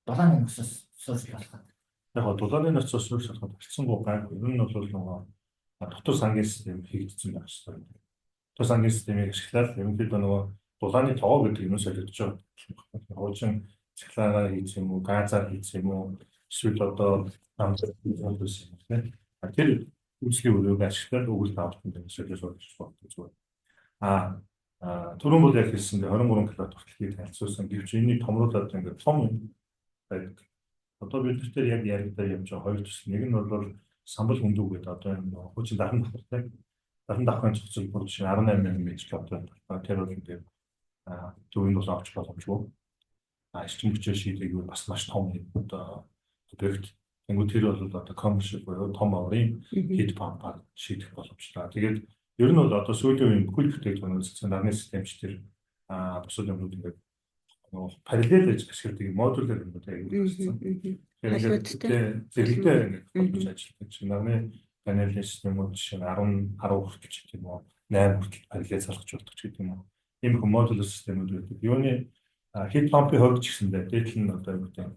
Дулааны носоос суурьшуулахад. Яг гоо дулааны носоос суурьшуулахад харьцангуй гайгүй. Ер нь бол нөгөө дотор сангийн систем хийгдсэн байх хэрэгтэй. Сангийн системийг ашиглаад ерөнхийдөө нөгөө дулааны тогоо гэдэг юм солигдож байгаа. Хуучин цахилгаанаар хийсэн юм уу, газаар хийсэн юм уу, эсвэл одоо намжаар хийсэн юм тийм. Тэр үйлчлэгийн өрөөг ашиглаад өгүүлэлт авалтанд солиос болж болдог зүгээр. Түрүүн бол яг хэлсэн 23 кВт хүртэл танилцуулсан. Гэвч энийг томруулаад ингээд том байдаг. Одоо бид нар яг яригдаа явж байгаа хоёр төсөл. Нэг нь бол самбал хүндүү гэдэг одоо энэ хуучин 70 давхартай 70 давхрын зохицол бүр жишээ 18 мянган метр квадрат. Тэр бол ингээд төвийн дулаан авч боломжгүй. Эрчим хүчээр шийдэх бас маш том одоо объект. Тэнгүүд тэр бол одоо commercial буюу том оврын heat pump-аар шийдэх боломжтой. Тэгээд ер нь бол одоо сүүлийн үеийн бүхэл бүтээгдэхүүнүүд, нарны системч тэр бусад юмнууд ингээд нөгөө параллел гэж ашигладаг modular юмнууд аягүй болсон. Тэгэхээр ингээд зэрэгтэй ингээд холбож ажилладаг. Чинь нарны панелийн системүүд жишээ нь 10 10 хүртэл ч гэдэг юм уу, 8 хүртэл параллел залгаж болдог ч гэдэг юм уу. Ийм их modular системүүд байдаг. Юуны heat pump-ын хувьд ч гэсэндээ дээдл нь одоо юу гэдэг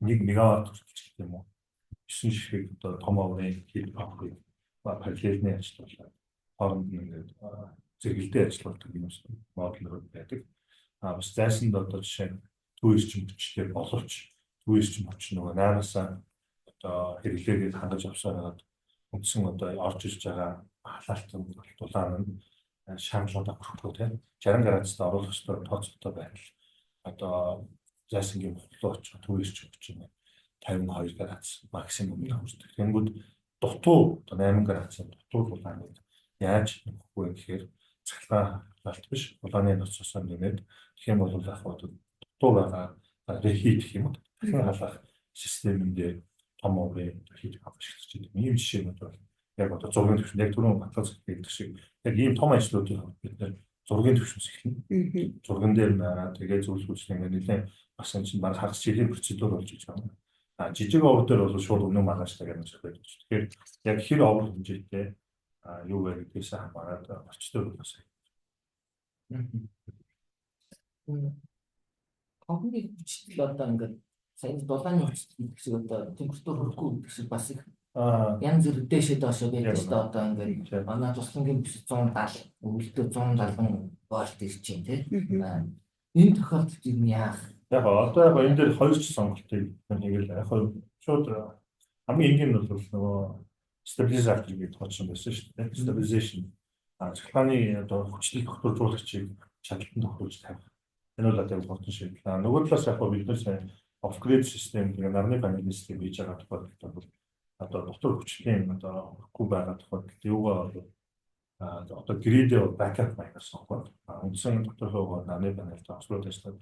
1 мегаватт хүртэл ч гэдэг юм уу. 9 ширхэг одоо том оврын heat pump-ыг параллелний ажиллуулаад хооронд нь ингээд зэрэгэлдээ ажилладаг юм modular байдаг. Бас зайсанд одоо жишээ нь төв эрчим хүчтэй боловч төв эрчим хүч нөгөө 8-аас одоо хэрэглээгээд хангаж авсаар хагаад үндсэн одоо орж ирж байгаа халаалтан дулаан нь шаардлагатай хүрэхгүй, тийм, 60 градусд оруулах ёстой тооцоотой байдал одоо зайсангийн мухлуу очих төв эрчим хүч нь 52 градус максимум хүрдэг. Тэнгүүд дутуу одоо 8 градусын дутуу дулааныг яаж нөхөх вэ гэхээр цахилгаан халаалт биш, дулааны насосоор нэмээд тэгэх юм бол яг одоо дутуу байгаа reheat гэх юм уу, дахин халаах системэн дээр том оврын heat pump ашиглаж байдаг. Ийм жишээнүүд бол яг одоо зургийн түвшинд яг түрүүн батлаа гэдэг шиг яг ийм том ажлуудын хувьд бид нэр зургийн түвшинээс эхэлнэ. Зурган дээр нараа тэгээ зөвлөх үйлчлэг ингээд нэлээд бас энэ чинь баг хагас жилийн процедур болж иж байгаа. Жижиг овор дээр бол шууд өнөө маргааштай гэж байдаг. Тэгэхээр яг хэр овор хэмжээтэй юу вэ гэдгээс хамаарат процедур бас. Хогны хүчтэл одоо ингээд сая дулааны хүчтэл гэдэг шиг одоо температур хүрэхгүй гэдэг шиг бас их янз бүр дээшээ доошоо байдаг шүү дээ. Одоо ингээд манай туслангийн бүс 170, өвөлтөө 170 вольт ирж байна, тий. Энэ тохиолдолд юм яах? Яг одоо яг энэ дээр хоёр ч сонголтыг хийгээл яг шууд хамгийн энгийн нь бол нөгөө стабилизатор гэдэг тооцсон байсан шүү дээ. Stabilization, цахилгааны одоо хүчний тогтворжуулагчийг шалгалтанд тохируулж тавих. Энэ бол одоо хурдан шийдэл. Нөгөө талаас яг бид нар сайн off grid систем, тэгээ нарны панелын систем хийж байгаа тохиолдолд бол одоо дотор хүчлийн одоо хүрэхгүй байгаа тохиолдолд юугаа бол одоо grid ээ backup маягаар сонгоод үндсэн доторхоо нарны панелд ослоод ажиллаад,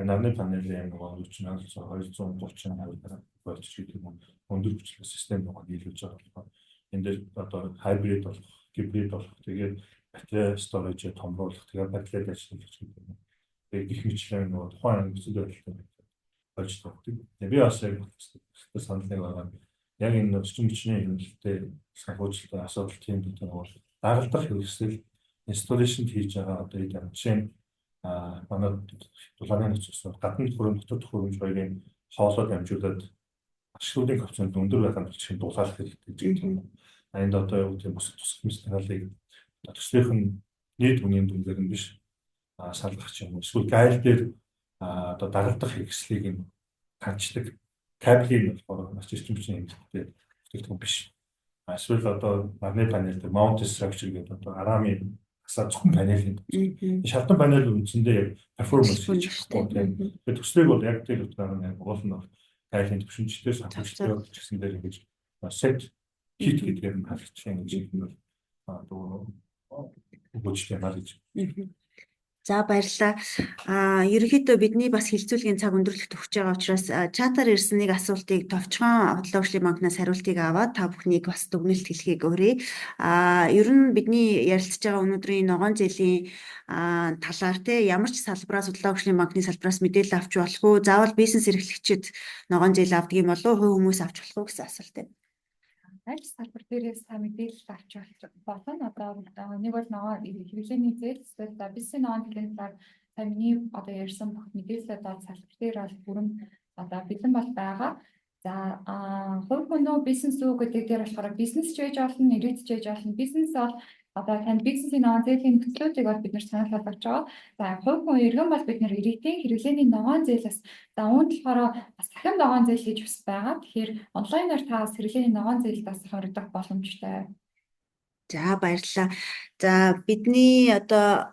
нарны панелийн нөгөө 40 230 50 болж гэдэг юм өндөр хүчтэй систем нөгөө нийлүүлж байгаа болохоор энэ дээр одоо hybrid болох, гибрид болох, тэгээд батарей storage томруулах, тэгээд батарейд ажиллах гэдэг юм. Тэгээд гэх мэтлэн нөгөө тухайн нөхцөл байдалтай болж тавьдаг. Тэгээд би бас яг санал нэг байгаа. Яг энэ эрчим хүчний хэмнэлттэй санхүүжилтийн асуудал тийм гэдэг нь бол дагалдах хэрэгсэл installation хийж байгаа одоо энэ жишээ нь манай дулааны нөхцөлсөөр гадна төхөөрөмж, дотор төхөөрөмж хоёрын хоолой дамжуулаад ашиглуулын коэффициент өндөр байхын тулд чихэнд дулаалах хэрэгтэй гэдэг юм. Энд одоо юу гэдэг бус тусах материалыг төслийнх нь нийт үнийн дүнгээр нь биш салгах ч юм уу. Эсвэл гайл дээр одоо дагалдах хэрэгслийг нь ханчдаг кабелийг болохоор бас эрчим хүчний хэмнэлттэй бүтээгдэхүүн биш. Эсвэл одоо нарны панел дээр mount structure гэдэг одоо арамын асаа зөвхөн панелийн шалдан панел үндсэндээ яг performance хийж чадахгүй, тийм. Тэгэхээр төслийг бол яг тэр утгаар нь уул нь гайлын төвшинчтэй санхүүжилттэй ч гэсэн дээр ингэж set kit гэдгээр нь харагдчих юм гэж юм бол өгөөжтэй маа гэж. За, баярлалаа. Ерөнхийдөө бидний бас хэлэлцүүлгийн цаг өндөрлөгт өгч байгаа учраас чатаар ирсэн нэг асуултыг товчхон Бодлого хөгжлийн банкнаас хариултыг аваад та бүхнийг бас дүгнэлт хэлэхийг урья. Ер нь бидний ярилцж байгаа өнөөдрийн ногоон зээлийн талаар те ямар ч салбараас Бодлого хөгжлийн банкны салбараас мэдээлэл авч болох уу? Заавал бизнес эрхлэгчид ногоон зээл авдаг юм болов уу? Хувь хүмүүс авч болох уу гэсэн асуулт байна. Аль салбар дээрээс та мэдээлэл авч болно. Одоо нэг бол ногоон хэрэглээний зээл, эсвэл бизнесийн ногоон зээлийн талаар та миний одоо ярьсан бүх мэдээлэлүүд бол салбар дээр бол бүрэн одоо бэлэн бол байгаа. За, хувь хүн үү, бизнес үү гэдэг дээр болохоор бизнес ч байж болно, иргэд ч байж болно. Бизнес бол Одоо танд бизнесийн ногоон зээлийн төслүүдийг бол бид нэр санал болгож байгаа. За, хувь хүн иргэн бол бид нэр иргэдийн хэрэглээний ногоон зээлээс, за, үүнд болохоор бас цахим ногоон зээл гэж бас байгаа. Тэгэхээр онлайнаар та бас хэрэглээний ногоон зээлд бас хоригдох боломжтой. За, баярлалаа. За, бидний одоо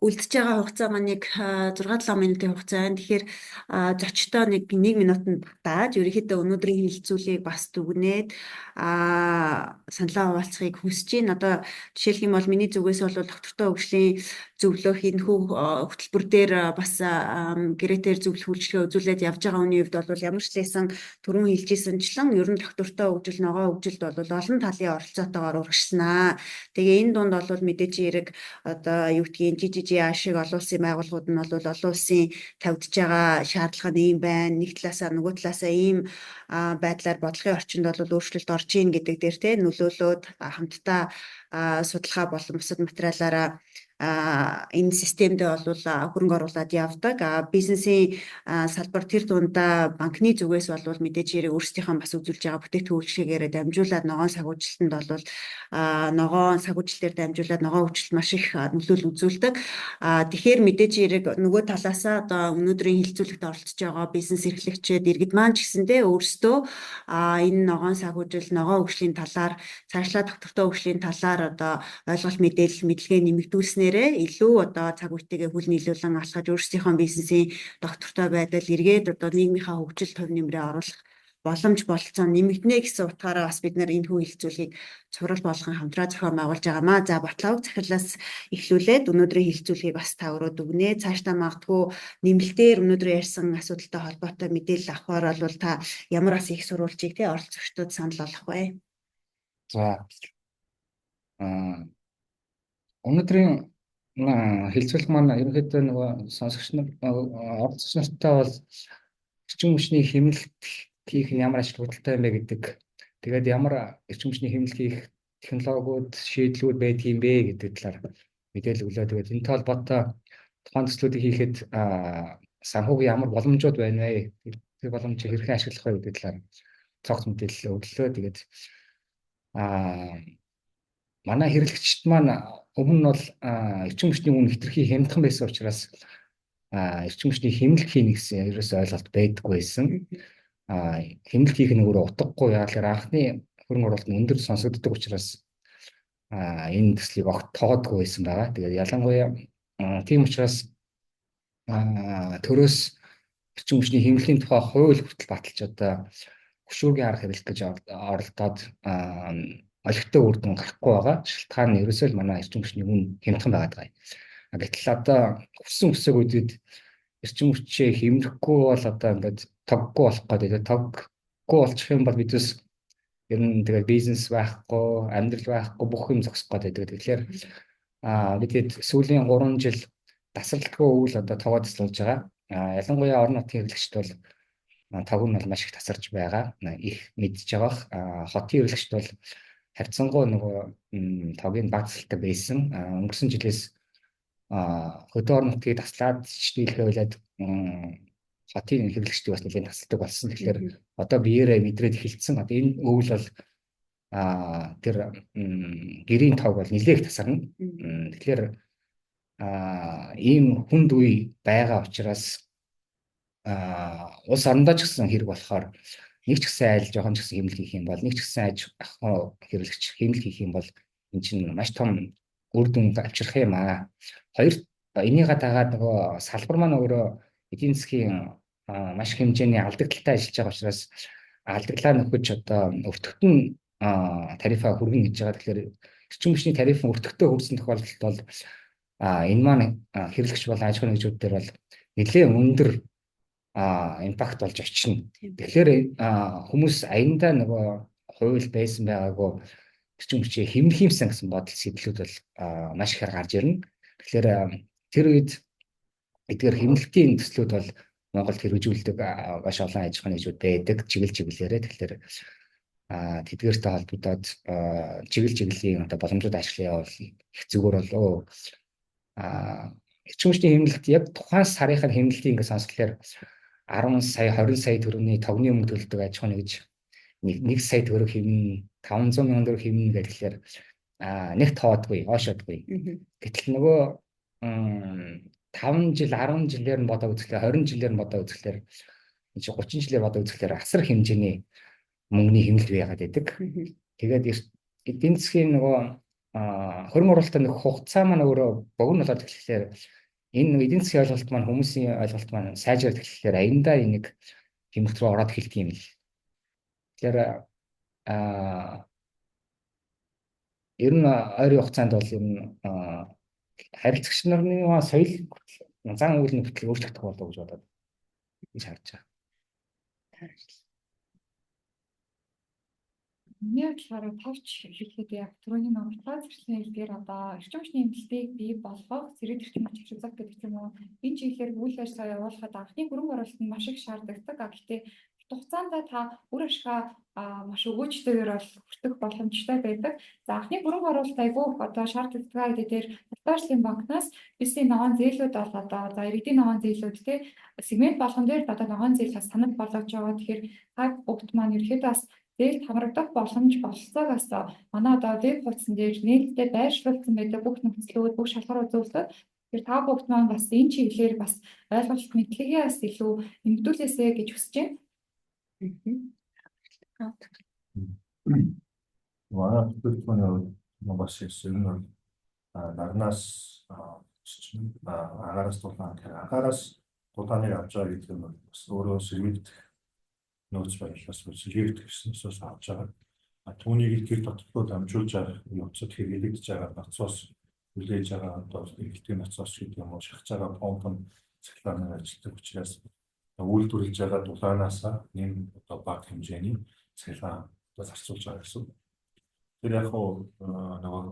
үлдэж байгаа хугацаа маань нэг 6 7 минутын хугацаа байна. Тэгэхээр зочдоо нэг 1 минутанд багтааж ерөнхийдөө өнөөдрийн хэлэлцүүлгийг бас дүгнээд саналаа хуваалцахыг хүсэж байна. Одоо жишээлх юм бол миний зүгээс бол доктортой хөгжлийн зөвлөх энэхүү хөтөлбөр дээр бас гэрээтэй зөвлөх үйлчилгээ үзүүлээд явж байгаа хүний хувьд бол ямар ч лээсэн түрүүн хэлжсэнчлэн ер нь доктортой хөгжил, ногоо хөгжилд бол олон талын оролцоотойгоор урагшснаа. Тэгээ энэ дунд бол мэдээж хэрэг одоо юу гэдгийг GGGI шиг олон улсын байгууллагууд нь бол олон улсын тавьдаж байгаа шаардлага нь ийм байна. Нэг талаасаа, нөгөө талаасаа ийм байдлаар бодлогын орчинд бол өөрчлөлт орж ийн гэдэг дээр те нөлөөлөөд хамтдаа судалгаа болон бусад материалаараа энэ системдээ бол хөрөнгө оруулаад явдаг. Бизнесийн салбар тэр дундаа банкны зүгээс бол мэдээж хэрэг өөрсдийнхөө бас үзүүлж байгаа бүтээгдэхүүн үйлчилгээгээрээ дамжуулаад ногоон санхүүжилтэнд бол ногоон санхүүжилтээр дамжуулаад ногоон хөгжилт маш их нөлөөлөл үзүүлдэг. Тэгэхээр мэдээж хэрэг нөгөө талаасаа одоо өнөөдрийн хэлэлцүүлэгт оролцож байгаа бизнес эрхлэгчид, иргэд маань ч гэсэндээ өөрсдөө энэ ногоон санхүүжилт, ногоон хөгжлийн талаар, цаашлаа доктортой хөгжлийн талаар одоо ойлголт, мэдээлэл, мэдлэгээ нэмэгдүүлснээрээ илүү одоо цаг үетэйгээ хүл нийлүүлэн алхаж өөрсдийнхөө бизнесийн доктортой байдал, эргээд одоо нийгмийнхаа хөгжилд хувь нэмрээ оруулах боломж, бололцоо нэмэгдэнэ гэсэн утгаараа бас бид нэр энэхүү хэлэлцүүлгийг цуврал болгон хамтраа зохион байгуулж байгаамаа. За, Батлавг захирлаас эхлүүлээд өнөөдрийн хэлэлцүүлгийг бас та өөрөө дүгнээ. Цаашдаа магадгүй нэмэлтээр өнөөдөр ярьсан асуудалтай холбоотой мэдээлэл авахар бол та ямар бас их сурвалжийг те оролцогчдод санал болгох вэ? За, өнөөдрийн хэлэлцүүлэг маань ерөнхийдөө нөгөө сонсогч нар, оролцогч нартай бол эрчим хүчний хэмнэлт хийх нь ямар ач холбогдолтой юм бэ гэдэг. Тэгээд ямар эрчим хүчний хэмнэлт хийх технологиуд, шийдлүүд байдаг юм бэ гэдэг талаар мэдээлэл өглөө. Тэгээд энэтэй холбоотой тухайн төслүүдийг хийхэд санхүүгийн ямар боломжууд байна вэ? Тэр боломжийг хэрхэн ашиглах вэ гэдэг талаар цогц мэдээлэл өглөө. Тэгээд манай хэрэглэгчид маань өмнө нь бол эрчим хүчний үн хэтэрхий хямдхан байсан учраас эрчим хүчний хэмнэлт хийнэ гэсэн ерөөсөө ойлголт байдаггүй байсан. Хэмнэлт хийх нь өөрөө утгагүй, яг л анхны хөрөнгө оруулалт нь өндөр сонсогддог учраас энэ төслийг огт тоодгүй байсан байгаа. Тэгээд ялангуяа тийм учраас төрөөс эрчим хүчний хэмнэлийн тухай хууль хүртэл баталж, одоо хөшүүргийн арга хэрэглэх гэж оролдоод олигтой үр дүн гарахгүй байгаа. Шалтгаан нь ерөөсөө л манай эрчим хүчний үн хямдхан байгаад байгаа юм. Гэтэл одоо хүссэн хүсээгүйдэд эрчим хүчээ хэмнэхгүй бол одоо ингээд тоггүй болох гэдэг. Тоггүй болчих юм бол бидээс ер нь тэгээд бизнес байхгүй, амьдрал байхгүй, бүх юм зогсох гэдэг. Тэгэхээр бид хэд сүүлийн 3 жил тасралтгүй өвөл одоо тогоо таслуулж байгаа. Ялангуяа орон нутгийн хэрэглэгчд бол тог нь бол маш их тасарч байгаа. Их мэдж байгаах. Хотын хэрэглэгчд бол харьцангуй нөгөө тогийг багасгалтай байсан. Өнгөрсөн жилээс хөдөө орон нутгийг таслаад дийлхээ болоод хотын хэрэглэгчдийг бас нэлээд тасалдаг болсон. Тэгэхээр одоо биеэрээ мэдрээд эхэлсэн. Одоо энэ өвөл бол тэр гэрийн тог бол нэлээд их тасарна. Тэгэхээр ийм хүнд үе байгаа учраас улс орондоо ч гэсэн хэрэг болохоор нэг ч гэсэн айл жоохон ч гэсэн хэмнэл хийх юм бол, нэг ч гэсэн аж ахуй хэрэглэгч хэмнэл хийх юм бол энэ чинь маш том үр дүн авчрах юм аа. Хоёр энийгээ дагаад нөгөө салбар маань өөрөө эдийн засгийн маш хэмжээний алдагдaltaй ажиллаж байгаа учраас алдагдлаа нөхөж одоо өртөгт нь тарифаа хүргэнэ гэж байгаа. Тэгэхээр эрчим хүчний тариф өртөгтөө хүрсэн тохиолдолд бол энэ маань хэрэглэгч болон аж ахуйн нэгжүүд дээр бол нэлээд өндөр impact болж очино. Тэгэхээр хүмүүс аяндаа нөгөө хууль байсан байгаагүй эрчим хүчээ хэмнэх юмсан гэсэн бодол сэтлүүд бол маш ихээр гарч ирнэ. Тэгэхээр тэр үед эдгээр хэмнэлтийн төслүүд бол Монголд хэрэгжүүлдэг маш олон аж ахуйн нэгжүүд байдаг чиглэл чиглэлээрээ. Тэгэхээр тэдгээртэй холбогдоод чиглэл чиглэлийн одоо боломжууд ашиглая явал их зүгээр болоо. Эрчим хүчний хэмнэлт яг тухайн сарынхаа хэмнэлтийг ингээд сонсохлоор 10 сая, 20 сая төгрөгийн тогны өмнө төлдөг аж ахуйн нэгж 1 сая төгрөг хэмнэн, 500 мянган төгрөг хэмнэн гэхлээр Нэг тоодгүй, хоошоодгүй. Гэтэл нөгөө 5 жил, 10 жилээр нь бодоо үзэхлээр, 20 жилээр нь бодоо үзэхлээр, энэ чинь 30 жилээр бодоо үзэхлээр асар хэмжээний мөнгөний хэмнэлт бий яагаад байдаг. Тэгээд эдийн засгийн нөгөө хөрөнгө оруулалтын нэг хугацаа маань өөрөө богино болоод эхлэхлээр, энэ нэг эдийн засгийн ойлголт маань, хүмүүсийн ойлголт маань сайжраад эхлэхлээр аяндаа энэ нэг хэмнэлт рүү ороод эхэлдэг юм л. Тэгэхээр ер нь ойрын хугацаанд бол ер нь харилцагч нарын соёл, зан үйл нь хүртэл өөрчлөгдөх болов гэж бодоод гэж харж байгаа. Миний бодлоор товч хэлэхэд яг түрүүний номлогоо зэрлэгийн хэлдгээр одоо эрчим хүчний хэмнэлтийг бий болгох, сэрэг эрчим хүч харьцах гэдэг ч юм уу. Энэ чиглэлээр үйл ажиллагаа явуулахад анхны хөрөнгө оруулалт нь маш их шаардлагатай. Гэхдээ урт хугацаанд та үр ашгаа маш өгөөжтэйгээр бол хүртэх боломжтой байдаг. За, анхны хөрөнгө оруулалт айгүй одоо шаардлагатай гэдэг дээр Улсын ажлын банкнаас бизнесийн ногоон зээлүүд бол одоо, за, иргэдийн ногоон зээлүүд те, сегмент болгон дээр одоо ногоон зээл бас санал болгож байгаа. Тэгэхээр та бүгд маань ерөөхдөө бас зээл хамрагдах боломж бололцоог бас манай одоо веб хуудсан дээр нээлттэй байршуулсан байдаг бүх нөхцлүүд, бүх шалгуур үзүүлэлтүүд. Тэгэхээр та бүгд маань бас энэ чиглэлээр бас ойлголт, мэдлэгээ бас илүү нэмэгдүүлээсэй гэж хүсэж байна. Манай бүтээгдэхүүний хувьд бас ер нь бол нарнаас агаараас дулаан, тэгэхээр агаараас дулааныг авч байгаа гэдэг нь бас өөрөө сэргийлэх нөөц байдлаас, сэргийлэх ёсноос авч байгаа. Түүнийг гэр дотор дамжуулж байгаа явцад хэрэглэгдэж байгаа насос, хүлээж байгаа одоо эргэлтийн насос гэдэг юм уу, шахаж байгаа помп нь цахилгаанаар ажилладаг учраас үйлдвэрлэж байгаа дулаанаас нэм одоо бага хэмжээний цахилгаан одоо зарцуулж байгаа гэсэн. Тэр яг хуу нөгөө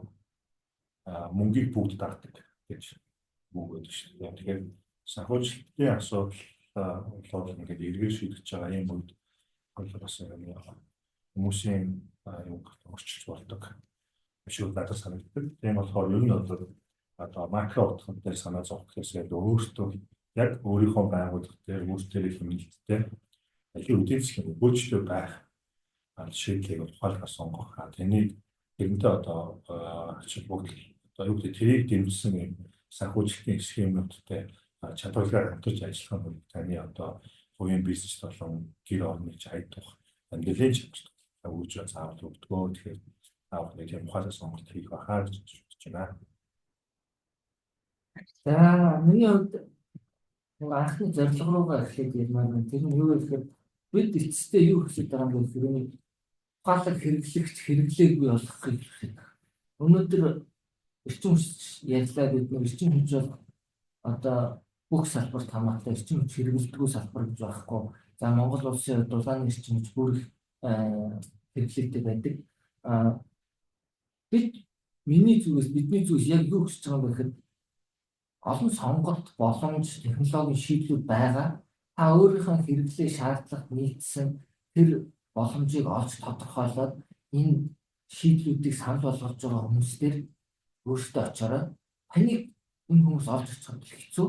мөнгийг бүгд дагдаг гэж үг гэдэг шүү дээ. Тэгэхээр санхүүжилтийн асуудал болоод ингээд эргээр шийдэж байгаа юм үед бол бас хүмүүсийн юм өөрчилж болдог шиг надад санагддаг. Тийм болохоор ер нь бол одоо макро утган дээр санаа зовох гэхээс илүү өөртөө яг өөрийнхөө байгууллага дээр өөртөө хэмнэлттэй аюу эдийн засгийн өгөөжтэй байх шийдлийг ухаалгаар сонгох. Тэнийг тэрнтэй одоо ач холбогдол, одоо юу гэдэг, тэрийг дэмжсэн юм санхүүжилтийн схемүүдтэй чадваргаар хамтарч ажиллах нь таны одоо хувийн бизнес болон гэр орныг хайдах амьдралын чанарт өгж заавал өгдөгөө. Тэгэхээр заавал нэг тийм ухаалаг сонголт хийх байхаа гэж бодож байна. За, миний хувьд анхны зорилго руугаа эхлээд ярмаар байна. Тэр нь юу вэ гэхээр бид эцэстээ юу хүсэж байгаа юм бэ гэхээр ухаалаг хэрэглэгч хэрэглээгүй болохыг хүсэж байгаа. Өнөөдөр эрчим хүч ярьлаа, бид нэг эрчим хүч бол одоо бүх салбарт хамаатай, эрчим хүч хэрэглэдэггүй салбар гэж байхгүй. За, Монгол улсын хувьд дулааны эрчим хүч бүр их хэрэглээтэй байдаг. Бид миний зүгээс, бидний зүгээс яг юу хүсэж байгаа юм бэ гэхэд олон сонголт, боломж, технологийн шийдлүүд байгаа. Та өөрийнхөө хэрэглээ шаардлагат нийцсэн тэр боломжийг олж тодорхойлоод энэ шийдлүүдийг санал болгож байгаа хүмүүстээр өөртөө очоорой. Таныг энэ хүмүүс олж очиход хэцүү.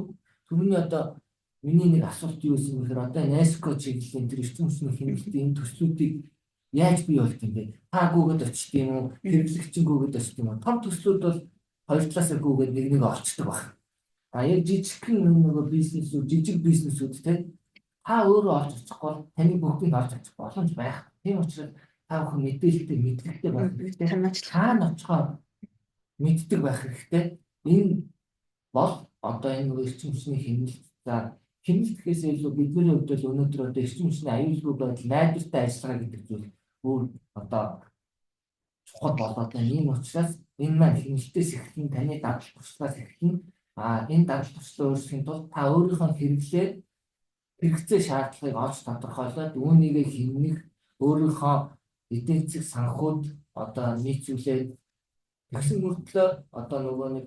Түүний одоо миний нэг асуулт юу байсан бэ гэхээр одоо NASCO чиглэлийн тэр эрчим хүчний хэмнэлтийн энэ төслүүдийг яаж бий болт юм бэ? Та гүгээд очт юм уу? Хэрэглэгчин гүгээд очт юм уу? Том төслүүд бол хоёр талаасаа гүгээд нэг нэг олцдог баг. А яг жижигхэн нөгөө бизнесүүд, жижиг бизнесүүд те, та өөрөө олж очихгүй таны бүгдийг олж очих боломж байх. Тийм учраас та бүхэн мэдээлэлтэй, мэдлэгтэй байх хэрэгтэй. Хаана очихоо мэддэг байх хэрэгтэй. Энэ бол одоо энэ нөгөө эрчим хүчний хэмнэлт, за, хэмнэлт гэхээс илүү бидний хувьд бол өнөөдөр одоо эрчим хүчний аюулгүй байдал, найдвартай ажиллагаа гэдэг зүйл өөр одоо чухал болоод байна. Ийм учраас энэ маань хэмнэлтээс эхлэн, таны дадал туршлагаас эхлэн, энэ дадал туршлага өөрчлөхийн тулд та өөрийнхөө хэрэглээ, хэрэгцээ, шаардлагыг олж тодорхойлоод үүнийгээ хэмнэх, өөрийнхөө эдийн засаг санхүүд одоо нийцүүлээд тэгсэн мөртлөө одоо нөгөө нэг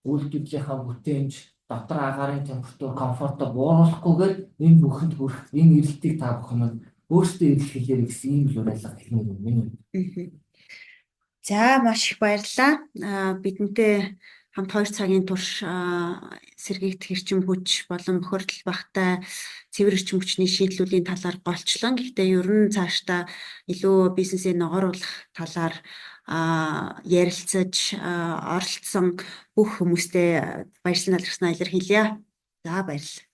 үйлдвэрлэлийнхаа бүтээмж, дотор агаарын температур, комфортоо бууруулахгүйгээр энэ бүхэнд хүрэх энэ эрэлтийг та бүхэн маань өөрсдөө эрэлхийлээрэй гэсэн ийм л уриалга хэлмээр байна миний. За, маш их баярлалаа. Бидэнтэй Хамт 2 цагийн турш сэргээгдэх эрчим хүч болон бохирдол багатай цэвэр эрчим хүчний шийдлүүдийн талаар голчлон, гэхдээ ер нь цаашдаа илүү бизнесээ ногооруулах талаар ярилцаж оролцсон бүх хүмүүстээ баярлалаа, талархснаа илэрхийлье. За, баярлалаа.